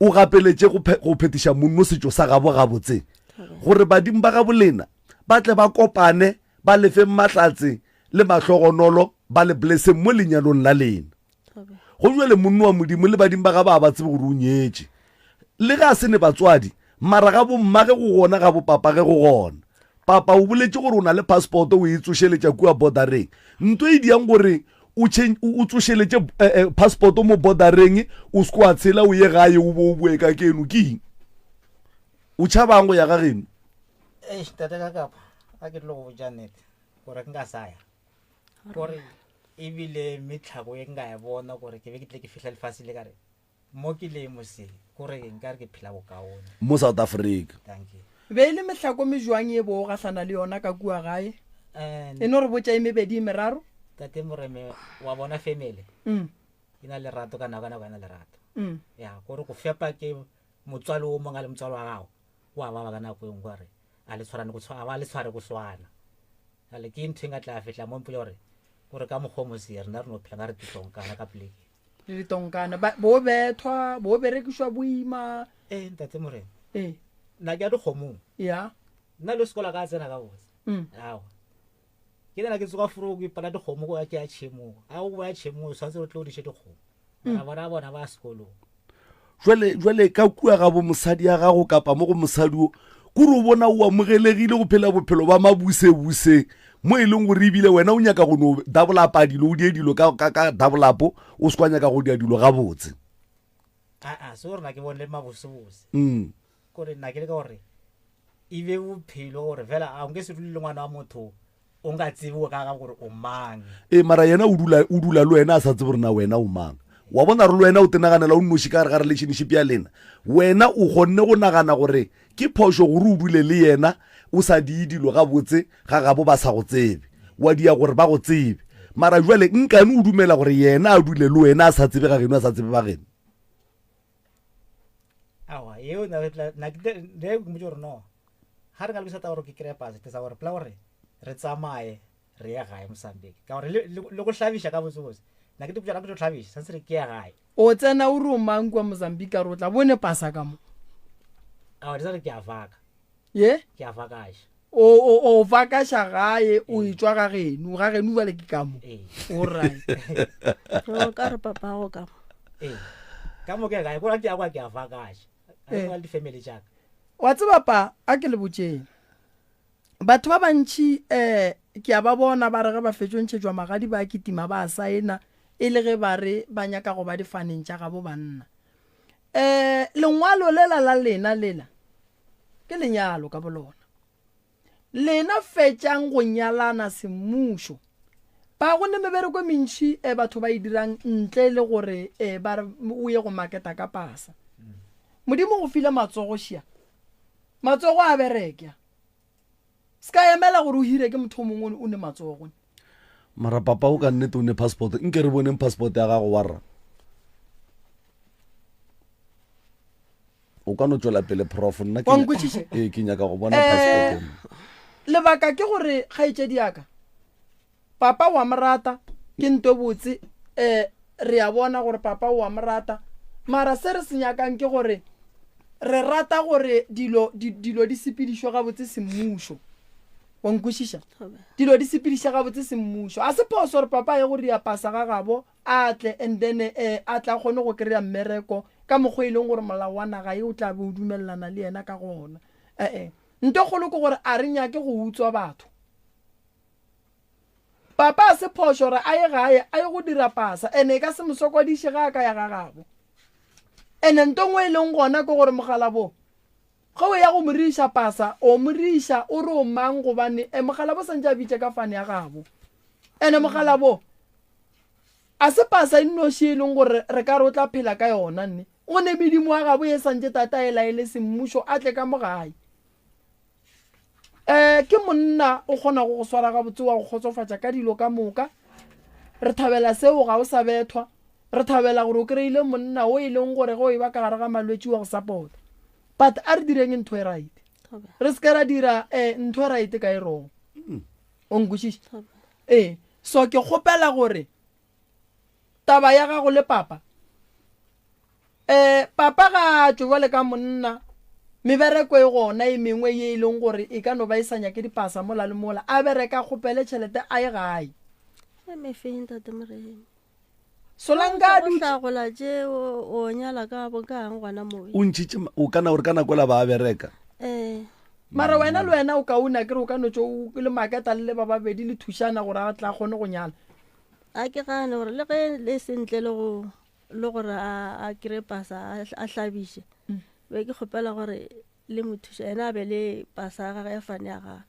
Speaker 1: o gapeletše go, go phetiša monno setšo sa gabo gabotse, gore badimo ba gabo lena ba tle ba kopane ba lefeng mahlatse le mahlogonolo ba le blesseng mo lenyalong la lena. Go bjale monno wa Modimo le badimo ba ga ba ba tsebe gore o nyetše. Le ge a se ne batswadi, mara ga bommage go gona ga bopapage go gona. Papa o boletše gore o na le passport o e tsošeletša kua bordereng. Nto e diang gore o o tsošeletše eh, eh, passport mo bordereng o se wa tshela o ye gae o bo o boe ka keno ke eng? O tšhabang go ya ga geno?
Speaker 4: Eish, tate ka kapa a ke tlo go botša nnete gore ke nka sa ya gore ebile metlhako e nka e bona gore ke be ke tle ke fihla lefase le ka re mo ke le mose kore nka re ke phela bokaone
Speaker 1: mo South Africa.
Speaker 4: Thank you.
Speaker 2: Be e le mehlako mejwang ye bo o gahlana le yona ka kua gae? E no re botša e mebedi e meraro.
Speaker 4: Tate Moreme wa bona family
Speaker 2: mm.
Speaker 4: e na lerato ka nako ka nako e na lerato
Speaker 2: mm.
Speaker 4: ya gore go fepa ke motswalo o mongwe a le motswalo wa gago wa baba ka nako e nngwe gore a le tshwarane go tshwana ba le tshware go swana ale ke ntho e nka tla fihla mo mpotsa gore gore ka mokgwa o mose rena re no phela ka re titonkana ka poleke
Speaker 2: le ditonkana bo bethwa bo berekišwa boima
Speaker 4: ee ntate morena
Speaker 2: ee
Speaker 4: nna ke ya dikgomong
Speaker 2: ya
Speaker 4: nna le sekola ka tsena ka botse
Speaker 2: mm.
Speaker 4: awa ke nana ke tsoga foro ke ipala dikgomo go ya ke ya tšhemong a go ya tšhemong o tshwanetse o tle o diše dikgomo mm. mara bona bona ba sekolong
Speaker 1: jwale jwale ka kua ga bo mosadi ya gago kapa mo go mosadi o kore o bona o amogelegile go phela bophelo ba mabusebuse mo e leng gore ebile wena o nyaka go no dabolapa dilo o die dilo ka, ka, ka dabolapo o se kwa nyaka go dia dilo gabotse
Speaker 4: aa se gore na ke bone le mabosebose
Speaker 1: mm.
Speaker 4: kore nna ke le ka gore e be bophelo gore fela a nke se dule le ngwana wa motho o nka tsebe ka ga gore o mang
Speaker 1: ee mara yena o dula o dula le wena a sa tsebe gore na wena o mang wa bona re le wena o tenaganela o nnoši ka gare ga relationship ya lena wena o kgonne go nagana gore ke phošo gore o dule le yena o sa die dilo gabotse ga gabo ba sa go tsebe wa dia gore ba go tsebe mara jwale nkane o dumela gore yena a dule le wena a sa tsebe ga geno a sa tsebe ba geno
Speaker 4: awa eo na ke mmotse gore no ga re ka lokisa taba gore ke kry-e pase tsa gore pela gore re tsamaye re ye gae mosambeke ka gore le go hlabiša ka botsebotse na ke tepotsa ke tlo hlabiša santse re ke ya gae
Speaker 2: o tsena o re o mang kua mozambique a re o tla bone pasa ka mo
Speaker 4: awa di sa re ke a vaka
Speaker 2: ye
Speaker 4: ke a vakaša
Speaker 2: o o o vakaša gae o etšwa ga geno ga geno jale ke ka mo
Speaker 4: ee
Speaker 2: orit
Speaker 3: o ka re papago ka mo
Speaker 4: ee ka mo ke gae kore ke ya kwa ke a vakaša a
Speaker 2: Ee.
Speaker 4: ke le di-family jaaka
Speaker 2: wa tseba pa a ke le botšeng batho ba bantšhi um ke a ba bona ba re ge ba fetšo ntšhetšwa magadi ba kitima ba saena e le ge ba re ba nyaka go ba difaneng tša gabo banna um lengwalo lela la lena lela ke lenyalo ka bolona Lena fetšang go nyalana semmušo. Ba go ne mebereko e mentši e batho ba e dirang ntle le gore e ba re o ye go maketa ka pasa. Modimo go file matsogo šia. Matsogo a berekya. Se ka emela gore o hire ke motho o mongwe o ne matsogo.
Speaker 1: Mara papa o ka nnete o ne passport nke re boneng passport ya gago warra. O ka no tšwela pele prof nna
Speaker 2: Wa nkwešiša?
Speaker 1: ee ke nyaka go bona
Speaker 2: Eh,
Speaker 1: passport
Speaker 2: lebaka ke gore kgaetšedi ya ka papa wa mo rata ke nto botse um re a bona gore papa o a mo rata mara se re se nyakang ke gore re rata gore dilo di, dilo di sepedišwe gabotse semmušo wa nkwešiša dilo di sepediše gabotse semmušo a se phoso gore papa ye go ria pasa ga gabo a tle and then eh, a tla kgone go kry-a mmereko ka mokgwa e leng gore molao wa naga ye o tla be o dumelelana le yena ka gona ee nto kgolo ke gore a re nyake go utswa batho Papa a se phošo gore a ye gae a ye go dira pasa ene e ka se mo sokodiše ge a ka ya ga gabo. Ene nto nngwe e leng gona ke gore mogalabo ge o ya go mo riša pasa o mo riša o re o mang gobane e mogalabo santse a bitše ka fane ya gabo. Ene mogalabo a se pasa e nnoši e leng gore re ka re o tla phela ka yona nne. Go ne medimo wa gabo ye santse tata e laele semmušo a tle ka mo gae. Um ke monna o kgonago go swara gabotse wa go kgotsofatša ka dilo ka moka. Re thabela seo ga o sa bethwa. Re thabela gore o kry-ile monna o e leng gore ge o e ba ka gare ga malwetši wa go support. But a re direng ntho e right. Re se ke ra dira um ntho e right ka e wrong. O nkwešiša? Ee. So ke kgopela gore taba ya gago le papa um papa ga a tšwe bjale ka monna mebereko e gona e mengwe ye e leng gore e ka no ba e sa nyake dipasa mola le mola a bereka a kgopele tšhelete a ye gae
Speaker 3: mefeng tate moremi
Speaker 2: solanka a dutše
Speaker 3: hlagola tše o nyala ka bo kang gona moo
Speaker 1: o ntšhitše o kana gore ka nako la ba bereka
Speaker 3: ee
Speaker 2: mara wena le wena o kaone kere o ka no tšo o le maketa le le ba babedi le thušana gore a tla kgone go nyala
Speaker 3: A ke gane gore le ge le se ntle le go le gore a a kry pasa a hlabiše mm. be ke kgopela gore le mo thuše ena a be le pasa ya gage ya fane ya gage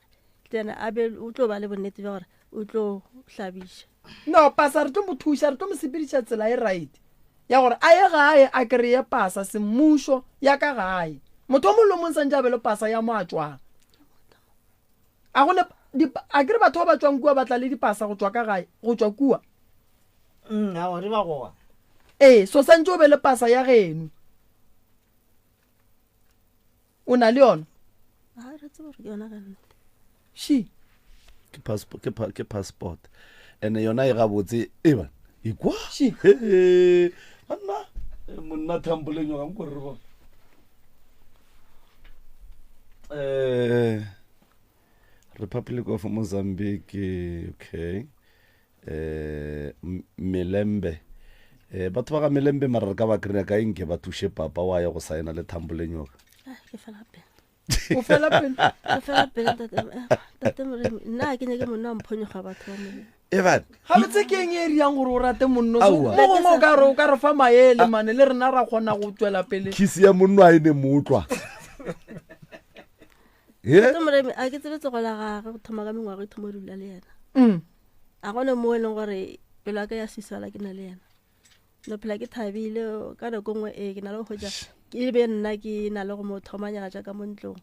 Speaker 3: then a be o tlo ba le bonnete bja gore o tlo hlabiša
Speaker 2: no pasa re tlo mo thuša re tlo mo sepediša tsela e right ya gore a ye gae a kry-e pasa semmušo ya ka gae motho o mongwe le mongwe santse a be le pasa ya mo a tswang A go ne a ke re batho ba ba tšwang kua ba tla le dipasa go tšwa ka gae, go tšwa kua.
Speaker 4: Mm, aowa, di ba gona.
Speaker 2: Ee, so santše o be le pasa ya geno. O na le yona?
Speaker 3: A re tsebe gore ke yona ka nnete.
Speaker 2: She.
Speaker 1: Ke passport, ke, pa, ke passport. Ene yona e gabotse, e ba, e kwa.
Speaker 2: She.
Speaker 1: He, banna, eh, monna thamboleng yo ga nko re bona. Eh, Republic of Mozambique, okay. Eh, Melembe. Eh, batho ba ga Melembe mara re ka ba kry-a ka enke ba thuše papa wa ye go saena le thambo le nyoka.
Speaker 3: Ah, ke fela pele.
Speaker 2: O fela pele.
Speaker 3: Ke fela pele ntate. Eh, ntate Moremi, nna ke nyake monna wa mphonyoga batho ba Modimo.
Speaker 1: Evan.
Speaker 2: Gabotse ke eng e riang gore o rate monno?
Speaker 1: Aowa.
Speaker 2: Mo gongwe o ka re o ka re fa maele mane le rena ra kgona go tswela pele.
Speaker 1: Kiss ya monno a e ne mootlwa. He?
Speaker 3: Ntate Moremi, a ke tsebe tsogo la gagwe go thoma ka mengwaga e thoma dula le yena.
Speaker 2: Mm.
Speaker 3: A gone mo e leng gore pelo ya ka ya sisala ke na le yena. No phela ke thabile ka nako nngwe ee ke na le go hwetša ke be nna ke na le go mo thomanyana jaaka mo ntlong.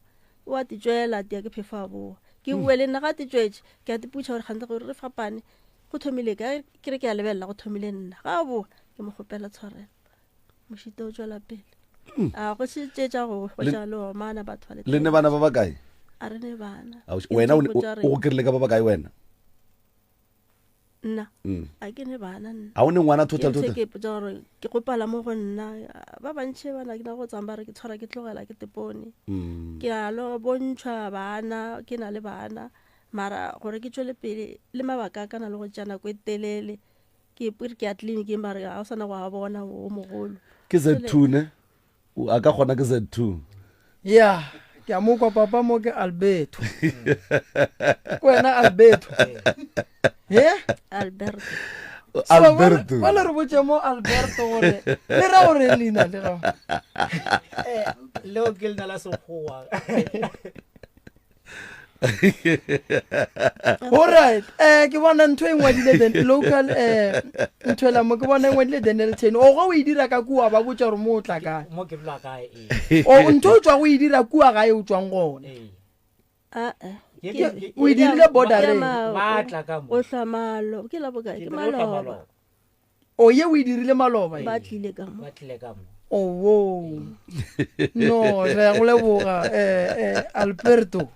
Speaker 3: O a titswela tia ke phefo a boa. Ke bue le nna ga titswetse ke a tiputša gore gante gore re fapane go thomile ka ke re ke a lebelela go thomile nna. Ga a boa ke mo kgopela tshwarelo. Mošito o tšwela pele. A go se tše tša go hwetša le omana batho ba le.
Speaker 1: Le ne bana ba bakae?
Speaker 3: A re ne bana.
Speaker 1: Wena o go kry-ile ka ba bakae wena?
Speaker 3: Nna mm. a ke ne bana nna.
Speaker 1: A o ne ngwana total total?
Speaker 3: Ke ipotsa gore ke gopala mo go nna ba bantši bana ke na go tsang ba re ke tshwara ke tlogela ke tepone.
Speaker 1: Mm.
Speaker 3: Ke a lo bontšhwa bana ke na le bana mara gore ke tšwele pele le mabaka a ka na le go tšea nako e telele ke re ke ya tleliniking ba re ga o sana go a bona o mogolo.
Speaker 1: Ke Z2 ne? A ka kgona ke Z2.
Speaker 2: Ya, ke a mo kwa papa mo ke Alberto. Ke wena Alberto. He?
Speaker 3: Alberto.
Speaker 1: Alberto.
Speaker 2: Ba le re botse mo Alberto gore le ra gore leina le ga.
Speaker 4: Eh, leo ke leina la sekgowa.
Speaker 2: Alright, eh ke bona ntho e ngwadile then local eh ntho ela mo ke bona e ngwadile Daniel Ten. O go o e dira ka kua ba botša gore mo o tla kae.
Speaker 4: Mo ke dula kae ee.
Speaker 2: O ntho o tswa go e dira kua gae o tswang gona.
Speaker 4: Ee.
Speaker 3: Ah, eh.
Speaker 2: O e dirile bordereng.
Speaker 4: Ba tla ka mo.
Speaker 3: O hlwa malo, ke la bokae? Ke maloba.
Speaker 2: O ye o e dirile maloba.
Speaker 3: Ba tlile ka mo.
Speaker 4: Ba tlile ka mo.
Speaker 2: Owo. No, re ya go leboga eh eh Alberto.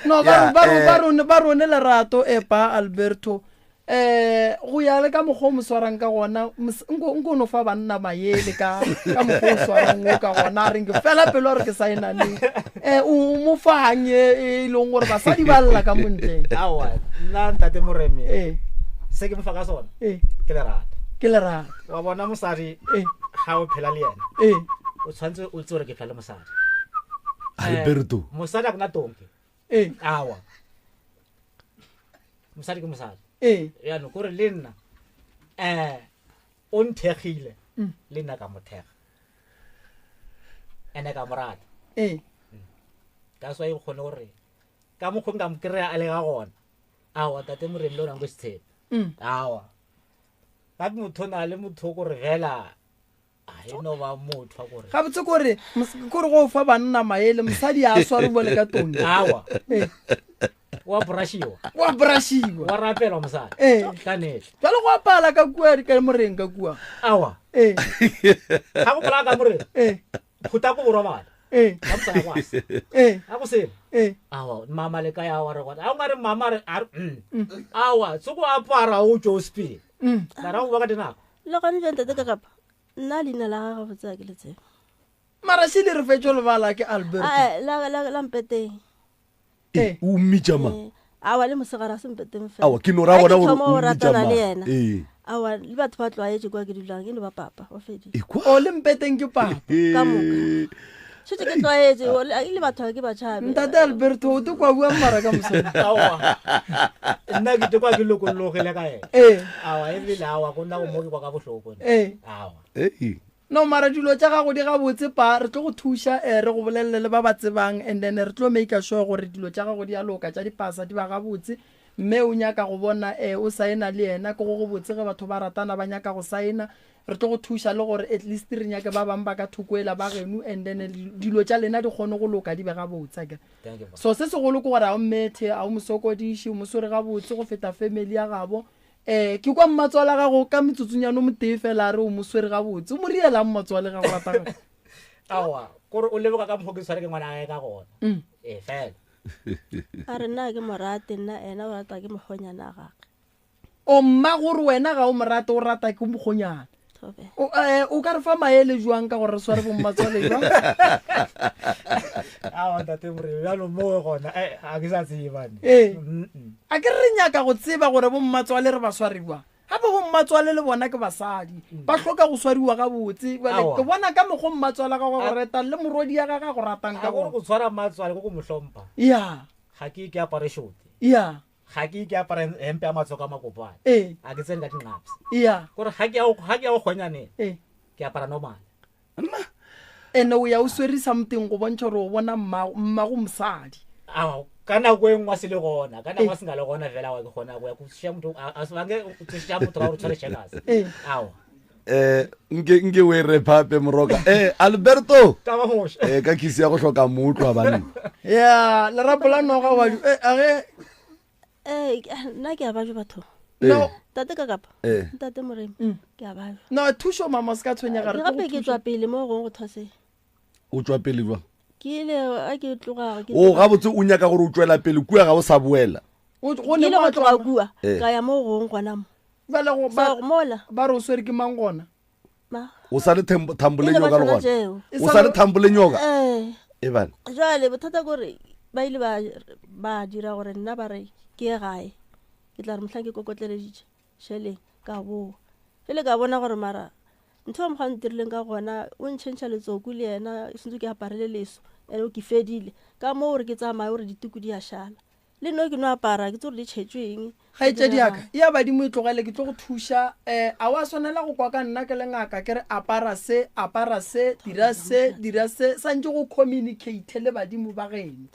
Speaker 2: No, ba ba ba rone ba rone lerato e pa Alberto. Um go ya le ka mokgwa o mo swarang ka gona, nko nko no fa banna maele ka ka mokgwa o swarang o ka gona, a reng ke fela pelo gore ke saena neng. O mo fang e e leng gore basadi ba lla ka montle.
Speaker 4: Aowa, nna ntate Moremi, se ke mo fa ka sona ke lerato.
Speaker 2: Ke lerato.
Speaker 4: Wa bona mosadi ga o phela le yena, o tshwanetse o itse gore ke phela le mosadi.
Speaker 1: Alberto.
Speaker 4: Mosadi a kona tonke. Aowa. Mosadi ke mosadi. Jaanong kore le nna o nthegile, le nna ka mo thega. Ene ka mo rata. That's why o kgone gore ka mokgwa nka mo kry-a a le ga gona. Aowa tate Moremi le ona nko se tshepe. Aowa. Gape motho o na le motho o kore fela a e no ba motho wa kore.
Speaker 2: Gabotse kore kore go fa banna maele mosadi a sware bole ka tonki.
Speaker 4: Aowa. Wa brushiwa.
Speaker 2: Wa brushiwa.
Speaker 4: Wa rapelwa mosadi. Ka nnete.
Speaker 2: Jwale go apala ka kua ka moreng ka kua.
Speaker 4: Aowa. Ga go pala ka moreng. Phuta ko borobala. Ka mosadi wa se. A go selo. Aowa, mama le ka ya wa re gona. A o ngare mama re a re. Aowa, tsoko apara o tšo sepele. Ka ra go ba ka dinako.
Speaker 3: Le gone jang ntate ka kapa. Nna leina la gagwe botse a ke le tsebe.
Speaker 2: Mara se le re fetšo lebala ke Alberto.
Speaker 3: Ae, la la la mpeteng.
Speaker 1: O mmitša mang?
Speaker 3: Aowa le mosegare a se mpeteng fela.
Speaker 1: Aowa, ke no ra
Speaker 3: Ga
Speaker 1: gona
Speaker 3: ke
Speaker 1: gore
Speaker 3: thoma
Speaker 1: o
Speaker 3: go
Speaker 1: mmitša
Speaker 3: ratana
Speaker 1: mang.
Speaker 3: le yena.
Speaker 1: Ee.
Speaker 3: Aowa, le batho ba tlwaetše kwa ke dulang, e no ba papa, ba fedile.
Speaker 1: Ekwa.
Speaker 2: O le mpeteng ke papa.
Speaker 3: Ka moka. Šetše ke tlwaetše, o le, le batho ga ke ba tšhabe.
Speaker 2: Ntate Alberto, o te kwa bua mara ka mosadi.
Speaker 4: Aowa. Nna ke te kwa ke lokollogile ka yena.
Speaker 2: Ee.
Speaker 4: Aowa, ebile aowa, go nna go mo ke kwa ka bohloko.
Speaker 2: Ee.
Speaker 4: Aowa.
Speaker 1: Ei.
Speaker 2: No, mara dilo tša gago di gabotse pa, re tlo go thuša, re go bolelele le ba ba tsebang, and then re tlo make sure gore dilo tša gago di a loka, tša dipasa di ba gabotse. Mme o nyaka go bona o saena le yena, ke go go botse ge batho ba ratana ba nyaka go saena. Re tlo go thuša le gore at least re nyake ba bang ba ka thoko ela ba geno, and then dilo tša lena di kgone go loka di be gabotse, akere.
Speaker 4: Thank you, ma.
Speaker 2: So se segolo ke gore a o mmethe, a o mo sokodiše, o mo swere gabotse go feta family ya gabo. Ke kwa mmatswale a gago ka metsotsonyana o motee fela a re o mo swere gabotse. O mo rielang mmatswale ga go rata gagwe?
Speaker 4: Aowa, kore o leboga ka mokgwa ke tshware ke ngwana gae ka gona. Ee, fela.
Speaker 3: A re nna ke mo rate, nna ena o rata ke mokgonyana a gagwe.
Speaker 2: O mma gore wena ga o mo rate, o rata ke mokgonyana.
Speaker 3: Thobela.
Speaker 2: O, o ka re fa maele jwang ka gore re sware bommatswale jwang?
Speaker 4: Aowa, ntate Moremi, bjalo mo gona, ga ke sa tseba ne.
Speaker 2: Ee.
Speaker 4: Mm-mm.
Speaker 2: A ke re re nyaka go tseba gore bommatswale re ba sware jwang. Gape bommatswale le bona ke basadi, ba hloka go swariwa gabotse. Bjale
Speaker 4: Aowa.
Speaker 2: ke bona ka mokgwa mmatswale a gagwe go retang le morwedi ya gagwe a go ratang ka
Speaker 4: A gore
Speaker 2: gona.
Speaker 4: go tshwara mmatswale ke go mo hlompha.
Speaker 2: Ya.
Speaker 4: Ga ke ke apare shoti.
Speaker 2: Ya.
Speaker 4: Ga ke ke apare hempe ya matsogo a makopana.
Speaker 2: Ee.
Speaker 4: A ke tsene ka dinqaps.
Speaker 2: Ya.
Speaker 4: Gore ga ke ya go, ga ke ya go kgonyaneng.
Speaker 2: Ee.
Speaker 4: Ke apara normal.
Speaker 1: Nna.
Speaker 2: Ene o ya o swere something go bontšha gore o bona mmago, mmago mosadi.
Speaker 4: Aowa, ka nako e nngwe a se le gona, ka nako
Speaker 2: Ee.
Speaker 4: a se nga le gona fela, aowa, ke kgona go ya go tsoša motho, a, a se bange o tsoša motho ka gore o tshwere checkers.
Speaker 2: Ee.
Speaker 4: Aowa.
Speaker 1: Nke, nke o e re phape moroka. Alberto.
Speaker 4: Ka ba moša.
Speaker 1: Ka kisi ya go hloka mootlwa banna.
Speaker 2: Ya, lerapo la noga wa di-, a ge
Speaker 3: Nna ke a ba jo batho.
Speaker 2: No.
Speaker 3: Ntate ka kapa? Ntate Moremi, ke a ba jo.
Speaker 2: No, thušo mama, o se ka tshwenyega, re tlo go
Speaker 3: Gape ke
Speaker 2: thuša.
Speaker 3: tšwa pele mo gongwe go thwaseng.
Speaker 1: O tšwa pele jwang?
Speaker 3: Ke ile a ke tloga, ke
Speaker 1: O,
Speaker 3: tloga.
Speaker 1: gabotse o nyaka gore o tšwela pele kua ga o sa boela.
Speaker 2: O, go
Speaker 3: Ke
Speaker 2: ne
Speaker 3: ile
Speaker 2: mo
Speaker 3: go
Speaker 2: a
Speaker 3: tloga
Speaker 2: tloga.
Speaker 3: kua, ka ya mo gongwe gona mo.
Speaker 2: Bjale go
Speaker 3: So,
Speaker 2: ba,
Speaker 3: mola.
Speaker 2: ba re o swere ke mang gona?
Speaker 3: Ma.
Speaker 1: O sa le thambo le
Speaker 3: E le
Speaker 1: nyoka le
Speaker 3: batho
Speaker 1: gona?
Speaker 3: tšeo.
Speaker 1: O sa le thambo le nyoka?
Speaker 3: Ee.
Speaker 1: E bana.
Speaker 3: Jwale bothata ke gore ba ile ba dira gore nna ba re ke ye gae. Ke tla re mohlang ke kokotleleditše šeleng ka boa. Jwale ka bona gore mara ntho ya mokgwa a ntirileng ka gona o ntšhentšha letsoku le yena sentse ke apare le leso ene o ke fedile ka moo gore ke tsamaye gore dituku di a šala. Le nno ke no apara ke tse gore di tšhetšwe eng.
Speaker 2: Kgaetšedi ya ka, ya badimo e tlogele, ke tlo go thuša. A wa swanela go kwa ka nna ke le ngaka ke re apara se, apara se, dira se, dira se, santše go communicate le badimo ba geno.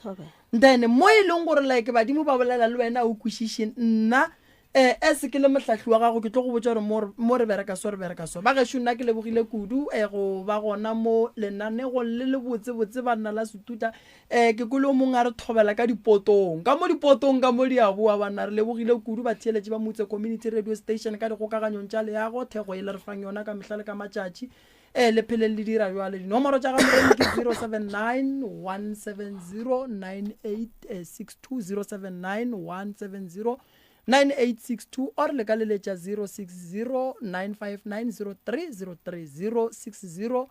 Speaker 2: Then mo e leng gore like badimo ba bolela le wena o kwešiše, nna as ke le mohlahli wa gago ke tlo go botša gore mo re bereka so, re bereka so. Ba gešo nna ke lebogile kudu go ba gona mo lenanegong le le botsebotse banna la Setuta. Ke kwele o mongwe a re thobela ka dipotong, ka mo dipotong ka mo di a boa banna. Re lebogile kudu batheeletši ba Motse Community Radio Station ka dikgokaganyong tša leago, thekgo e le re fang yona ka mehla le ka matšatši. Le pheleng le dira bjale. Dinomoro tša ga Moremi ke 079 170 98 62, 079 170 9862 or le ka leletša 060 959 0303 060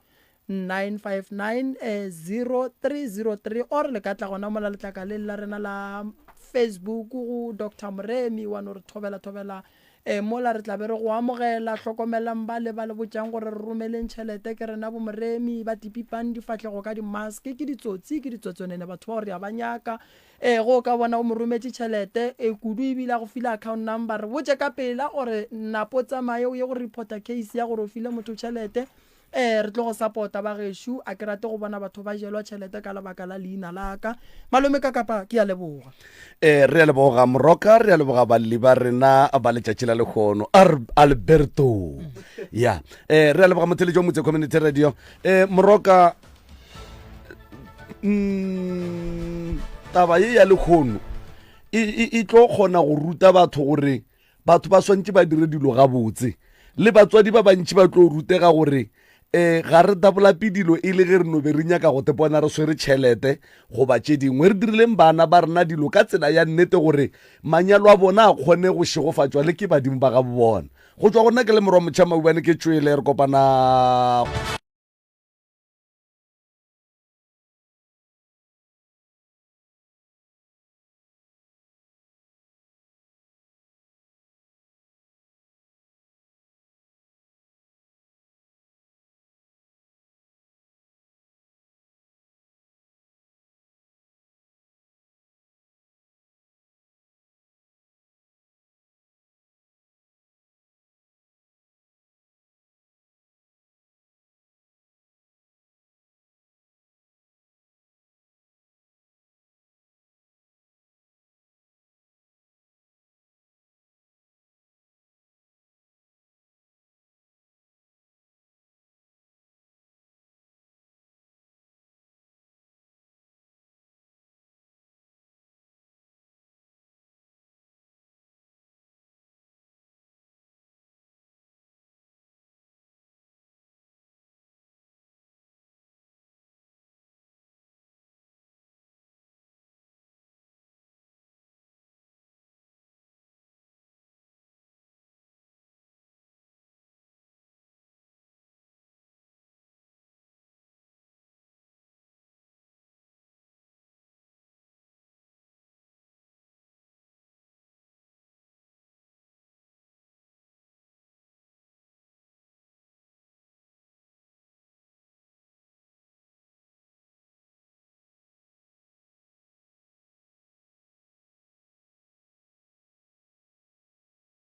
Speaker 2: 959 0303 or le ka tla gona mola letlakaleng la rena la Facebook go Doctor Moremi wa no re thobela thobela e mola re tla be re go amogela. Hlokomelang ba le ba le botšang gore re romeleng tšhelete ke rena bo Moremi ba tipipang difahlego ka di-mask ke ditsotsi ke ditswetswenene batho bao re a ba nyaka. Ee, ge o ka bona o mo rometše tšhelete e kudu ebile a go file account number, re botše ka pela gore napo tsamaye o ye go reporta case ya gore o file motho tšhelete. Ee, re tlo go support-a ba gešo. A ke rate go bona batho ba jelwa tšhelete ka lebaka la leina la ka. Malome Kakapa, ke a leboga.
Speaker 1: Ee, re a leboga Moroka, re a leboga balli ba rena ba letšatši la lehono. Ar Alberto. Ya. Eh, re a leboga motheletši wa Motse Community Radio. Eh, Moroka, mm, taba ye ya lekgono e, e, e tlo kgona go ruta batho gore batho ba swantše ba dire dilo gabotse le batswadi ba bantši ba tlo rutega gore um ga re dabolape dilo e le ge re no be re nyaka go tepona re swere tšhelete goba tše dingwe re dirileng bana ba rena dilo ka tsela ya nnete gore manyalo a bona a kgone go šegofatšwa le ke badimo ba gabo bona go tšwa go nna ke le morwa motšha maubane ke tšwele re kopana.